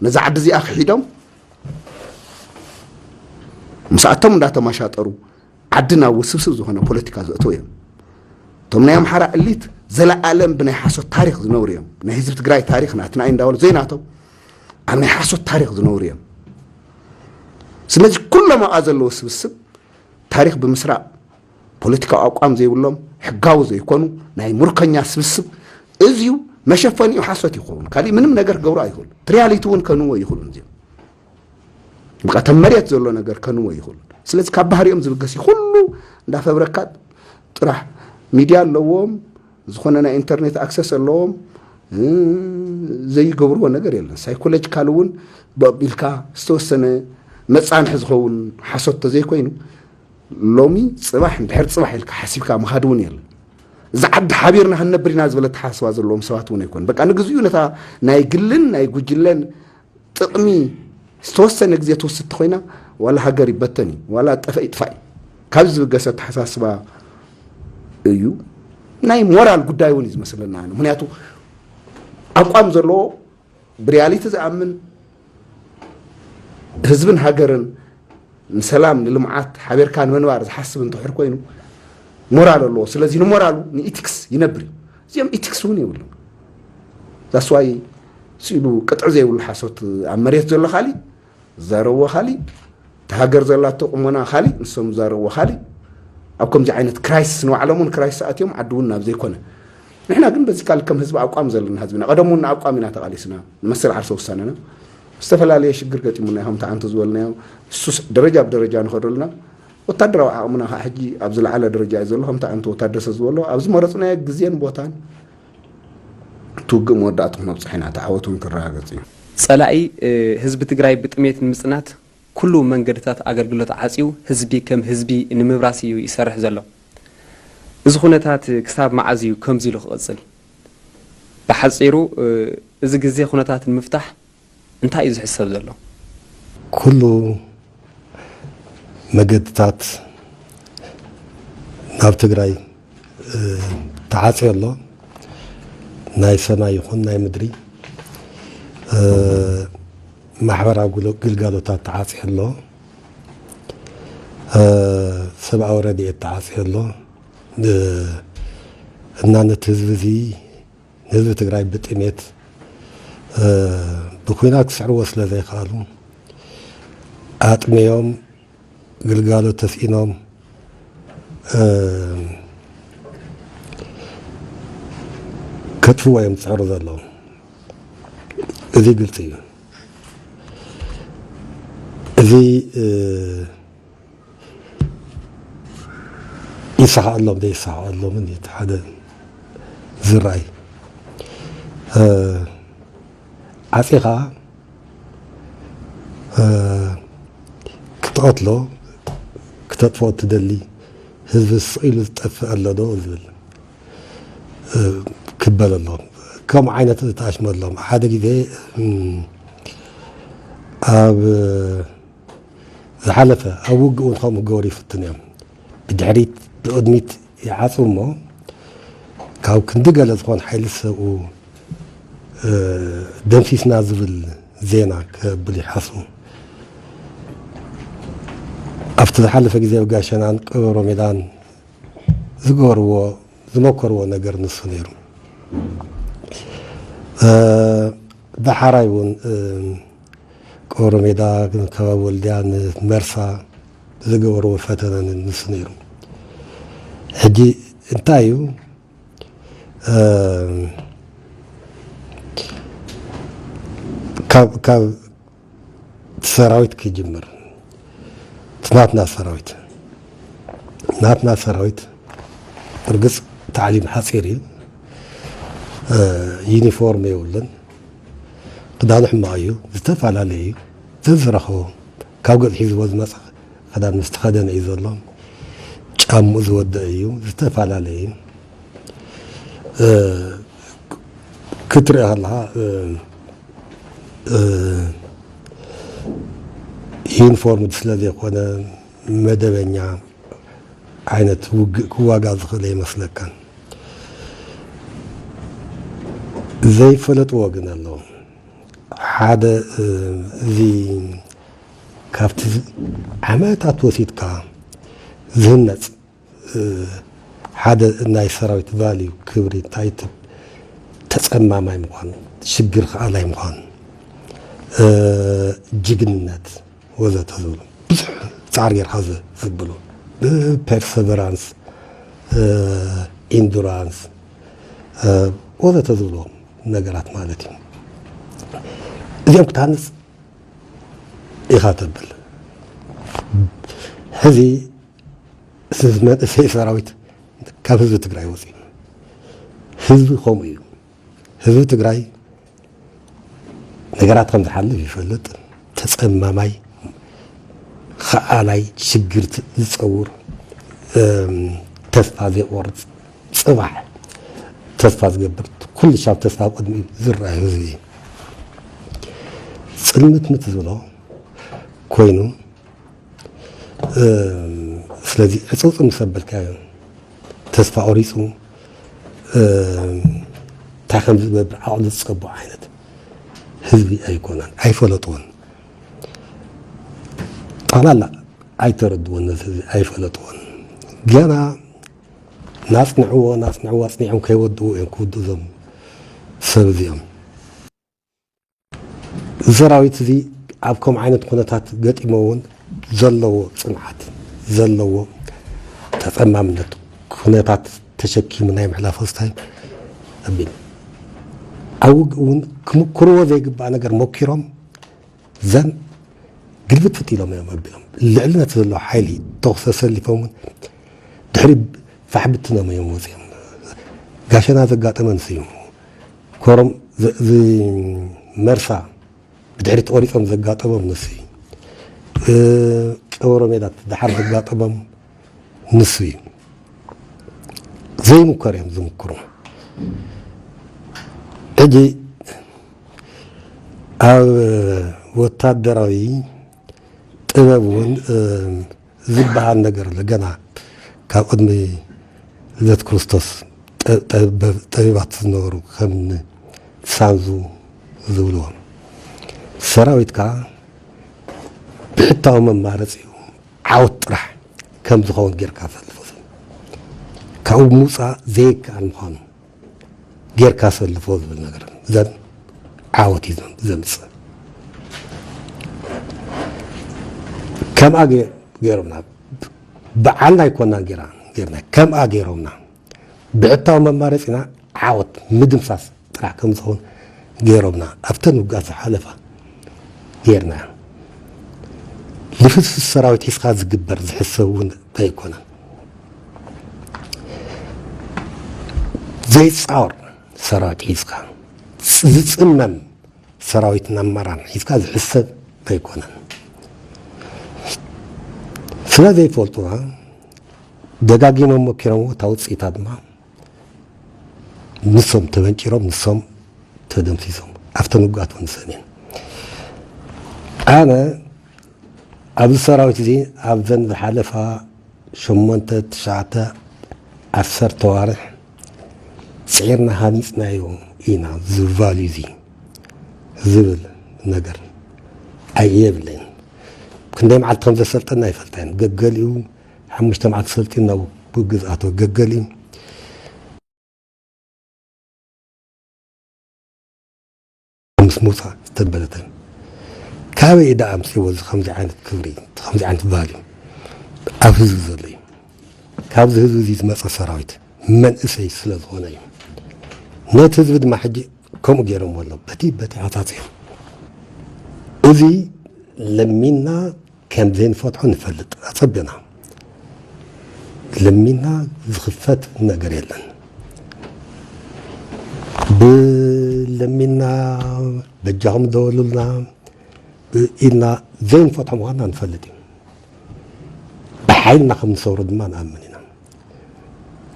ነዛ ዓዲ እዚኣ ክሒዶም ምስኣቶም እንዳተማሻጠሩ ዓዲ ናብ ውስብስብ ዝኾነ ፖለቲካ ዘእተው እዮም። እቶም ናይ ኣምሓራ እሊት ዘለኣለም ብናይ ሓሶት ታሪክ ዝነብሩ እዮም። ናይ ህዝቢ ትግራይ ታሪክ ናትና እዩ እንዳበሉ ዘይናቶም ኣብ ናይ ሓሶት ታሪክ ዝነብሩ እዮም። ስለዚ ኩሎም ኣብኣ ዘለዉ ስብስብ ታሪክ ብምስራቕ ፖለቲካዊ ኣቋም ዘይብሎም ሕጋዊ ዘይኮኑ ናይ ሙርከኛ ስብስብ እዚዩ መሸፈኒኡ ሓሶት ይኸውን። ካሊእ ምንም ነገር ክገብሩ ኣይኽእሉ። እቲ ሪያሊቲ እውን ከንዎ ይኽእሉን እዚኦም። በቃ እቶም መሬት ዘሎ ነገር ከንዎ ይኽእሉ። ስለዚ ካብ ባህሪኦም ዝብገስ እዩ። ኩሉ እንዳፈብረካ ጥራሕ ሚድያ ኣለዎም፣ ዝኾነ ናይ ኢንተርኔት ኣክሰስ ኣለዎም፣ ዘይገብርዎ ነገር የለን። ሳይኮሎጂካል እውን በቢልካ ዝተወሰነ መፃንሒ ዝኸውን ሓሶት ተዘይኮይኑ ሎሚ ፅባሕ እንድሕር ፅባሕ ኢልካ ሓሲብካ ምኻድ እውን የለን። እዚ ዓዲ ሓቢርና ክንነብር ኢና ዝበለ ተሓስባ ዘለዎም ሰባት እውን ኣይኮን። በቃ ንግዚኡ ነታ ናይ ግልን ናይ ጉጅለን ጥቕሚ ዝተወሰነ ግዜ ትውስድ ተኾይና ዋላ ሃገር ይበተን እዩ ዋላ ጠፈ ይጥፋእ እዩ። ካብ ዝብገሰ ኣተሓሳስባ እዩ። ናይ ሞራል ጉዳይ እውን እዩ ዝመስለና ኣነ። ምክንያቱ ኣቋም ዘለዎ ብሪያሊቲ ዝኣምን ህዝብን ሃገርን ንሰላም ንልምዓት ሓቢርካ ንምንባር ዝሓስብ እንተሕር ኮይኑ ሞራል ኣለዎ። ስለዚ ንሞራሉ ንኢቲክስ ይነብር እዩ። እዚኦም ኢቲክስ እውን የብሎም። ዛስዋይ ስኢሉ ቅጥዒ ዘይብሉ ሓሶት ኣብ መሬት ዘሎ ካሊእ ዝዛረብዎ ካሊእ እቲ ሃገር ዘላቶ ቁመና ካሊእ ንሶም ዝዛረብዎ ካሊእ ኣብ ከምዚ ዓይነት ክራይሲስ ንባዕሎም እውን ክራይሲስ ኣትዮም ዓዲ እውን ናብ ዘይኮነ ንሕና ግን በዚ ካል ከም ህዝቢ ኣቋም ዘለና ህዝብና ቀደም እውን ኣቋም ኢና ተቃሊስና ንመሰል ዓርሰ ውሳነና ዝተፈላለየ ሽግር ገጢሙና ኢኹም ተዓንቱ ዝበልናዮ እሱስ ደረጃ ብደረጃ ንኸደሉና ወታደራዊ ዓቕምና ከዓ ሕጂ ኣብ ዝለዓለ ደረጃ እዩ ዘሎ ከምቲ ኣንተ ወታደር ሰብ ዝበሎ ኣብ ዝመረፅናዮ ግዜን ቦታን ትውግእ መወዳእቱ ክነብፅሕ ኢና ተዓወት እውን ክረጋገፅ እዩ። ፀላኢ ህዝቢ ትግራይ ብጥሜት ንምፅናት ኩሉ መንገድታት ኣገልግሎት ዓፅዩ ህዝቢ ከም ህዝቢ ንምብራስ እዩ ይሰርሕ ዘሎ። እዚ ኩነታት ክሳብ መዓዝ እዩ ከምዚ ኢሉ ክቕፅል? ብሓፂሩ እዚ ግዜ ኩነታት ንምፍታሕ እንታይ እዩ ዝሕሰብ ዘሎ? ኩሉ መገድታት ናብ ትግራይ ተዓፅዮ ኣሎ። ናይ ሰማይ ይኹን ናይ ምድሪ ማሕበራዊ ግልጋሎታት ተዓፅዮ ኣሎ። ሰብኣዊ ረድኤት ተዓፅዮ ኣሎ። እና ነቲ ህዝቢ እዚ ንህዝቢ ትግራይ ብጥሜት ብኩናት ክስዕርዎ ስለ ዘይከኣሉ ኣጥምዮም ግልጋሎት ተስኢኖም ከጥፍዎ እዮም ዝፅዕሩ ዘለዉ። እዚ ግልፂ እዩ። እዚ ይሰሓቐሎም ዘይሰሓቐሎምን እዩ እቲ ሓደ ዝረኣይ። ዓፂኻ ክትቐትሎ፣ ክተጥፍኦ እትደሊ ህዝቢ ስቕ ኢሉ ዝጠፍእ ኣሎ ዶ ዝብል ክበል ኣሎ። ከምኡ ዓይነት ተኣሽመሎም ሓደ ግዜ ኣብ ዝሓለፈ ኣብ ውግእ እውን ከምኡ ክገብሩ ይፍትን እዮም። ብድሕሪት ብቕድሚት ይዓፅው እሞ ካብ ክንዲ ገለ ዝኾን ሓይሊ ዝሰብኡ ደምሲስና ዝብል ዜና ከብል ይሓስቡ። ኣብቲ ዝሓለፈ ግዜ ብጋሸናን ቀበሮ ሜዳን ዝገበርዎ ዝመከርዎ ነገር ንሱ ነይሩ። ዳሓራይ እውን ቀበሮ ሜዳ፣ ከባቢ ወልድያ፣ ንመርሳ ዝገበርዎ ፈተነ ንሱ ነይሩ። ሕጂ እንታይ እዩ ካብ ሰራዊት ክጅምር፣ ናትና ሰራዊት ናትና ሰራዊት እርግፅ ታዕሊም ሓፂር እዩ። ዩኒፎርም የብሉን። ክዳኑ ሕማቕ እዩ። ዝተፈላለየ እዩ። ዘዝረኸቦ ካብ ገፅ ሒዝዎ ዝመፀ ክዳን ምስ ተኸደነ እዩ ዘሎ። ጫምኡ ዝወደአ እዩ። ዝተፈላለየ እዩ። ክትሪኦ ከለኻ ዩኒፎርም ስለ ዘይኮነ መደበኛ ዓይነት ውግእ ክዋጋ ዝኽእል ኣይመስለካን። ዘይፈለጥዎ ግን ኣለዎ። ሓደ እዚ ካብቲ ዓመታት ወሲድካ ዝህነፅ ሓደ ናይ ሰራዊት ቫልዩ ክብሪ እንታይ ተፀማማይ ምዃን፣ ሽግር ከኣላይ ምዃን፣ ጅግንነት ወዘተ ዝብሉ ብዙሕ ፃዕሪ ጌርካ ዝብሉ ፐርሰቨራንስ፣ ኢንዱራንስ ወዘተ ዝብሉ ነገራት ማለት እዩ። እዚኦም ክትሃንፅ ኢኻ ተብል። ሕዚ መንእሰይ ሰራዊት ካብ ህዝቢ ትግራይ ወፂኡ። ህዝቢ ከምኡ እዩ። ህዝቢ ትግራይ ነገራት ከም ዝሓልፍ ይፈልጥ። ተፀማማይ፣ ከኣላይ፣ ሽግር ዝፀውር፣ ተስፋ ዘይቆርፅ፣ ፅባሕ ተስፋ ዝገብር፣ ኩሉ ሻብ ተስፋ ኣብ ቅድሚኡ ዝረኣይ ህዝቢ እዩ። ፅልምትምት ዝብሎ ኮይኑ ስለዚ ዕፅውፅ ምስ ኣበልካዮ ተስፋ ቆሪፁ እንታይ ከም ዝገብር ዓቕሉ ዝፀብዖ ዓይነት ህዝቢ ኣይኮነን፣ ኣይፈለጥዎን። ጠቕላላ ኣይተረድዎን፣ ነዚ ህዝቢ ኣይፈለጥዎን። ገና ናፅንዕዎ ናፅንዕዎ ኣፅኒዖም ከይወድኡ እዮም ክውድኡ እዞም ሰብ እዚኦም። እዚ ሰራዊት እዚ ኣብ ከምኡ ዓይነት ኩነታት ገጢሞ እውን ዘለዎ ፅንዓት፣ ዘለዎ ተፀማምነት፣ ኩነታት ተሸኪሙ ናይ ምሕላፍ ወስታይ ኣቢሉ ኣብ ውግእ እውን ክምክርዎ ዘይግባእ ነገር ሞኪሮም ዘን ግልብጥፍጥ ኢሎም እዮም ኣቢሎም ልዕልነት ዘለዎ ሓይሊ ተኹሲ ኣሰሊፎም እውን ድሕሪ ፋሕ ብትኖም እዮም ወፂኦም። ጋሸና ዘጋጠመ ንሱ እዩ። ኮሮም መርሳ ብድሕሪ ተቆሪፆም ዘጋጠሞም ንሱ እዩ። ቀበሮ ሜዳ ደሓር ዘጋጠሞም ንሱ እዩ። ዘይምኮር እዮም ዝምክሩ። ሕጂ ኣብ ወታደራዊ ጥበብ እውን ዝበሃል ነገር ኣሎ። ገና ካብ ቅድሚ ልደት ክርስቶስ ጠቢባት ዝነበሩ ከም ሳንዙ ዝብልዎም ሰራዊትካ ብሕታዊ መማረፂኡ ዓወት ጥራሕ ከም ዝኸውን ጌርካ ኣሰልፎ። ካብኡ ምውፃእ ዘይከኣል ምዃኑ ጌርካ ኣሰልፎ ዝብል ነገር ዘን ዓወት እዩ ዘምፅእ። ከምኣ ገይሮምና፣ በዓልና ኣይኮናን ጌርና፣ ከምኣ ገይሮምና ብሕታዊ መማረፂና ዓወት ምድምሳስ ጥራሕ ከም ዝኸውን ገይሮምና ኣብተን ውግኣት ዝሓለፋ ጌርና። ልፍስፍስ ሰራዊት ሒዝካ ዝግበር ዝሕሰብ እውን ኣይኮነን። ዘይጻወር ሰራዊት ሒዝካ፣ ዝጽመም ሰራዊትን ኣመራርን ሒዝካ ዝሕሰብ ኣይኮነን። ስለ ዘይፈልጡና ደጋጊሞም መኪሮምዎ፣ እታ ውፅኢታ ድማ ንሶም ተበንጪሮም፣ ንሶም ተደምሲሶም፣ ኣብተን ውግኣት እውን ንሰን እየን። ኣነ ኣብዚ ሰራዊት እዚ ኣብዘን ዝሓለፋ ሸሞንተ፣ ትሽዓተ፣ ዓሰርተ ኣዋርሕ ፅዒርና ሃኒፅናዮ ኢና፣ ዝቫልዩ እዚ ዝብል ነገር ኣየብለይን። ክንደይ መዓልቲ ከም ዘሰልጠና ኣይፈልጣን። ገገሊኡ ሓሙሽተ መዓልቲ ሰልጢኑ ናብ ግዝኣቱ፣ ገገሊኡ ምስ ምውፃእ ዝተበለተ። ካበይ ደኣ ኣምፅዎ እዚ ከምዚ ዓይነት ክብሪ፣ ከምዚ ዓይነት ቫልዩ ኣብ ህዝቢ ዘሎ እዩ? ካብዚ ህዝቢ እዚ ዝመፀ ሰራዊት መንእሰይ ስለ ዝኾነ እዩ። ነቲ ህዝቢ ድማ ሕጂ ከምኡ ገይሮምዎ ኣለዉ። በቲ፣ በቲ ዓፃፂኦም። እዚ ለሚንና ከም ዘይንፈትሖ ንፈልጥ። ኣፀቢቕና ለሚንና ዝኽፈት ነገር የለን። ብለሚንና፣ በጃኹም ደወሉልና ኢልና ዘይንፈትሖ ምዃንና ንፈልጥ እዩ። ብሓይልና ከም ንሰብሮ ድማ ንኣምን ኢና።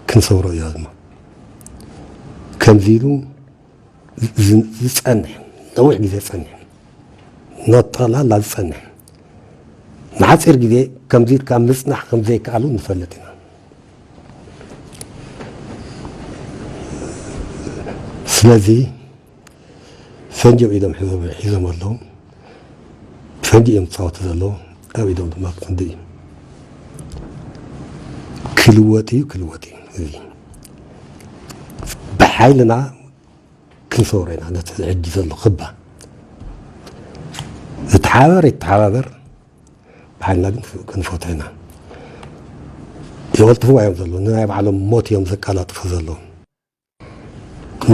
ክንሰብሮ እያ ድማ። ከምዚ ኢሉ ዝ-፣ ዝጸንሕ፣ ነዊሕ ግዜ ዝጸንሕ፣ ንጠቕላላ ዝጸንሕ፣ ንሓጺር ግዜ ከምዚ ኢልካ ምጽናሕ ከም ዘይከኣሉ ንፈልጥ ኢና። ስለዚ ፈንጂ ኣብ ኢዶም ሒዞም፣ ሒዞም ኣለዉ። ፈንጂ እዮም ዝጻወቱ ዘለዉ። ኣብ ኢዶም ድማ ቀንዲ እዩ። ክልወጥ እዩ፣ ክልወጥ እዩ። እዚ ብሓይልና ክንሰብሮ ኢና ነቲ ሕጂ ዘሎ ክባ። ዝተሓባበር ይተሓባበር፣ ብሓይልና ግን ክንፈትሖ ኢና። ይቐልጥፍዋ እዮም ዘለዉ። ንናይ ባዕሎም ሞት እዮም ዘቀላጥፉ ዘለዉ።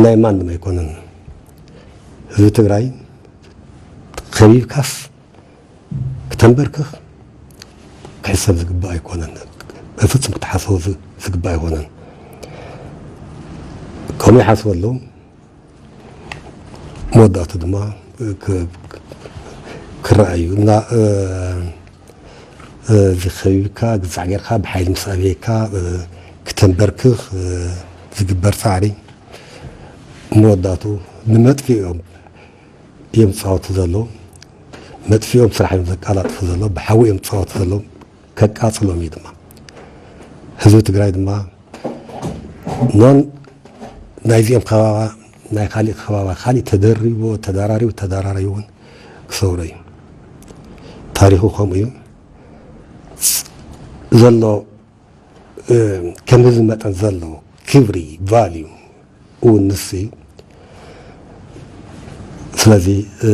ናይ ማንም ኣይኮነን። ህዝቢ ትግራይ ከቢብካስ ክተንበርክኽ ክሕሰብ ዝግባእ ኣይኮነን። በፍጹም ክትሓስቦ ዝ-፣ ዝግባእ ኣይኮነን። ከምኡ ይሓስቡ ኣለዉ። መወዳእቱ ድማ ክ-፣ ክረኣዩ እና፣ እ፣ እ፣ እዚ ከቢብካ ግዛዕ ጌርካ ብሓይሊ ምስ ኣብየካ፣ እ፣ ክተንበርክኽ፣ እ፣ ዝግበር ጻዕሪ መወዳእቱ ንመጥፊኦም እዮም ዝጻወቱ ዘለዉ። መጥፊኦም ስራሕ እዮም ዘቀላጥፉ ዘለዉ። ብሓዊ እዮም ዝጻወቱ ዘለዉ። ከቃጽሎም እዩ ድማ። ህዝቢ ትግራይ ድማ ኖን ናይዚኦም ከባባ፣ ናይ ካሊእ ከባባ፣ ካሊእ ተደሪቦ፣ ተደራሪቡ፣ ተደራሪቡ እውን ክሰብሮ እዩ። ታሪኹ ከምኡ እዩ። ዘሎ፣ እ፣ ከም ህዝቢ መጠን ዘሎ ክብሪ፣ ቫልዩ እውን ንሱ እዩ። ስለዚ፣ እ፣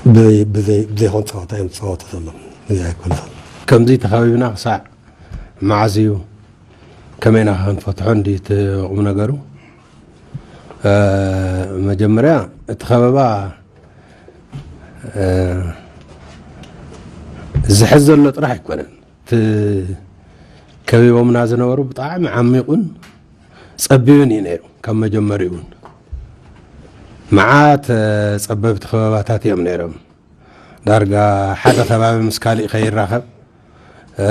ብዘይ-፣ ብዘይ-፣ ብዘይኮን ፀዋታ እዮም ዝፃወቱ ዘለዉ። እዚ ኣይኮን ዘሎ። ከምዚ ተኸቢብና ክሳዕ መዓዝ እዩ? ከመይ ኢና ክንፈትሖ? እንዲ እቲ ቁም ነገሩ፣ እ፣ መጀመርያ እቲ ከበባ፣ እ፣ ዝሕዝ ዘሎ ጥራሕ ኣይኮነን። እቲ ከቢቦምና ዝነበሩ ብጣዕሚ ዓሚቑን ጸቢብን እዩ ነይሩ። ካብ መጀመሪኡ እውን መዓት፣ እ፣ ጸበብቲ ከበባታት እዮም ነይሮም። ዳርጋ ሓደ ከባቢ ምስ ካሊእ ከይራኸብ፣ እ፣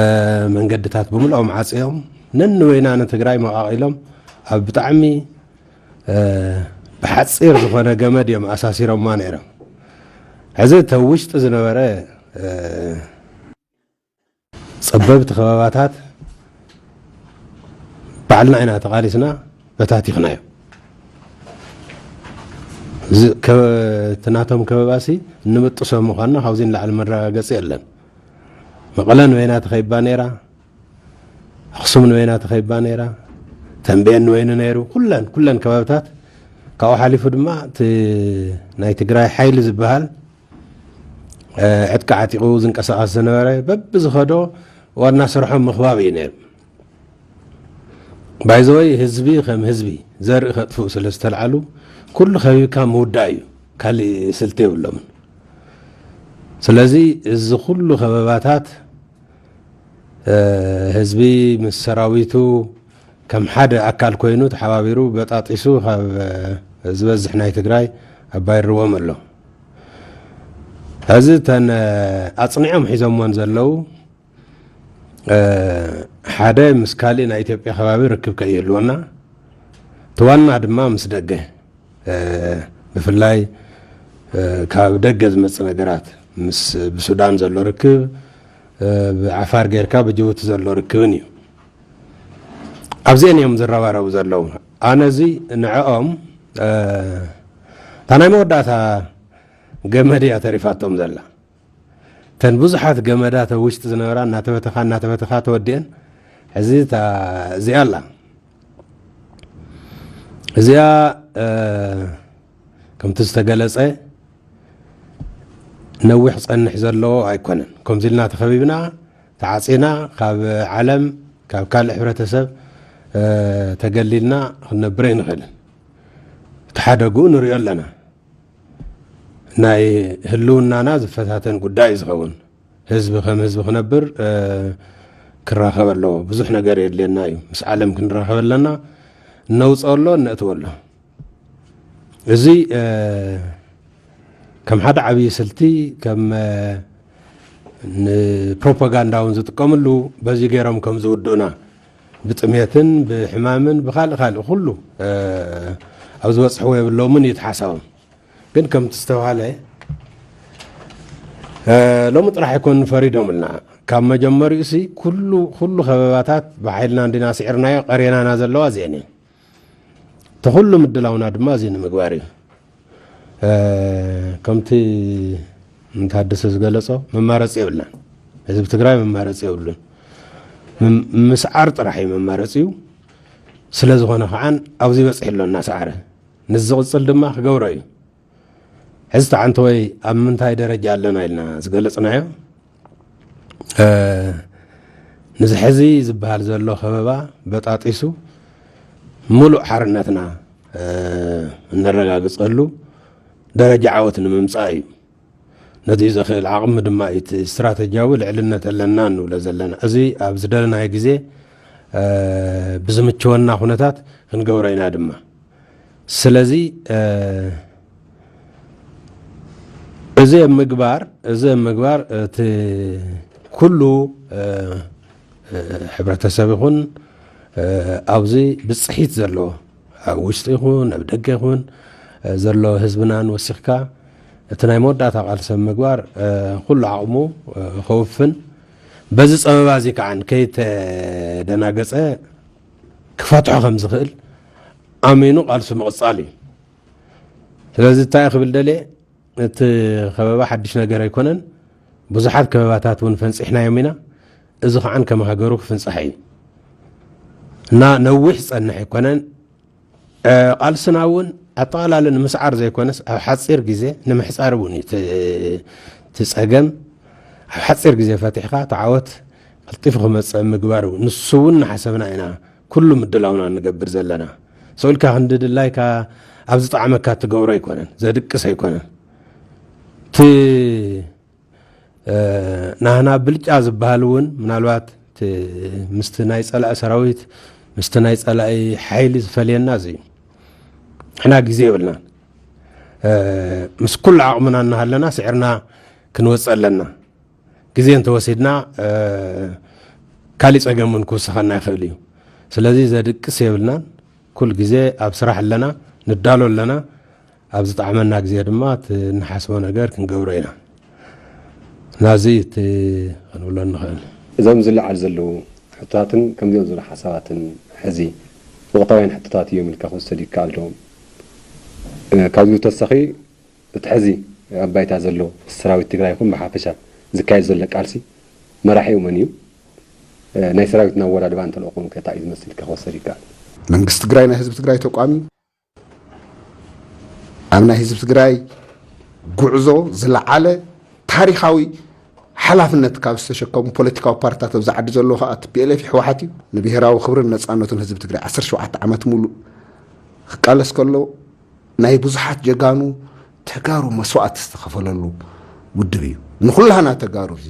መንገድታት ብምልኦም ዓጽዮም፣ ነንበይና ንትግራይ መቓቒሎም፣ ኣብ ብጣዕሚ፣ እ፣ ብሓጺር ዝኾነ ገመድ እዮም ኣሳሲሮማ ነይሮም። ሕዚ እቲ ኣብ ውሽጢ ዝነበረ፣ እ፣ ጸበብቲ ከባባታት ባዕልና ኢና ተቓሊስና በታቲኽናዮ። እዚ ከ-፣ እቲ ናቶም ከበባሲ እንብጥሶ ምዃንና ካብዚ ንላዕሊ መረጋገጺ የለን። መቐለ ንበይና ተኸቢባ ነይራ፣ ኣኽሱም ንበይና ተኸቢባ ነይራ፣ ተንቤን ንበይኑ ነይሩ። ኩለን፣ ኩለን ከባብታት፣ ካብኡ ሓሊፉ ድማ እቲ ናይ ትግራይ ሓይሊ ዝበሃል፣ እ፣ ዕጥቂ ዓጢቑ ዝንቀሳቐስ ዝነበረ በብዝኸዶ ዋና ስርሖም ምኽባብ እዩ ነይሩ። ባይዘወይ ህዝቢ ከም ህዝቢ ዘርኢ ከጥፍኡ ስለ ዝተልዓሉ ኩሉ ከቢብካ ምውዳእ እዩ፣ ካሊእ ስልቲ የብሎምን። ስለዚ እዚ ኩሉ ከበባታት፣ እ፣ ህዝቢ ምስ ሰራዊቱ ከም ሓደ ኣካል ኮይኑ ተሓባቢሩ በጣጢሱ ካብ ዝበዝሕ ናይ ትግራይ ኣባይርዎም ኣሎ። ሕዚ እተን ኣፅኒዖም ሒዞምዎን ዘለዉ ሓደ ምስ ካሊእ ናይ ኢትዮጵያ ከባቢ ርክብ ከይህልወና፣ እቲ ዋና ድማ ምስ ደገ፣ ብፍላይ ካብ ደገ ዝመፅእ ነገራት፣ ምስ ብሱዳን ዘሎ ርክብ፣ ብዓፋር ጌርካ ብጅቡቲ ዘሎ ርክብን እዩ። ኣብዚአን እዮም ዝረባረቡ ዘለዉ። ኣነ እዚ ንዕኦም እታ ናይ መወዳእታ ገመድ እያ ተሪፋቶም ዘላ። እተን ብዙሓት ገመዳት ኣብ ውሽጢ ዝነበራ እናተበተኻ እናተበተኻ ተወዲአን። ሕዚ እዚኣ ኣላ። እዚኣ ከምቲ ዝተገለጸ ነዊሕ ጸንሕ ዘለዎ ኣይኮነን። ከምዚ ኢልና ተኸቢብና ተዓጺና ካብ ዓለም፣ ካብ ካልእ ሕብረተሰብ ተገሊልና ክንነብር ኣይንኽእልን። እቲ ሓደግኡ ንሪኦ ኣለና። ናይ ህልውናና ዝፈታተን ጉዳይ እዩ ዝኸውን። ህዝቢ ከም ህዝቢ ክነብር ክራኸብ ኣለዎ። ብዙሕ ነገር የድልየና እዩ። ምስ ዓለም ክንራኸብ ኣለና። እነውፅኦ ኣሎ፣ እነእትዎ ኣሎ። እዚ ከም ሓደ ዓብዪ ስልቲ፣ ከም ንፕሮፓጋንዳ እውን ዝጥቀምሉ፣ በዚ ገይሮም ከም ዝውድኡና፣ ብጥሜትን ብሕማምን ብካልእ ካልእ ኩሉ ኣብ ዝበፅሕዎ የብሎምን እዩ ሓሳቦም። ግን ከምቲ ዝተባሃለ ሎሚ ጥራሕ ኣይኮን ፈሪዶምልና። ካብ መጀመሪኡ ሲ ኩሉ ኩሉ ከበባታት ብሓይልና እንዲና ስዒርናዮ፣ ቀሬናና ዘለዋ እዚአን እየን። እቲ ኩሉ ምድላውና ድማ እዚ ንምግባር እዩ። ከምቲ ታደሰ ዝገለጾ መማረፂ የብልናን። ህዝቢ ትግራይ መማረፂ የብሉን። ምስዓር ጥራሕ እዩ መማረፂኡ። ስለ ዝኾነ ከዓን ኣብዚ በፂሑ ኣሎ እናሰዓረ፣ ንዝቕፅል ድማ ክገብሮ እዩ። ሕዚ ተዓንተወይ ኣብ ምንታይ ደረጃ ኣለና ኢልና ዝገለፅናዮ፣ ንዚ ሕዚ ዝበሃል ዘሎ ከበባ በጣጢሱ፣ ሙሉእ ሓርነትና እነረጋግፀሉ ደረጃ ዓወት ንምምፃእ እዩ። ነዚ ዘኽእል ዓቕሚ ድማ እዩ። እቲ ስትራተጂያዊ ልዕልነት ኣለና እንብሎ ዘለና፣ እዚ ኣብ ዝደለናዮ ግዜ ብዝምችወና ኩነታት ክንገብሮ ኢና ድማ። ስለዚ እዚ ኣብ ምግባር፣ እዚ ኣብ ምግባር እቲ ኩሉ ሕብረተሰብ ይኹን ኣብዚ ብፅሒት ዘለዎ፣ ኣብ ውሽጢ ይኹን ኣብ ደገ ይኹን ዘሎ ህዝብናን ወሲኽካ፣ እቲ ናይ መወዳእታ ቃልሲ ኣብ ምግባር ኩሉ ዓቕሙ ከውፍን፣ በዚ ፀበባ እዚ ከዓ ከይተደናገፀ ክፈትሖ ከም ዝኽእል ኣሚኑ ቃልሱ ምቕፃል እዩ። ስለዚ እንታይ ክብል ደልየ፣ እቲ ከበባ ሓድሽ ነገር ኣይኮነን። ብዙሓት ከበባታት እውን ፈንፂሕናዮም ኢና። እዚ ከዓን ከም ሃገሩ ክፍንፃሕ እዩ እና ነዊሕ ዝፀንሕ ኣይኮነን። ቃልስና እውን ኣጠቓላሊ ንምስዓር ዘይኮነስ፣ ኣብ ሓፂር ግዜ ንምሕፃር እውን እዩ እቲ፣ እቲ ፀገም። ኣብ ሓፂር ግዜ ፈቲሕካ እቲ ዓወት ቀልጢፉ ክመፅእ ምግባር እውን፣ ንሱ እውን እናሓሰብና ኢና ኩሉ ምድላውና እንገብር ዘለና። ሰው ኢልካ ክንዲ ድላይካ ኣብ ዝጠዓመካ እትገብሮ ኣይኮነን፣ ዘድቅስ ኣይኮነን። እቲ ናህና ብልጫ ዝበሃል እውን ምናልባት እቲ ምስቲ ናይ ጸላኢ ሰራዊት፣ ምስቲ ናይ ጸላኢ ሓይሊ ዝፈልየና እዚ እዩ። ንሕና ግዜ የብልናን። ምስ ኩሉ ዓቕምና እናሃለና ስዒርና ክንወፅእ ኣለና። ግዜ እንተወሲድና ካሊእ ጸገም እውን ክውስኸና ይኽእል እዩ። ስለዚ ዘድቅስ የብልናን። ኩል ግዜ ኣብ ስራሕ ኣለና፣ ንዳሎ ኣለና። ኣብ ዝጠዓመና ግዜ ድማ እቲ እንሓስቦ ነገር ክንገብሮ ኢና። ናዚ እቲ ክንብሎ ንኽእል። እዞም ዝለዓል ዘለዉ ሕቶታትን ከምዚኦም ዝበሉ ሓሳባትን ሕዚ ወቕታውያን ሕቶታት እዮም ኢልካ ክውሰድ ይከኣል ዶ? ካብዚ ብተወሳኺ እቲ ሕዚ ኣብ ባይታ ዘሎ ሰራዊት ትግራይ ይኹን ብሓፈሻ ዝካየድ ዘሎ ቃልሲ መራሒኡ መን እዩ? ናይ ሰራዊትና ኣወዳድባን ተልእኾን ከ እንታይ እዩ ዝመስል ኢልካ ክወሰድ ይከኣል? መንግስቲ ትግራይ ናይ ህዝቢ ትግራይ ተቋም እዩ። ኣብ ናይ ህዝቢ ትግራይ ጉዕዞ ዝለዓለ ታሪኻዊ ሓላፍነት ካብ ዝተሸከሙ ፖለቲካዊ ፓርትታት ኣብዚ ዓዲ ዘለዎ ከዓ ቲ ፒ ኤል ኤፍ ህወሓት እዩ። ንብሄራዊ ክብርን ነፃነቱን ህዝቢ ትግራይ ዓሰርተ ሸውዓተ ዓመት ሙሉእ ክቃለስ ከሎ ናይ ብዙሓት ጀጋኑ ተጋሩ መስዋእቲ ዝተኸፈለሉ ውድብ እዩ። ንኩላህና ተጋሩ እዚ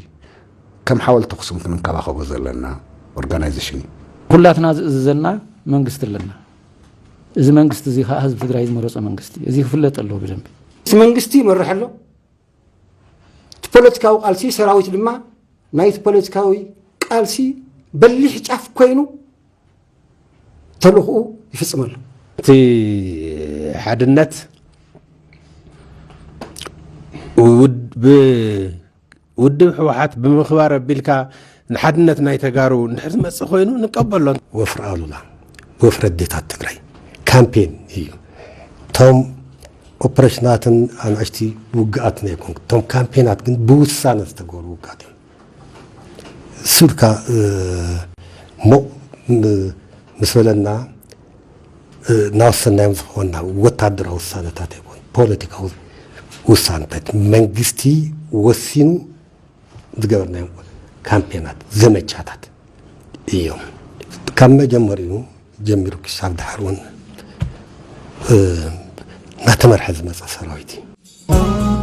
ከም ሓወልቲ ኣኽሱም ክንንከባኸቦ ዘለና ኦርጋናይዜሽን እዩ። ኩላትና ዝእዝዘና መንግስቲ ኣለና። እዚ መንግስቲ እዚ ከዓ ህዝቢ ትግራይ ዝመረፆ መንግስቲ እዩ። እዚ ክፍለጥ ኣለዎ ብደንቢ። እቲ መንግስቲ ይመርሕ ኣሎ። እቲ ፖለቲካዊ ቃልሲ ሰራዊት ድማ ናይቲ ፖለቲካዊ ቃልሲ በሊሕ ጫፍ ኮይኑ ተልእኽኡ ይፍፅም ኣሎ። እቲ ሓድነት ውድ- ብ- ውድብ ህወሓት ብምኽባር ኣቢልካ ንሓድነት ናይ ተጋሩ እንድሕር ዝመፅእ ኮይኑ ንቀበሎ። ወፍሪ ኣሉላ፣ ወፍሪ ኣዴታት ትግራይ ካምፔን እዩ። እቶም ኦፕሬሽናትን ኣናእሽቲ ውግኣትን ኣይኮን። እቶም ካምፔናት ግን ብውሳነ ዝተገብሩ ውግኣት እዮም። ሱልካ ሞቕ ምስ በለና እናወሰናዮም ዝኾንና ወታደራዊ ውሳነታት ኣይኮን፣ ፖለቲካዊ ውሳነታት መንግስቲ ወሲኑ ዝገበርናዮም ካምፔናት፣ ዘመቻታት እዮም። ካብ መጀመሪኡ ጀሚሩ ክሳብ ድሓር እውን እናተመርሐ ዝመፀ ሰራዊት እዩ።